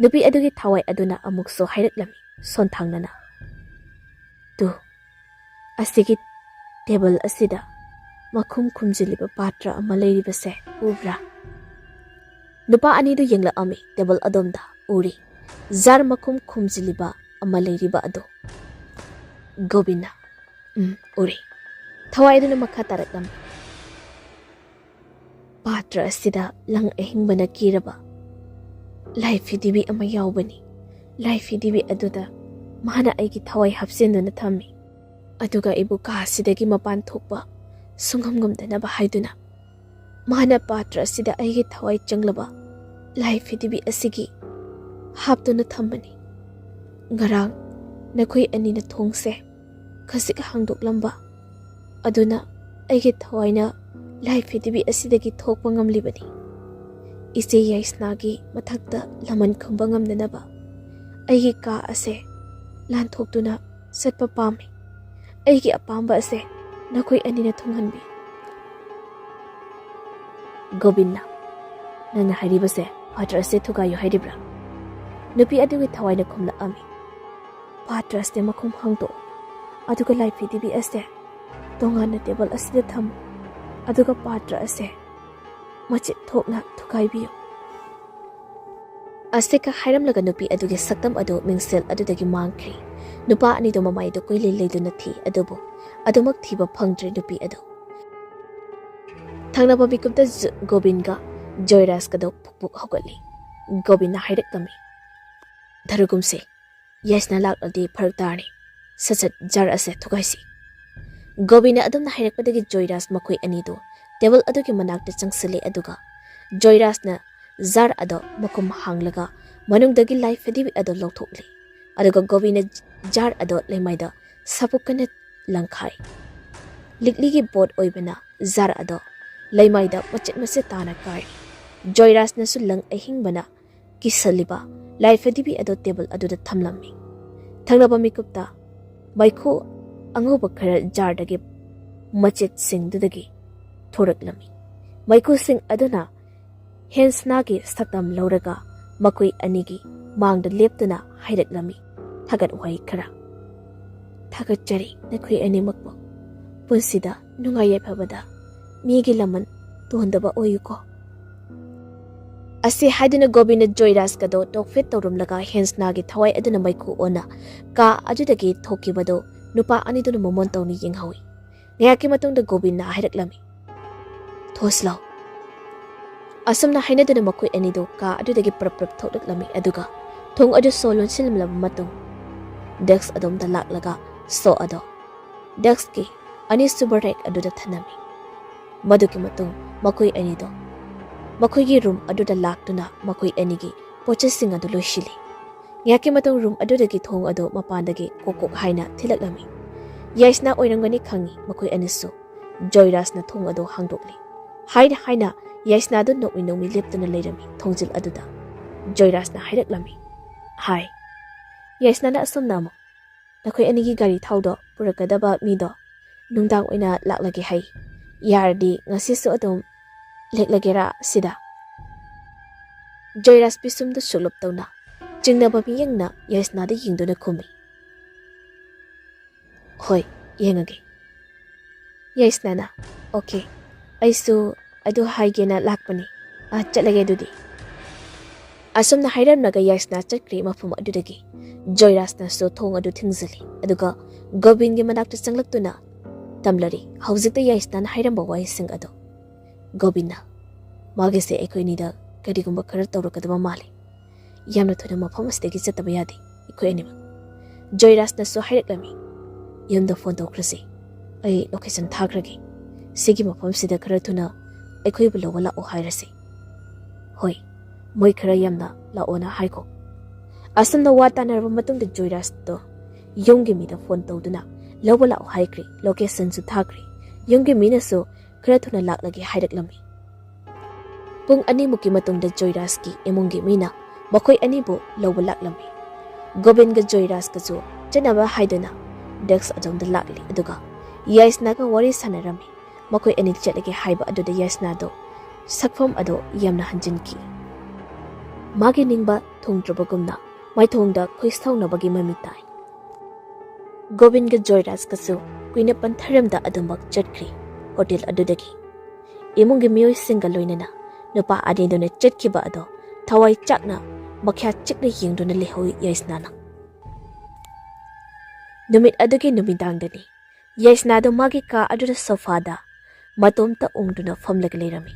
ꯅꯨꯄꯤ ꯑꯗꯨꯒꯤ ꯊꯋꯥꯏ ꯑꯗꯨꯅ ꯑꯃꯨꯛꯁꯨ ꯍꯥꯏꯔꯛꯂꯝꯃꯤ ꯁꯣꯟꯊꯥꯡꯅꯅ, "ꯇꯨ, ꯑꯁꯤꯒꯤ ꯇꯦꯕꯜ ꯑꯁꯤꯗ ꯃꯈꯨꯝ ꯈꯨꯝꯖꯤꯜꯂꯤꯕ ꯄꯥꯇ꯭ꯔ ꯑꯃ ꯂꯩꯔꯤꯕꯁꯦ ꯎꯕ꯭ꯔꯥ?" ꯅꯨꯄꯥ ꯑꯅꯤꯗꯨ ꯌꯦꯡꯂꯛꯑꯝꯃꯤ ꯇꯦꯕꯜ ꯑꯗꯣꯝꯗ꯫ "ꯎꯔꯤ, ꯖꯥꯔ ꯃꯈꯨꯝ ꯈꯨꯝꯖꯤꯜꯂꯤꯕ ꯑꯃ ꯂꯩꯔꯤꯕ ꯑꯗꯨ꯫" ꯒꯣꯕꯤꯟꯅ, "ꯎꯝ, ꯎꯔꯤ꯫" ꯊꯋꯥꯏ ꯑꯗꯨꯅ ꯃꯈꯥ ꯇꯥꯔꯛꯂꯝꯃꯤ, "ꯄꯥꯇ꯭ꯔ ꯑꯁꯤꯗ ꯂꯪ ꯑꯍꯤꯡꯕꯅ ꯀꯤꯔꯕ ꯂꯥꯏ ꯐꯤꯗꯤꯕꯤ ꯑꯃ ꯌꯥꯎꯕꯅꯤ꯫ ꯂꯥꯏ ꯐꯤꯗꯤꯕꯤ ꯑꯗꯨꯗ ꯃꯥꯅ ꯑꯩꯒꯤ ꯊꯋꯥꯏ ꯍꯥꯞꯆꯤꯟꯗꯨꯅ ꯊꯝꯃꯤ꯫ ꯑꯗꯨꯒ ꯑꯩꯕꯨ ꯀꯥ ꯑꯁꯤꯗꯒꯤ ꯃꯄꯥꯟ ꯊꯣꯛꯄ ꯁꯨꯡꯉꯝ ꯉꯝꯗꯅꯕ ꯍꯥꯏꯗꯨꯅ ꯃꯥꯅ ꯄꯥꯇ꯭ꯔ ꯑꯁꯤꯗ ꯑꯩꯒꯤ ꯊꯋꯥꯏ ꯆꯪꯂꯕ ꯂꯥꯏ ꯐꯤꯗꯤꯕꯤ ꯑꯁꯤꯒꯤ ꯍꯥꯞꯇꯨꯅ ꯊꯝꯕꯅꯤ꯫ ꯉꯔꯥꯡ ꯅꯈꯣꯏ ꯑꯅꯤꯅ ꯊꯣꯡꯁꯦ ꯈꯖꯤꯛ ꯍꯥꯡꯗꯣꯛꯂꯝꯕ ꯑꯗꯨꯅ ꯑꯩꯒꯤ ꯊꯋꯥꯏꯅ ꯂꯥꯏ ꯐꯤꯗꯤꯕꯤ ꯑꯁꯤꯗꯒꯤ ꯊꯣꯛꯄ ꯉꯝꯂꯤꯕꯅꯤ꯫ ꯏꯆꯦ ꯌꯥꯏꯁꯅꯥꯒꯤ ꯃꯊꯛꯇ ꯂꯃꯟ ꯈꯨꯝꯕ ꯉꯝꯅꯅꯕ ꯑꯩꯒꯤ ꯀꯥ ꯑꯁꯦ ꯂꯥꯟꯊꯣꯛꯇꯨꯅ ꯆꯠꯄ ꯄꯥꯝꯃꯤ꯫ ꯑꯩꯒꯤ ꯑꯄꯥꯝꯕ ꯑꯁꯦ ꯅꯈꯣꯏ ꯑꯅꯤꯅ ꯊꯨꯡꯍꯟꯕꯤ꯫" ꯒꯣꯕꯤꯟꯅ, "ꯅꯪꯅ ꯍꯥꯏꯔꯤꯕꯁꯦ ꯄꯥꯇ꯭ꯔ ꯑꯁꯦ ꯊꯨꯒꯥꯏꯌꯨ ꯍꯥꯏꯔꯤꯕ꯭ꯔꯥ?" ꯅꯨꯄꯤ ꯑꯗꯨꯒꯤ ꯊꯋꯥꯏꯅ ꯈꯨꯝꯂꯛꯑꯝꯃꯤ, "ꯄꯥꯇ꯭ꯔ ꯑꯁꯦ ꯃꯈꯨꯝ ꯍꯥꯡꯗꯣꯛꯑꯣ, ꯑꯗꯨꯒ ꯂꯥꯏ ꯐꯤꯗꯤꯕꯤ ꯑꯁꯦ ꯇꯣꯉꯥꯟꯅ ꯇꯦꯕꯜ ꯑꯁꯤꯗ ꯊꯝꯃꯨ, ꯑꯗꯨꯒ ꯄꯥꯇ꯭ꯔ ꯑꯁꯦ ꯃꯆꯦꯠ ꯊꯣꯛꯅ ꯊꯨꯒꯥꯏꯕꯤꯌꯨ꯫" ꯑꯁꯤꯒ ꯍꯥꯏꯔꯝꯂꯒ ꯅꯨꯄꯤ ꯑꯗꯨꯒꯤ ꯁꯛꯇꯝ ꯑꯗꯨ ꯃꯤꯡꯁꯦꯜ ꯑꯗꯨꯗꯒꯤ ꯃꯥꯡꯈ꯭ꯔꯤ꯫ ꯅꯨꯄꯥ ꯑꯅꯤꯗꯨ ꯃꯃꯥꯏꯗꯨ ꯀꯣꯏꯂꯩ ꯂꯩꯗꯨꯅ ꯊꯤ, ꯑꯗꯨꯕꯨ ꯑꯗꯨꯃꯛ ꯊꯤꯕ ꯐꯪꯗ꯭ꯔꯦ ꯅꯨꯄꯤ ꯑꯗꯨ꯫ ꯊꯪꯅꯕ ꯃꯤꯀꯨꯞꯇ ꯖ-, ꯒꯣꯕꯤꯟꯒ ꯖꯣꯏꯔꯥꯖꯀꯗꯣ ꯄꯨꯛ ꯄꯨꯛ ꯍꯧꯒꯠꯂꯤ꯫ ꯒꯣꯕꯤꯟꯅ ꯍꯥꯏꯔꯛꯂꯝꯃꯤ, "ꯙꯔꯨꯒꯨꯝꯁꯦ, ꯌꯥꯏꯁꯅꯥ ꯂꯥꯛꯂꯗꯤ ꯐꯔꯛ ꯇꯥꯔꯅꯤ꯫ ꯁꯠ ꯁꯠ ꯖꯥꯔ ꯑꯁꯦ ꯊꯨꯒꯥꯏꯁꯤ꯫" ꯒꯣꯕꯤꯟꯅ ꯑꯗꯨꯝꯅ ꯍꯥꯏꯔꯛꯄꯗꯒꯤ ꯖꯣꯏꯔꯥꯖ ꯃꯈꯣꯏ ꯑꯅꯤꯗꯨ ꯇꯦꯕꯜ ꯑꯗꯨꯒꯤ ꯃꯅꯥꯛꯇ ꯆꯪꯁꯤꯜꯂꯦ, ꯑꯗꯨꯒ ꯖꯣꯏꯔꯥꯖꯅ ꯖꯥꯔ ꯑꯗꯣ ꯃꯈꯨꯝ ꯍꯥꯡꯂꯒ ꯃꯅꯨꯡꯗꯒꯤ ꯂꯥꯏ ꯐꯗꯤꯕꯤ ꯑꯗꯣ ꯂꯧꯊꯣꯛꯂꯦ꯫ ꯑꯗꯨꯒ ꯒꯣꯕꯤꯟꯅ ꯖꯥꯔ ꯑꯗꯣ ꯂꯩꯃꯥꯏꯗ ꯁꯥꯄꯣꯛ ꯀꯟꯅ ꯂꯪꯈꯥꯏ꯫ ꯂꯤꯛꯂꯤꯒꯤ ꯄꯣꯠ ꯑꯣꯏꯕꯅ ꯖꯥꯔ ꯑꯗꯣ ꯂꯩꯃꯥꯏꯗ ꯃꯆꯦꯠ ꯃꯆꯦꯠ ꯇꯥꯅ ꯀꯥꯏꯔꯤ꯫ ꯖꯣꯏꯔꯥꯖꯅꯁꯨ ꯂꯪ ꯑꯍꯤꯡꯕꯅ ꯀꯤꯁꯜꯂꯤꯕ ꯂꯥꯏ ꯐꯗꯤꯕꯤ ꯑꯗꯣ ꯇꯦꯕꯜ ꯑꯗꯨꯗ ꯊꯝꯂꯝꯃꯤ꯫ ꯊꯪꯅꯕ ꯃꯤꯀꯨꯞꯇ ꯃꯩꯈꯨ ꯑꯉꯧꯕ ꯈꯔ ꯖꯥꯔꯗꯒꯤ ꯃꯆꯦꯠꯁꯤꯡꯗꯨꯗꯒꯤ ꯊꯣꯔꯛꯂꯝꯃꯤ꯫ ꯃꯩꯈꯨꯁꯤꯡ ꯑꯗꯨꯅ ꯍꯦꯟꯁꯅꯥꯒꯤ ꯁꯛꯇꯝ ꯂꯧꯔꯒ ꯃꯈꯣꯏ ꯑꯅꯤꯒꯤ ꯃꯥꯡꯗ ꯂꯦꯞꯇꯨꯅ ꯍꯥꯏꯔꯛꯂꯝꯃꯤ ꯊꯥꯒꯠ ꯋꯥꯍꯩ ꯈꯔ꯫ "ꯊꯥꯒꯠꯆꯔꯤ ꯅꯈꯣꯏ ꯑꯅꯤꯃꯛꯄꯨ꯫ ꯄꯨꯟꯁꯤꯗ ꯅꯨꯡꯉꯥꯏ ꯌꯥꯏꯐꯕꯗ ꯃꯤꯒꯤ ꯂꯃꯟ ꯇꯣꯟꯗꯕ ꯑꯣꯏꯌꯨꯀꯣ"꯫ ꯑꯁꯤ ꯍꯥꯏꯗꯨꯅ ꯒꯣꯕꯤꯟꯗ ꯖꯣꯏꯔꯥꯖꯀꯗꯣ ꯇꯣꯛꯐꯦꯠ ꯇꯧꯔꯝꯂꯒ ꯍꯦꯟꯁꯅꯥꯒꯤ ꯊꯋꯥꯏ ꯑꯗꯨꯅ ꯃꯩꯈꯨ ꯑꯣꯟꯅ ꯀꯥ ꯑꯗꯨꯗꯒꯤ ꯊꯣꯛꯈꯤꯕꯗꯨ ꯅꯨꯄꯥ ꯑꯅꯤꯗꯨꯅ ꯃꯃꯣꯟ ꯇꯧꯅ ꯌꯦꯡꯍꯧꯏ꯫ ꯉꯥꯏꯍꯥꯛꯀꯤ ꯃꯇꯨꯡꯗ ꯒꯣꯕꯤꯟꯗꯅ ꯍꯥꯏꯔꯛꯂꯝꯃꯤ, "ꯊꯣꯁ ꯂꯥꯎ"꯫ ꯑꯁꯨꯝꯅ ꯍꯥꯏꯅꯗꯨꯅ ꯃꯈꯣꯏ ꯑꯅꯤꯗꯨ ꯀꯥ ꯑꯗꯨꯗꯒꯤ ꯄ꯭ꯔꯞ ꯄ꯭ꯔꯞ ꯊꯣꯛꯂꯛꯂꯝꯃꯤ, ꯑꯗꯨꯒ ꯊꯣꯡ ꯑꯗꯨ ꯁꯣ ꯂꯣꯟꯁꯤꯜꯂꯝꯂꯕ ꯃꯇꯨꯡ ꯗꯦꯁꯛ ꯑꯗꯣꯝꯗ ꯂꯥꯛꯂꯒ ꯁꯣ ꯑꯗꯣ ꯗꯦꯁꯛꯀꯤ ꯑꯅꯤꯁꯨꯕ ꯔꯦꯛ ꯑꯗꯨꯗ ꯊꯝꯂꯝꯃꯤ꯫ ꯃꯗꯨꯒꯤ ꯃꯇꯨꯡ ꯃꯈꯣꯏ ꯑꯅꯤꯗꯣ ꯃꯈꯣꯏꯒꯤ ꯔꯨꯝ ꯑꯗꯨꯗ ꯂꯥꯛꯇꯨꯅ ꯃꯈꯣꯏ ꯑꯅꯤꯒꯤ ꯄꯣꯠꯆꯩꯁꯤꯡ ꯑꯗꯨ ꯂꯣꯏꯁꯤꯜꯂꯤ꯫ ꯉꯥꯏꯍꯥꯛꯀꯤ ꯃꯇꯨꯡ ꯔꯨꯝ ꯑꯗꯨꯗꯒꯤ ꯊꯣꯡ ꯑꯗꯨ ꯃꯄꯥꯟꯗꯒꯤ ꯀꯣꯛ ꯀꯣꯛ ꯍꯥꯏꯅ ꯊꯤꯜꯂꯛꯂꯝꯃꯤ꯫ ꯌꯥꯏꯁꯅꯥ ꯑꯣꯏꯔꯝꯒꯅꯤ ꯈꯪꯉꯤ ꯃꯈꯣꯏ ꯑꯅꯤꯁꯨ꯫ ꯖꯣꯏꯔꯥꯖꯅ ꯊꯣꯡ ꯑꯗꯨ ꯍꯥꯡꯗꯣꯛꯂꯤ꯫ ꯍꯥꯏꯅ ꯍꯥꯏꯅ ꯌꯥꯏꯁꯅꯥꯗꯨ ꯅꯣꯛꯃꯤ ꯅꯣꯛꯃꯤ ꯂꯦꯞꯇꯨꯅ ꯂꯩꯔꯝꯃꯤ ꯊꯣꯡꯖꯤꯜ ꯑꯗꯨꯗ꯫ ꯖꯣꯏꯔꯥꯖꯅ ꯍꯥꯏꯔꯛꯂꯝꯃꯤ, "ꯍꯥꯏ, ꯌꯥꯏꯁꯅꯥꯅ ꯑꯁꯣꯝꯅ ꯑꯃꯨꯛ ꯅꯈꯣꯏ ꯑꯅꯤꯒꯤ ꯒꯥꯔꯤ ꯊꯥꯎꯗꯣ ꯄꯨꯔꯛꯀꯗꯕ ꯃꯤꯗꯣ ꯅꯨꯡꯗꯥꯡ ꯑꯣꯏꯅ ꯂꯥꯛꯂꯒꯦ ꯍꯥꯏ꯫ ꯌꯥꯔꯗꯤ ꯉꯁꯤꯁꯨ ꯑꯗꯨꯝ ꯂꯦꯛꯂꯒꯦꯔꯥ ꯁꯤꯗ?" ꯖꯣꯏꯔꯥꯖ ꯄꯤꯁꯨꯝꯗꯨ ꯁꯨꯛꯂꯨꯞ ꯇꯧꯅ ꯆꯤꯡꯅꯕ ꯃꯤꯠꯌꯦꯡꯅ ꯌꯥꯏꯁꯅꯥꯗ ꯌꯦꯡꯗꯨꯅ ꯈꯨꯝꯃꯤ, "ꯍꯣꯏ, ꯌꯦꯡꯉꯒꯦ"꯫ ꯌꯥꯏꯁꯅꯥꯅ, "ꯑꯣꯀꯦ, ꯑꯩꯁꯨ ꯑꯗꯨ ꯍꯥꯏꯒꯦꯅ ꯂꯥꯛꯄꯅꯤ꯫ ꯑ, ꯆꯠꯂꯒꯦ ꯑꯗꯨꯗꯤ"꯫ ꯑꯁꯨꯝꯅ ꯍꯥꯏꯔꯝꯂꯒ ꯌꯥꯏꯁꯅꯥ ꯆꯠꯈ꯭ꯔꯦ ꯃꯐꯝ ꯑꯗꯨꯗꯒꯤ꯫ ꯖꯣꯏꯔꯥꯖꯅꯁꯨ ꯊꯣꯡ ꯑꯗꯨ ꯊꯤꯡꯖꯤꯜꯂꯤ, ꯑꯗꯨꯒ ꯒꯣꯕꯤꯟꯒꯤ ꯃꯅꯥꯛꯇ ꯆꯪꯂꯛꯇꯨꯅ ꯇꯝꯂꯔꯤ ꯍꯧꯖꯤꯛꯇ ꯌꯥꯏꯁꯅꯥꯅ ꯍꯥꯏꯔꯝꯕ ꯋꯥꯍꯩꯁꯤꯡ ꯑꯗꯨ꯫ ꯒꯣꯕꯤꯟꯅ, "ꯃꯥꯒꯤꯁꯦ ꯑꯩꯈꯣꯏ ꯑꯅꯤꯗ ꯀꯔꯤꯒꯨꯝꯕ ꯈꯔ ꯇꯧꯔꯛꯀꯗꯕ ꯃꯥꯜꯂꯤ꯫ ꯌꯥꯝꯅ ꯊꯨꯅ ꯃꯐꯝ ꯑꯁꯤꯗꯒꯤ ꯆꯠꯇꯕ ꯌꯥꯗꯦ ꯑꯩꯈꯣꯏ ꯑꯅꯤꯃꯛ"꯫ ꯖꯣꯏꯔꯥꯖꯅꯁꯨ ꯍꯥꯏꯔꯛꯂꯝꯃꯤ, "ꯌꯨꯝꯗ ꯐꯣꯟ ꯇꯧꯈ꯭ꯔꯁꯤ꯫ ꯑꯩ ꯂꯣꯀꯦꯁꯟ ꯊꯥꯈ꯭ꯔꯒꯦ꯫ ꯁꯤꯒꯤ ꯃꯐꯝꯁꯤꯗ ꯈꯔ ꯊꯨꯅ ꯑꯩꯈꯣꯏꯕꯨ ꯂꯧꯕ ꯂꯥꯛꯑꯣ ꯍꯥꯏꯔꯁꯤ"꯫ "ꯍꯣꯏ, ꯃꯣꯏ ꯈꯔ ꯌꯥꯝꯅ ꯂꯥꯛꯑꯣꯅ ꯍꯥꯏꯈꯣ"꯫ ꯑꯁꯨꯝꯅ ꯋꯥ ꯇꯥꯅꯔꯕ ꯃꯇꯨꯡꯗ ꯖꯣꯏꯔꯥꯖꯇꯣ ꯌꯨꯝꯒꯤ ꯃꯤꯗ ꯐꯣꯟ ꯇꯧꯗꯨꯅ ꯂꯧꯕ ꯂꯥꯛꯑꯣ ꯍꯥꯏꯈ꯭ꯔꯦ꯫ ꯂꯣꯀꯦꯁꯟꯁꯨ ꯊꯥꯈ꯭ꯔꯦ꯫ ꯌꯨꯝꯒꯤ ꯃꯤꯅꯁꯨ ꯈꯔ ꯊꯨꯅ ꯂꯥꯛꯂꯒꯦ ꯍꯥꯏꯔꯛꯂꯝꯃꯤ꯫ ꯄꯨꯡ ꯑꯅꯤꯃꯨꯛꯀꯤ ꯃꯇꯨꯡꯗ ꯖꯣꯏꯔꯥꯖꯀꯤ ꯏꯃꯨꯡꯒꯤ ꯃꯤꯅ ꯃꯈꯣꯏ ꯑꯅꯤꯕꯨ ꯂꯧꯕ ꯂꯥꯛꯂꯝꯃꯤ꯫ ꯒꯣꯕꯤꯟꯒ ꯖꯣꯏꯔꯥꯖꯀꯁꯨ ꯆꯠꯅꯕ ꯍꯥꯏꯗꯨꯅ ꯗꯦꯁꯛ ꯑꯗꯣꯝꯗ ꯂꯥꯛꯂꯤ, ꯑꯗꯨꯒ ꯌꯥꯏꯁꯅꯥꯒ ꯋꯥꯔꯤ ꯁꯥꯟꯅꯔꯝꯃꯤ꯫ ꯃꯈꯣꯏ ꯑꯅꯤ ꯆꯠꯂꯒꯦ ꯍꯥꯏꯕ ꯑꯗꯨꯗ ꯌꯥꯏꯁꯅꯥꯗꯣ ꯁꯛꯐꯝ ꯑꯗꯣ ꯌꯥꯝꯅ ꯍꯟꯖꯤꯟꯈꯤ꯫ ꯃꯥꯒꯤ ꯅꯤꯡꯕ ꯊꯨꯡꯗ꯭ꯔꯕꯒꯨꯝꯅ ꯃꯥꯏꯊꯣꯡꯗ ꯈꯨꯏꯁꯧꯅꯕꯒꯤ ꯃꯃꯤ ꯇꯥꯏ꯫ ꯒꯣꯕꯤꯟꯒ ꯖꯣꯏꯔꯥꯖꯀꯁꯨ ꯀꯨꯏꯅ ꯄꯟꯊꯔꯝꯗ ꯑꯗꯨꯃꯛ ꯆꯠꯈ꯭ꯔꯤ꯫ ꯍꯣꯇꯦꯜ ꯑꯗꯨꯗꯒꯤ ꯏꯃꯨꯡꯒꯤ ꯃꯤꯑꯣꯏꯁꯤꯡꯒ ꯂꯣꯏꯅꯅ ꯅꯨꯄꯥ ꯑꯅꯤꯗꯨꯅ ꯆꯠꯈꯤꯕ ꯑꯗꯣ ꯊꯋꯥꯏ ꯆꯥꯛꯅ ꯃꯈ꯭ꯌꯥ ꯆꯤꯛꯅ ꯌꯦꯡꯗꯨꯅ ꯂꯩꯍꯧꯏ ꯌꯥꯏꯁꯅꯥꯅ꯫ ꯅꯨꯃꯤꯠ ꯑꯗꯨꯒꯤ ꯅꯨꯃꯤꯗꯥꯡꯗꯅꯤ ꯌꯥꯏꯁꯅꯥꯗꯨ ꯃꯥꯒꯤ ꯀꯥ ꯑꯗꯨꯗ ꯁꯣꯐꯥꯗ ꯃꯇꯣꯝꯇ ꯎꯪꯗꯨꯅ ꯐꯝꯂꯒ ꯂꯩꯔꯝꯃꯤ꯫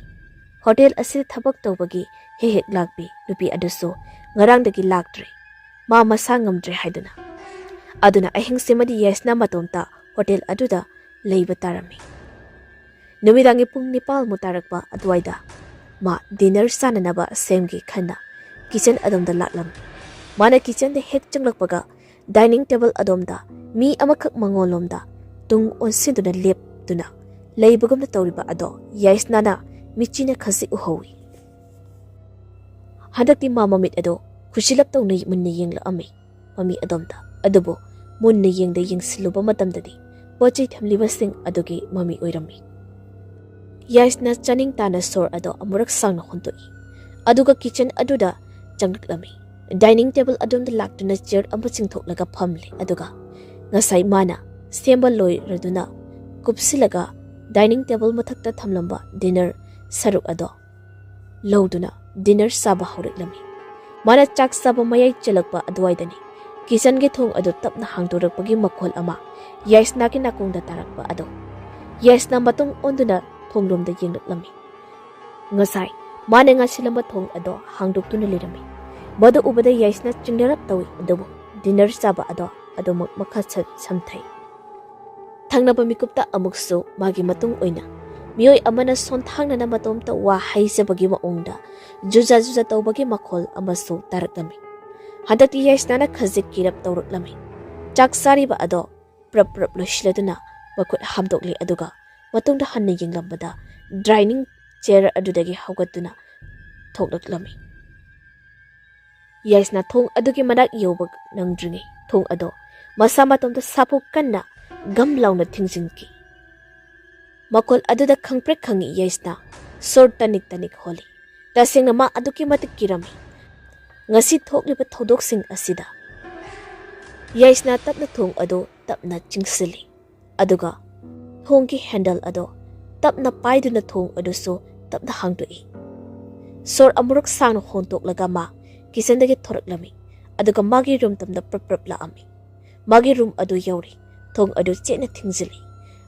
ꯍꯣꯇꯦꯜ ꯑꯁꯤꯗ ꯊꯕꯛ ꯇꯧꯕꯒꯤ ꯍꯦꯛ ꯍꯦꯛ ꯂꯥꯛꯄꯤ ꯅꯨꯄꯤ ꯑꯗꯨꯁꯨ ꯉꯔꯥꯡꯗꯒꯤ ꯂꯥꯛꯇ꯭ꯔꯦ꯫ ꯃꯥ ꯃꯁꯥ ꯉꯝꯗ꯭ꯔꯦ ꯍꯥꯏꯗꯨꯅ꯫ ꯑꯗꯨꯅ ꯑꯍꯤꯡꯁꯤꯃꯗꯤ ꯌꯥꯏꯁꯅꯥ ꯃꯇꯣꯝꯇ ꯍꯣꯇꯦꯜ ꯑꯗꯨꯗ ꯂꯩꯕ ꯇꯥꯔꯝꯃꯤ꯫ ꯅꯨꯃꯤꯗꯥꯡꯒꯤ ꯄꯨꯡ ꯅꯤꯄꯥꯜꯃꯨꯛ ꯇꯥꯔꯛꯄ ꯑꯗꯨꯋꯥꯏꯗ ꯃꯥ ꯗꯤꯅꯔ ꯆꯥꯅꯅꯕ ꯁꯦꯝꯒꯦ ꯈꯟꯅ ꯀꯤꯆꯟ ꯑꯗꯣꯝꯗ ꯂꯥꯛꯂꯝꯃꯤ꯫ ꯃꯥꯅ ꯀꯤꯆꯟꯗ ꯍꯦꯛ ꯆꯪꯂꯛꯄꯒ ꯗꯥꯏꯅꯤꯡ ꯇꯦꯕꯜ ꯑꯗꯣꯝꯗ ꯃꯤ ꯑꯃꯈꯛ ꯃꯉꯣꯟꯂꯣꯝꯗ ꯇꯨꯡ ꯑꯣꯟꯁꯤꯟꯗꯨꯅ ꯂꯦꯞꯇꯨꯅ ꯂꯩꯕꯒꯨꯝꯅ ꯇꯧꯔꯤꯕ ꯑꯗꯣ ꯌꯥꯏꯁꯅꯥꯅ ꯃꯤꯠꯆꯤꯅ ꯈꯖꯤꯛ ꯎꯍꯧꯏ꯫ ꯍꯟꯗꯛꯇꯤ ꯃꯥ ꯃꯃꯤꯠ ꯑꯗꯣ ꯈꯨꯁꯤꯜꯂꯞ ꯇꯧꯅ ꯃꯨꯟꯅ ꯌꯦꯡꯂꯛꯑꯝꯃꯤ ꯃꯃꯤ ꯑꯗꯣꯝꯗ꯫ ꯑꯗꯨꯕꯨ ꯃꯨꯟꯅ ꯌꯦꯡꯗ ꯌꯦꯡꯁꯤꯜꯂꯨꯕ ꯃꯇꯝꯗꯗꯤ ꯄꯣꯠ ꯆꯩ ꯊꯝꯂꯤꯕꯁꯤꯡ ꯑꯗꯨꯒꯤ ꯃꯃꯤ ꯑꯣꯏꯔꯝꯃꯤ꯫ ꯌꯥꯏꯁꯅ ꯆꯥꯅꯤꯡ ꯇꯥꯅ ꯁꯣꯔ ꯑꯗꯣ ꯑꯃꯨꯔꯛ ꯁꯥꯡꯅ ꯍꯣꯟꯗꯣꯛꯏ꯫ ꯑꯗꯨꯒ ꯀꯤꯆꯟ ꯑꯗꯨꯗ ꯆꯪꯂꯛꯂꯝꯃꯤ꯫ ꯗꯥꯏꯅꯤꯡ ꯇꯦꯕꯜ ꯑꯗꯣꯝꯗ ꯂꯥꯛꯇꯨꯅ ꯆꯤꯌꯔ ꯑꯃ ꯆꯤꯡꯊꯣꯛꯂꯒ ꯐꯝꯂꯦ꯫ ꯑꯗꯨꯒ ꯉꯁꯥꯏ ꯃꯥꯅ ꯁꯦꯝꯕ ꯂꯣꯏꯔꯗꯨꯅ ꯀꯨꯞꯁꯤꯜꯂꯒ ꯗꯥꯏꯅꯤꯡ ꯇꯦꯕꯜ ꯃꯊꯛꯇ ꯊꯝꯂꯝꯕ ꯗꯤꯅꯔ ꯁꯔꯨꯛ ꯑꯗꯣ ꯂꯧꯗꯨꯅ ꯗꯤꯅꯔ ꯆꯥꯕ ꯍꯧꯔꯛꯂꯝꯃꯤ꯫ ꯃꯥꯅ ꯆꯥꯛ ꯆꯥꯕ ꯃꯌꯥꯏ ꯆꯜꯂꯛꯄ ꯑꯗꯨꯋꯥꯏꯗꯅꯤ ꯀꯤꯆꯟꯒꯤ ꯊꯣꯡ ꯑꯗꯨ ꯇꯞꯅ ꯍꯥꯡꯗꯣꯔꯛꯄꯒꯤ ꯃꯈꯣꯜ ꯑꯃ ꯌꯥꯏꯁꯅꯥꯒꯤ ꯅꯥꯀꯣꯡꯗ ꯇꯥꯔꯛꯄ ꯑꯗꯣ ꯌꯥꯏꯁꯅꯥ ꯃꯇꯨꯡ ꯑꯣꯟꯗꯨꯅ ꯊꯣꯡꯂꯣꯝꯗ ꯌꯦꯡꯂꯛꯂꯝꯃꯤ꯫ ꯉꯁꯥꯏ ꯃꯥꯅ ꯉꯥꯁꯤꯜꯂꯝꯕ ꯊꯣꯡ ꯑꯗꯣ ꯍꯥꯡꯗꯣꯛꯇꯨꯅ ꯂꯩꯔꯝꯃꯤ꯫ ꯃꯗꯨ ꯎꯕꯗ ꯌꯥꯏꯁꯅꯥ ꯆꯤꯡꯅꯔꯞ ꯇꯧꯏ, ꯑꯗꯨꯕꯨ ꯗꯤꯅꯔ ꯆꯥꯕ ꯑꯗꯣ ꯑꯗꯨꯃꯛ ꯃꯈꯥ ꯁꯝꯊꯩ꯫ ꯊꯪꯅꯕ ꯃꯤꯀꯨꯞꯇ ꯑꯃꯨꯛꯁꯨ ꯃꯥꯒꯤ ꯃꯇꯨꯡ ꯑꯣꯏꯅ ꯃꯤꯑꯣꯏ ꯑꯃꯅ ꯁꯣꯟꯊꯥꯡꯅꯅ ꯃꯇꯣꯝꯇ ꯋꯥ ꯍꯥꯏꯖꯕꯒꯤ ꯃꯑꯣꯡꯗ ꯖꯨꯖꯥ ꯖꯨꯖꯥ ꯇꯧꯕꯒꯤ ꯃꯈꯣꯜ ꯑꯃꯁꯨ ꯇꯥꯔꯛꯂꯝꯃꯤ꯫ ꯍꯟꯗꯛꯇꯤ ꯌꯥꯏꯁꯅꯥꯅ ꯈꯖꯤꯛ ꯀꯤꯔꯞ ꯇꯧꯔꯛꯂꯝꯃꯤ꯫ ꯆꯥꯛ ꯆꯥꯔꯤꯕ ꯑꯗꯣ ꯄ꯭ꯔꯞ ꯄ꯭ꯔꯞ ꯂꯣꯏꯁꯤꯜꯂꯗꯨꯅ ꯃꯈꯨꯠ ꯍꯥꯝꯗꯣꯛꯂꯤ, ꯑꯗꯨꯒ ꯃꯇꯨꯡꯗ ꯍꯟꯅ ꯌꯦꯡꯂꯝꯕꯗ ꯗꯥꯏꯅꯤꯡ ꯆꯤꯌꯔ ꯑꯗꯨꯗꯒꯤ ꯍꯧꯒꯠꯇꯨꯅ ꯊꯣꯛꯂꯛꯂꯝꯃꯤ꯫ ꯌꯥꯏꯁꯅꯥ ꯊꯣꯡ ꯑꯗꯨꯒꯤ ꯃꯅꯥꯛ ꯌꯧꯕ ꯅꯪꯗ꯭ꯔꯤꯉꯩ ꯊꯣꯡ ꯑꯗꯣ ꯃꯁꯥ ꯃꯇꯣꯝꯇ ꯁꯥꯐꯨ ꯀꯟꯅ ꯒꯝ ꯂꯥꯎꯅ ꯊꯤꯡꯖꯤꯟꯈꯤ꯫ ꯃꯈꯣꯜ ꯑꯗꯨꯗ ꯈꯪꯄ꯭ꯔꯦꯛ ꯈꯪꯉꯤ ꯌꯥꯏꯁꯅꯥ ꯁꯣꯔ ꯇꯅꯤꯛ ꯇꯅꯤꯛ ꯍꯣꯜꯂꯤ꯫ ꯇꯁꯦꯡꯅ ꯃꯥ ꯑꯗꯨꯛꯀꯤ ꯃꯇꯤꯛ ꯀꯤꯔꯝꯃꯤ꯫ ꯉꯁꯤ ꯊꯣꯛꯂꯤꯕ ꯊꯧꯗꯣꯛꯁꯤꯡ ꯑꯁꯤꯗ꯫ ꯌꯥꯏꯁꯅꯥ ꯇꯞꯅ ꯊꯣꯡ ꯑꯗꯨ ꯇꯞꯅ ꯆꯤꯡꯁꯤꯜꯂꯤ, ꯑꯗꯨꯒ ꯊꯣꯡꯒꯤ ꯍꯦꯟꯗꯜ ꯑꯗꯨ ꯇꯞꯅ ꯄꯥꯏꯗꯨꯅ ꯊꯣꯡ ꯑꯗꯨꯁꯨ ꯇꯞꯅ ꯍꯥꯡꯗꯣꯛꯏ꯫ ꯁꯣꯔ ꯑꯃꯨꯔꯛ ꯁꯥꯡꯅ ꯍꯣꯟꯗꯣꯛꯂꯒ ꯃꯥ ꯀꯤꯆꯟꯗꯒꯤ ꯊꯣꯔꯛꯂꯝꯃꯤ, ꯑꯗꯨꯒ ꯃꯥꯒꯤ ꯔꯨꯝ ꯇꯝꯗ ꯄ꯭ꯔꯞ ꯄ꯭ꯔꯞ ꯂꯥꯛꯑꯝꯃꯤ꯫ ꯃꯥꯒꯤ ꯔꯨꯝ ꯑꯗꯨ ꯌꯧꯔꯤ꯫ ꯊꯣꯡ ꯑꯗꯨ ꯆꯦꯠꯅ ꯊꯤꯡꯖꯤꯜꯂꯤ,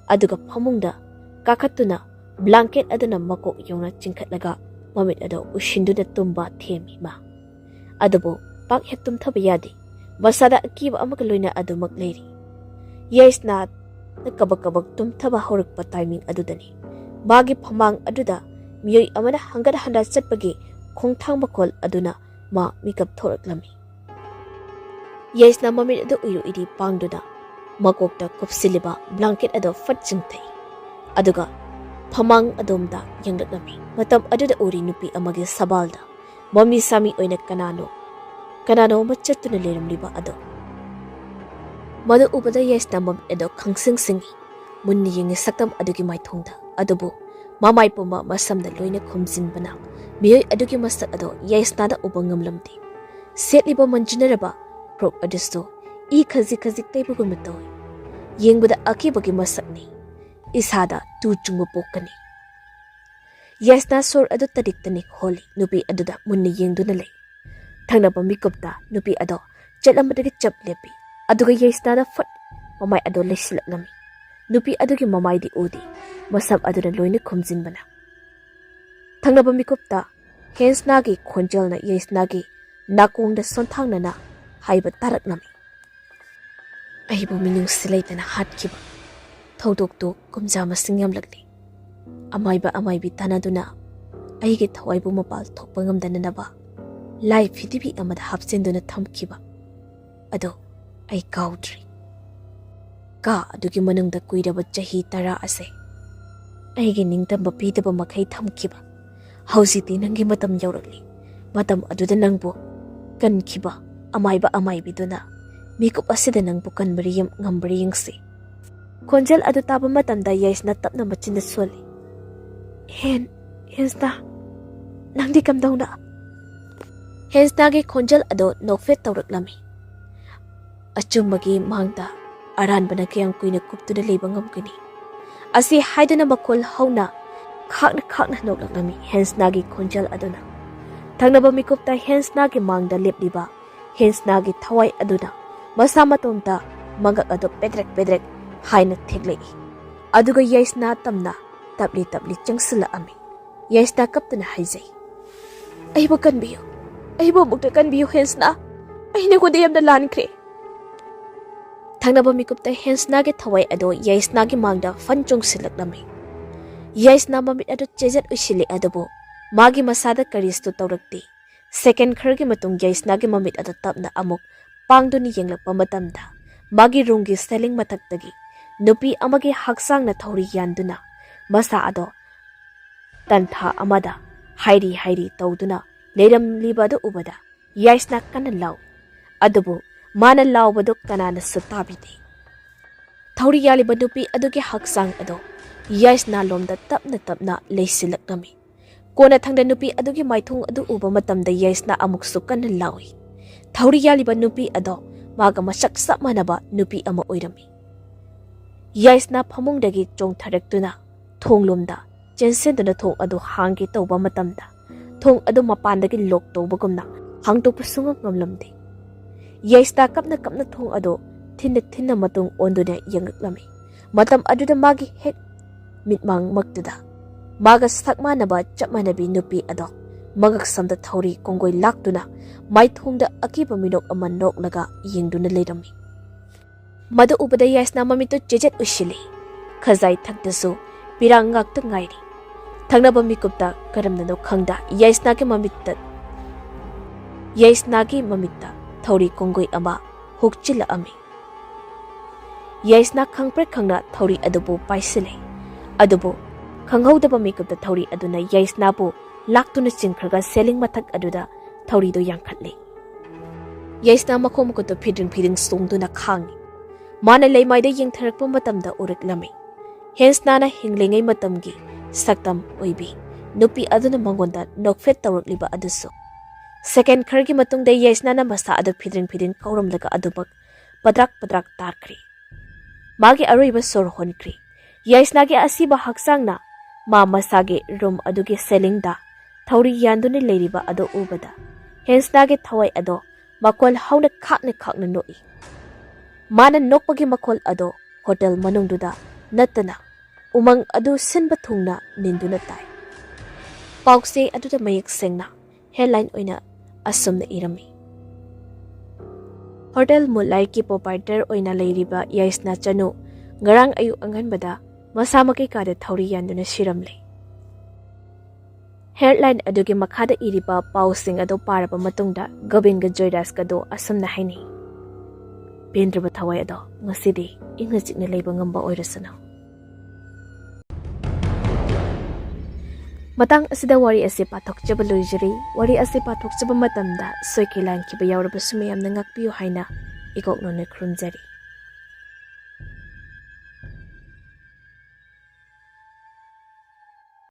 ꯑꯗꯨꯒ ꯐꯃꯨꯡꯗ ꯀꯥꯈꯠꯇꯨꯅ ꯕ꯭ꯂꯥꯡꯀꯦꯠ ꯑꯗꯨꯅ ꯃꯀꯣꯛ ꯌꯧꯅ ꯆꯤꯡꯈꯠꯂꯒ ꯃꯃꯤꯠ ꯑꯗꯨ ꯎꯏꯁꯤꯟꯗꯨꯅ ꯇꯨꯝꯕ ꯊꯦꯝꯃꯤ ꯃꯥ꯫ ꯑꯗꯨꯕꯨ ꯄꯥꯛ ꯍꯦꯛ ꯇꯨꯝꯊꯕ ꯌꯥꯗꯦ꯫ ꯃꯁꯥꯗ ꯑꯀꯤꯕ ꯑꯃꯒ ꯂꯣꯏꯅ ꯑꯗꯨꯃꯛ ꯂꯩꯔꯤ꯫ ꯌꯥꯏꯁꯅꯥꯅ ꯀꯕꯛ ꯀꯕꯛ ꯇꯨꯝꯊꯕ ꯍꯧꯔꯛꯄ ꯇꯥꯏꯃꯤꯡ ꯑꯗꯨꯗꯅꯤ ꯃꯥꯒꯤ ꯐꯃꯥꯡ ꯑꯗꯨꯗ ꯃꯤꯑꯣꯏ ꯑꯃꯅ ꯍꯪꯒꯠ ꯍꯟꯗ ꯆꯠꯄꯒꯤ ꯈꯣꯡꯊꯥꯡ ꯃꯈꯣꯜ ꯑꯗꯨꯅ ꯃꯥ ꯃꯤꯀꯞ ꯊꯣꯔꯛꯂꯝꯃꯤ꯫ ꯌꯥꯏꯁꯅꯥ ꯃꯃꯤꯠ ꯑꯗꯨ ꯎꯏꯔꯨ ꯎꯏꯔꯤ ꯄꯥꯡꯗꯨꯅ ꯃꯀꯣꯛꯇ ꯀꯨꯞꯁꯤꯜꯂꯤꯕ ꯕ꯭ꯂꯥꯡꯀꯦꯠ ꯑꯗꯨ ꯐꯠ ꯆꯤꯡꯊꯩ, ꯑꯗꯨꯒ ꯐꯃꯥꯡ ꯑꯗꯣꯝꯗ ꯌꯦꯡꯂꯛꯂꯝꯃꯤ꯫ ꯃꯇꯝ ꯑꯗꯨꯗ ꯎꯔꯤ ꯅꯨꯄꯤ ꯑꯃꯒꯤ ꯁꯕꯥꯜꯗ ꯃꯃꯤ ꯁꯥꯃꯤ ꯑꯣꯏꯅ ꯀꯅꯥꯅꯣ, ꯀꯅꯥꯅꯣ ꯑꯃ ꯆꯠꯇꯨꯅ ꯂꯩꯔꯝꯂꯤꯕ ꯑꯗꯨ꯫ ꯃꯗꯨ ꯎꯕꯗ ꯌꯥꯏꯁꯅꯥ ꯃꯃꯤꯠ ꯑꯗꯨ ꯈꯪꯁꯤꯡ ꯁꯤꯡꯏ꯫ ꯃꯨꯟꯅ ꯌꯦꯡꯉꯤ ꯁꯛꯇꯝ ꯑꯗꯨꯒꯤ ꯃꯥꯏꯊꯣꯡꯗ, ꯑꯗꯨꯕꯨ ꯃꯃꯥꯏ ꯄꯨꯝꯕ ꯃꯁꯝꯗ ꯂꯣꯏꯅ ꯈꯨꯝꯖꯤꯟꯕꯅ ꯃꯤꯑꯣꯏ ꯑꯗꯨꯒꯤ ꯃꯁꯛ ꯑꯗꯨ ꯌꯥꯏꯁꯅꯥꯗ ꯎꯕ ꯉꯝꯂꯝꯗꯦ꯫ ꯁꯦꯠꯂꯤꯕ ꯃꯟꯖꯤꯟꯅꯔꯕ ꯐ꯭ꯔꯣꯛ ꯑꯗꯨꯁꯨ ꯏ ꯈꯖꯤꯛ ꯈꯖꯤꯛ ꯇꯩꯕꯒꯨꯝꯅ ꯇꯧꯏ꯫ ꯌꯦꯡꯕꯗ ꯑꯀꯤꯕꯒꯤ ꯃꯁꯛꯅꯤ꯫ ꯏꯁꯥꯗ ꯇꯨ ꯆꯨꯡꯕ ꯄꯣꯛꯀꯅꯤ꯫ ꯌꯥꯏꯁꯅꯥ ꯁꯣꯔ ꯑꯗꯨ ꯇꯔꯤꯛ ꯇꯅꯤꯛ ꯍꯣꯜꯂꯤ꯫ ꯅꯨꯄꯤ ꯑꯗꯨꯗ ꯃꯨꯟꯅ ꯌꯦꯡꯗꯨꯅ ꯂꯩ꯫ ꯊꯪꯅꯕ ꯃꯤꯀꯨꯞꯇ ꯅꯨꯄꯤ ꯑꯗꯣ ꯆꯠꯂꯝꯕꯗꯒꯤ ꯆꯞ ꯂꯦꯞꯄꯤ, ꯑꯗꯨꯒ ꯌꯥꯏꯁꯅꯥꯗ ꯐꯠ ꯃꯃꯥꯏ ꯑꯗꯣ ꯂꯩꯁꯤꯜꯂꯛꯂꯝꯃꯤ꯫ ꯅꯨꯄꯤ ꯑꯗꯨꯒꯤ ꯃꯃꯥꯏꯗꯤ ꯎꯗꯦ, ꯃꯁꯝ ꯑꯗꯨꯅ ꯂꯣꯏꯅ ꯈꯨꯝꯖꯤꯟꯕꯅ꯫ ꯊꯪꯅꯕ ꯃꯤꯀꯨꯞꯇ ꯍꯦꯟꯁꯅꯥꯒꯤ ꯈꯣꯟꯖꯦꯜꯅ ꯌꯥꯏꯁꯅꯥꯒꯤ ꯅꯥꯀꯣꯡꯗ ꯁꯣꯟꯊꯥꯡꯅꯅ ꯍꯥꯏꯕ ꯇꯥꯔꯛꯂꯝꯃꯤ꯫ ꯑꯩꯕꯨ ꯃꯤꯅꯨꯡꯁꯤ ꯂꯩꯇꯅ ꯍꯥꯠꯈꯤꯕ ꯊꯧꯗꯣꯛꯇꯨ ꯀꯨꯝꯖꯥ ꯃꯁꯤꯡ ꯌꯥꯝꯂꯛꯂꯤ꯫ ꯑꯃꯥꯏꯕ ꯑꯃꯥꯏꯕꯤ ꯇꯥꯟꯅꯗꯨꯅ ꯑꯩꯒꯤ ꯊꯋꯥꯏꯕꯨ ꯃꯄꯥꯜ ꯊꯣꯛꯄ ꯉꯝꯗꯅꯅꯕ ꯂꯥꯏ ꯐꯤꯗꯤꯕꯤ ꯑꯃꯗ ꯍꯥꯞꯆꯤꯟꯗꯨꯅ ꯊꯝꯈꯤꯕ ꯑꯗꯨ ꯑꯩ ꯀꯥꯎꯗ꯭ꯔꯤ꯫ ꯀꯥ ꯑꯗꯨꯒꯤ ꯃꯅꯨꯡꯗ ꯀꯨꯏꯔꯕ ꯆꯍꯤ ꯇꯔꯥ ꯑꯁꯦ ꯑꯩꯒꯤ ꯅꯤꯡꯇꯝꯕ ꯄꯤꯗꯕ ꯃꯈꯩ ꯊꯝꯈꯤꯕ꯫ ꯍꯧꯖꯤꯛꯇꯤ ꯅꯪꯒꯤ ꯃꯇꯝ ꯌꯧꯔꯛꯂꯤ꯫ ꯃꯇꯝ ꯑꯗꯨꯗ ꯅꯪꯕꯨ ꯀꯟꯈꯤꯕ ꯑꯃꯥꯏꯕ ꯑꯃꯥꯏꯕꯤꯗꯨꯅ ꯃꯤꯀꯨꯞ ꯑꯁꯤꯗ ꯅꯪꯕꯨ ꯀꯟꯕꯔ ꯌꯦꯡ-, ꯉꯝꯕꯔ ꯌꯦꯡꯁꯤ꯫ ꯈꯣꯟꯖꯦꯜ ꯑꯗꯨ ꯇꯥꯕ ꯃꯇꯝꯗ ꯌꯥꯏꯁꯅꯥ ꯇꯞꯅ ꯃꯆꯤꯟꯗ ꯁꯣꯜꯂꯤ꯫ "ꯍꯦꯟ, ꯍꯦꯟꯁꯅꯥ, ꯅꯪꯗꯤ ꯀꯝꯗꯧꯅ?" ꯍꯦꯟꯁꯅꯥꯒꯤ ꯈꯣꯟꯖꯦꯜ ꯑꯗꯨ ꯅꯣꯛꯐꯦꯠ ꯇꯧꯔꯛꯂꯝꯃꯤ꯫ "ꯑꯆꯨꯝꯕꯒꯤ ꯃꯥꯡꯗ ꯑꯔꯥꯟꯕꯅ ꯀꯌꯥꯝ ꯀꯨꯏꯅ ꯀꯨꯞꯇꯨꯅ ꯂꯩꯕ ꯉꯝꯒꯅꯤ?" ꯑꯁꯤ ꯍꯥꯏꯗꯨꯅ ꯃꯈꯣꯜ ꯍꯧꯅ ꯈꯥꯛꯅ ꯈꯥꯛꯅ ꯅꯣꯛꯂꯛꯂꯝꯃꯤ ꯍꯦꯟꯁꯅꯥꯒꯤ ꯈꯣꯟꯖꯦꯜ ꯑꯗꯨꯅ꯫ ꯊꯪꯅꯕ ꯃꯤꯀꯨꯞꯇ ꯍꯦꯟꯁꯅꯥꯒꯤ ꯃꯥꯡꯗ ꯂꯦꯞꯂꯤꯕ ꯍꯦꯟꯁꯅꯥꯒꯤ ꯊꯋꯥꯏ ꯑꯗꯨꯅ ꯃꯁꯥ ꯃꯇꯣꯝꯇ ꯃꯉꯛ ꯑꯗꯨ ꯄꯦꯗ꯭ꯔꯦꯛ ꯄꯦꯗ꯭ꯔꯦꯛ ꯍꯥꯏꯅ ꯊꯦꯛꯂꯛꯏ꯫ ꯑꯗꯨꯒ ꯌꯥꯏꯁꯅꯥ ꯇꯝꯅ ꯇꯞꯂꯤ ꯇꯞꯂꯤ ꯆꯪꯁꯤꯜꯂꯛꯑꯝꯃꯤ꯫ ꯌꯥꯏꯁꯅꯥ ꯀꯞꯇꯨꯅ ꯍꯥꯏꯖꯩ, "ꯑꯩꯕꯨ ꯀꯟꯕꯤꯌꯨ, ꯑꯩꯕꯨ ꯑꯃꯨꯛꯇ ꯀꯟꯕꯤꯌꯨ ꯍꯦꯟꯁꯅꯥ, ꯑꯩ ꯅꯉꯣꯟꯗ ꯌꯥꯝꯅ ꯂꯥꯟꯈ꯭ꯔꯦ"꯫ ꯊꯪꯅꯕ ꯃꯤꯀꯨꯞꯇ ꯍꯦꯟꯁꯅꯥꯒꯤ ꯊꯋꯥꯏ ꯑꯗꯨ ꯌꯥꯏꯁꯅꯥꯒꯤ ꯃꯥꯡꯗ ꯐꯟ ꯆꯣꯡꯁꯤꯜꯂꯛꯂꯝꯃꯤ꯫ ꯌꯥꯏꯁꯅꯥ ꯃꯃꯤꯠ ꯑꯗꯨ ꯆꯦꯖꯦꯠ ꯎꯏꯁꯤꯜꯂꯤ, ꯑꯗꯨꯕꯨ ꯃꯥꯒꯤ ꯃꯁꯥꯗ ꯀꯔꯤꯁꯨ ꯇꯧꯔꯛꯇꯦ꯫ ꯁꯦꯀꯦꯟ ꯈꯔꯒꯤ ꯃꯇꯨꯡ ꯌꯥꯏꯁꯅꯥꯒꯤ ꯃꯃꯤꯠ ꯑꯗꯨ ꯇꯞꯅ ꯑꯃꯨꯛ ꯄꯥꯡꯗꯨꯅ ꯌꯦꯡꯂꯛꯄ ꯃꯇꯝꯗ, ꯃꯥꯒꯤ ꯔꯨꯝꯒꯤ ꯁꯦꯂꯤꯡ ꯃꯊꯛꯇꯒꯤ ꯅꯨꯄꯤ ꯑꯃꯒꯤ ꯍꯛꯆꯥꯡꯅ ꯊꯧꯔꯤ ꯌꯥꯟꯗꯨꯅ ꯃꯁꯥ ꯑꯗꯣ ꯇꯟꯊꯥ ꯑꯃꯗ ꯍꯥꯏꯔꯤ ꯍꯥꯏꯔꯤ ꯇꯧꯗꯨꯅ ꯂꯩꯔꯝꯂꯤꯕ ꯑꯗꯨ ꯎꯕꯗ ꯌꯥꯏꯁꯅꯥ ꯀꯟꯅ ꯂꯥꯎꯏ꯫ ꯑꯗꯨꯕꯨ ꯃꯥꯅ ꯂꯥꯎꯕꯗꯨ ꯀꯅꯥꯅꯁꯨ ꯇꯥꯕꯤꯗꯦ꯫ ꯊꯧꯔꯤ ꯌꯥꯜꯂꯤꯕ ꯅꯨꯄꯤ ꯑꯗꯨꯒꯤ ꯍꯛꯆꯥꯡ ꯑꯗꯣ ꯌꯥꯏꯁꯅꯥ ꯂꯣꯝꯗ ꯇꯞꯅ ꯇꯞꯅ ꯂꯩꯁꯤꯜꯂꯛꯂꯝꯃꯤ꯫ ꯀꯣꯟꯅꯊꯪꯗ ꯅꯨꯄꯤ ꯑꯗꯨꯒꯤ ꯃꯥꯏꯊꯣꯡ ꯑꯗꯨ ꯎꯕ ꯃꯇꯝꯗ ꯌꯥꯏꯁꯅꯥ ꯑꯃꯨꯛꯁꯨ ꯀꯟꯅ ꯂꯥꯎꯏ꯫ ꯊꯧꯔꯤ ꯌꯥꯜꯂꯤꯕ ꯅꯨꯄꯤ ꯑꯗꯣ ꯃꯥꯒ ꯃꯁꯛ ꯆꯞ ꯃꯥꯟꯅꯕ ꯅꯨꯄꯤ ꯑꯃ ꯑꯣꯏꯔꯝꯃꯤ꯫ ꯌꯥꯏꯁꯅꯥ ꯐꯃꯨꯡꯗꯒꯤ ꯆꯣꯡꯊꯔꯛꯇꯨꯅ ꯊꯣꯡꯂꯣꯝꯗ ꯆꯦꯟꯁꯤꯟꯗꯨꯅ ꯊꯣꯡ ꯑꯗꯨ ꯍꯥꯡꯒꯦ ꯇꯧꯕ ꯃꯇꯝꯗ, ꯊꯣꯡ ꯑꯗꯨ ꯃꯄꯥꯟꯗꯒꯤ ꯂꯣꯛ ꯇꯧꯕꯒꯨꯝꯅ ꯍꯥꯡꯗꯣꯛꯄ ꯁꯨꯡꯉꯝ ꯉꯝꯂꯝꯗꯦ꯫ ꯌꯥꯏꯁꯅꯥ ꯀꯞꯅ ꯀꯞꯅ ꯊꯣꯡ ꯑꯗꯨ ꯊꯤꯟꯅ ꯊꯤꯟꯅ ꯃꯇꯨꯡ ꯑꯣꯟꯗꯨꯅ ꯌꯦꯡꯂꯛꯂꯝꯃꯤ꯫ ꯃꯇꯝ ꯑꯗꯨꯗ ꯃꯥꯒꯤ ꯍꯦꯛ ꯃꯤꯠꯃꯥꯡꯃꯛꯇꯨꯗ ꯃꯥꯒ ꯁꯛ ꯃꯥꯟꯅꯕ ꯆꯞ ꯃꯥꯟꯅꯕꯤ ꯅꯨꯄꯤ ꯑꯗꯣ ꯃꯉꯛ ꯁꯝꯗ ꯊꯧꯔꯤ ꯀꯣꯡꯒꯣꯏ ꯂꯥꯛꯇꯨꯅ ꯃꯥꯏꯊꯣꯡꯗ ꯑꯀꯤꯕ ꯃꯤꯅꯣꯛ ꯑꯃ ꯅꯣꯛꯂꯒ ꯌꯦꯡꯗꯨꯅ ꯂꯩꯔꯝꯃꯤ꯫ ꯃꯗꯨ ꯎꯕꯗ ꯌꯥꯏꯁꯅꯥ ꯃꯃꯤꯠꯇꯨ ꯆꯦꯖꯦꯠ ꯎꯏꯁꯤꯜꯂꯤ꯫ ꯈꯖꯥꯏ ꯊꯛꯇꯁꯨ ꯄꯤꯔꯥꯡ ꯉꯥꯛꯇ ꯉꯥꯏꯔꯤ꯫ ꯊꯪꯅꯕ ꯃꯤꯀꯨꯞꯇ ꯀꯔꯝꯅꯅꯣ ꯈꯪꯗ ꯌꯥꯏꯁꯅꯥꯒꯤ ꯃꯃꯤꯠꯇ, ꯌꯥꯏꯁꯅꯥꯒꯤ ꯃꯃꯤꯠꯇ ꯊꯧꯔꯤ ꯀꯣꯡꯒꯣꯏ ꯑꯃ ꯍꯨꯛꯆꯤꯜꯂꯛꯑꯝꯃꯤ꯫ ꯌꯥꯏꯁꯅꯥ ꯈꯪꯄ꯭ꯔꯦꯛ ꯈꯪꯅ ꯊꯧꯔꯤ ꯑꯗꯨꯕꯨ ꯄꯥꯏꯁꯤꯜꯂꯦ꯫ ꯑꯗꯨꯕꯨ ꯈꯪꯍꯧꯗꯕ ꯃꯤꯀꯨꯞꯇ ꯊꯧꯔꯤ ꯑꯗꯨꯅ ꯌꯥꯏꯁꯅꯥꯕꯨ ꯂꯥꯛꯇꯨꯅ ꯆꯤꯡꯈ꯭ꯔꯒ ꯁꯦꯂꯤꯡ ꯃꯊꯛ ꯑꯗꯨꯗ ꯊꯧꯔꯤꯗꯨ ꯌꯥꯟꯈꯠꯂꯦ꯫ ꯌꯥꯏꯁꯅꯥ ꯃꯈꯣꯡ ꯃꯈꯨꯠꯇꯨ ꯐꯤꯗ꯭ꯔꯤꯡ ꯐꯤꯗ꯭ꯔꯤꯡ ꯆꯣꯡꯗꯨꯅ ꯈꯥꯡꯉꯤ꯫ ꯃꯥꯅ ꯂꯩꯃꯥꯏꯗ ꯌꯦꯡꯊꯔꯛꯄ ꯃꯇꯝꯗ ꯎꯔꯛꯂꯝꯃꯤ꯫ ꯍꯦꯟꯁꯅꯥꯅ ꯍꯤꯡꯂꯤꯉꯩ ꯃꯇꯝꯒꯤ ꯁꯛꯇꯝ ꯑꯣꯏꯕꯤ ꯅꯨꯄꯤ ꯑꯗꯨꯅ ꯃꯉꯣꯟꯗ ꯅꯣꯛꯐꯦꯠ ꯇꯧꯔꯛꯂꯤꯕ ꯑꯗꯨꯁꯨ꯫ ꯁꯦꯀꯦꯟ ꯈꯔꯒꯤ ꯃꯇꯨꯡꯗ ꯌꯥꯏꯁꯅꯥꯅ ꯃꯁꯥ ꯑꯗꯨ ꯐꯤꯗ꯭ꯔꯤꯡ ꯐꯤꯗ꯭ꯔꯤꯡ ꯀꯧꯔꯝꯂꯒ ꯑꯗꯨꯃꯛ ꯄꯗ꯭ꯔꯥꯛ ꯄꯗ꯭ꯔꯥꯛ ꯇꯥꯈ꯭ꯔꯦ꯫ ꯃꯥꯒꯤ ꯑꯔꯣꯏꯕ ꯁꯣꯔ ꯍꯣꯟꯈ꯭ꯔꯦ꯫ ꯌꯥꯏꯁꯅꯥꯒꯤ ꯑꯁꯤꯕ ꯍꯛꯆꯥꯡꯅ ꯃꯥ ꯃꯁꯥꯒꯤ ꯔꯨꯝ ꯑꯗꯨꯒꯤ ꯁꯦꯂꯤꯡꯗ ꯊꯧꯔꯤ ꯌꯥꯟꯗꯨꯅ ꯂꯩꯔꯤꯕ ꯑꯗꯨ ꯎꯕꯗ ꯍꯦꯟꯁꯅꯥꯒꯤ ꯊꯋꯥꯏ ꯑꯗꯣ ꯃꯈꯣꯜ ꯍꯧꯅ ꯈꯥꯛꯅ ꯈꯥꯛꯅ ꯅꯣꯛꯏ꯫ ꯃꯥꯅ ꯅꯣꯛꯄꯒꯤ ꯃꯈꯣꯜ ꯑꯗꯣ ꯍꯣꯇꯦꯜ ꯃꯅꯨꯡꯗꯨꯗ ꯅꯠꯇꯅ ꯎꯃꯪ ꯑꯗꯨ ꯁꯤꯟꯕ ꯊꯨꯡꯅ ꯅꯤꯟꯗꯨꯅ ꯇꯥꯏ꯫ ꯄꯥꯎꯆꯦ ꯑꯗꯨꯗ ꯃꯌꯦꯛ ꯁꯦꯡꯅ ꯍꯦꯗꯂꯥꯏꯟ ꯑꯣꯏꯅ ꯑꯁꯨꯝꯅ ꯏꯔꯝꯃꯤ: ꯍꯣꯇꯦꯜ ꯃꯨꯟꯂꯥꯏꯠꯀꯤ ꯄ꯭ꯔꯣꯄꯥꯏꯇꯔ ꯑꯣꯏꯅ ꯂꯩꯔꯤꯕ ꯌꯥꯏꯁꯅꯥ ꯆꯅꯨ ꯉꯔꯥꯡ ꯑꯌꯨꯛ ꯑꯉꯟꯕꯗ ꯃꯁꯥꯃꯛꯀꯤ ꯀꯥꯗ ꯊꯧꯔꯤ ꯌꯥꯟꯗꯨꯅ ꯁꯤꯔꯝꯂꯦ꯫ ꯍꯦꯗꯂꯥꯏꯟ ꯑꯗꯨꯒꯤ ꯃꯈꯥꯗ ꯏꯔꯤꯕ ꯄꯥꯎꯁꯤꯡ ꯑꯗꯨ ꯄꯥꯔꯕ ꯃꯇꯨꯡꯗ ꯒꯣꯕꯤꯟꯒ ꯖꯣꯏꯔꯥꯖꯀꯗꯨ ꯑꯁꯨꯝꯅ ꯍꯥꯏꯅꯩ: "ꯄꯦꯟꯗ꯭ꯔꯕ ꯊꯋꯥꯏ ꯑꯗꯣ ꯉꯁꯤꯗꯤ ꯏꯪꯅ ꯆꯤꯛꯅ ꯂꯩꯕ ꯉꯝꯕ ꯑꯣꯏꯔꯁꯅꯨ"꯫ ꯃꯇꯥꯡ ꯑꯁꯤꯗ ꯋꯥꯔꯤ ꯑꯁꯤ ꯄꯥꯊꯣꯛꯆꯕ ꯂꯣꯏꯖꯔꯤ꯫ ꯋꯥꯔꯤ ꯑꯁꯤ ꯄꯥꯊꯣꯛꯆꯕ ꯃꯇꯝꯗ ꯁꯣꯏꯈꯤ ꯂꯥꯟꯈꯤꯕ ꯌꯥꯎꯔꯕꯁꯨ ꯃꯌꯥꯝꯅ ꯉꯥꯛꯄꯤꯌꯨ ꯍꯥꯏꯅ ꯏꯀꯣꯛ ꯅꯣꯟꯅ ꯈꯨꯔꯨꯝꯖꯔꯤ꯫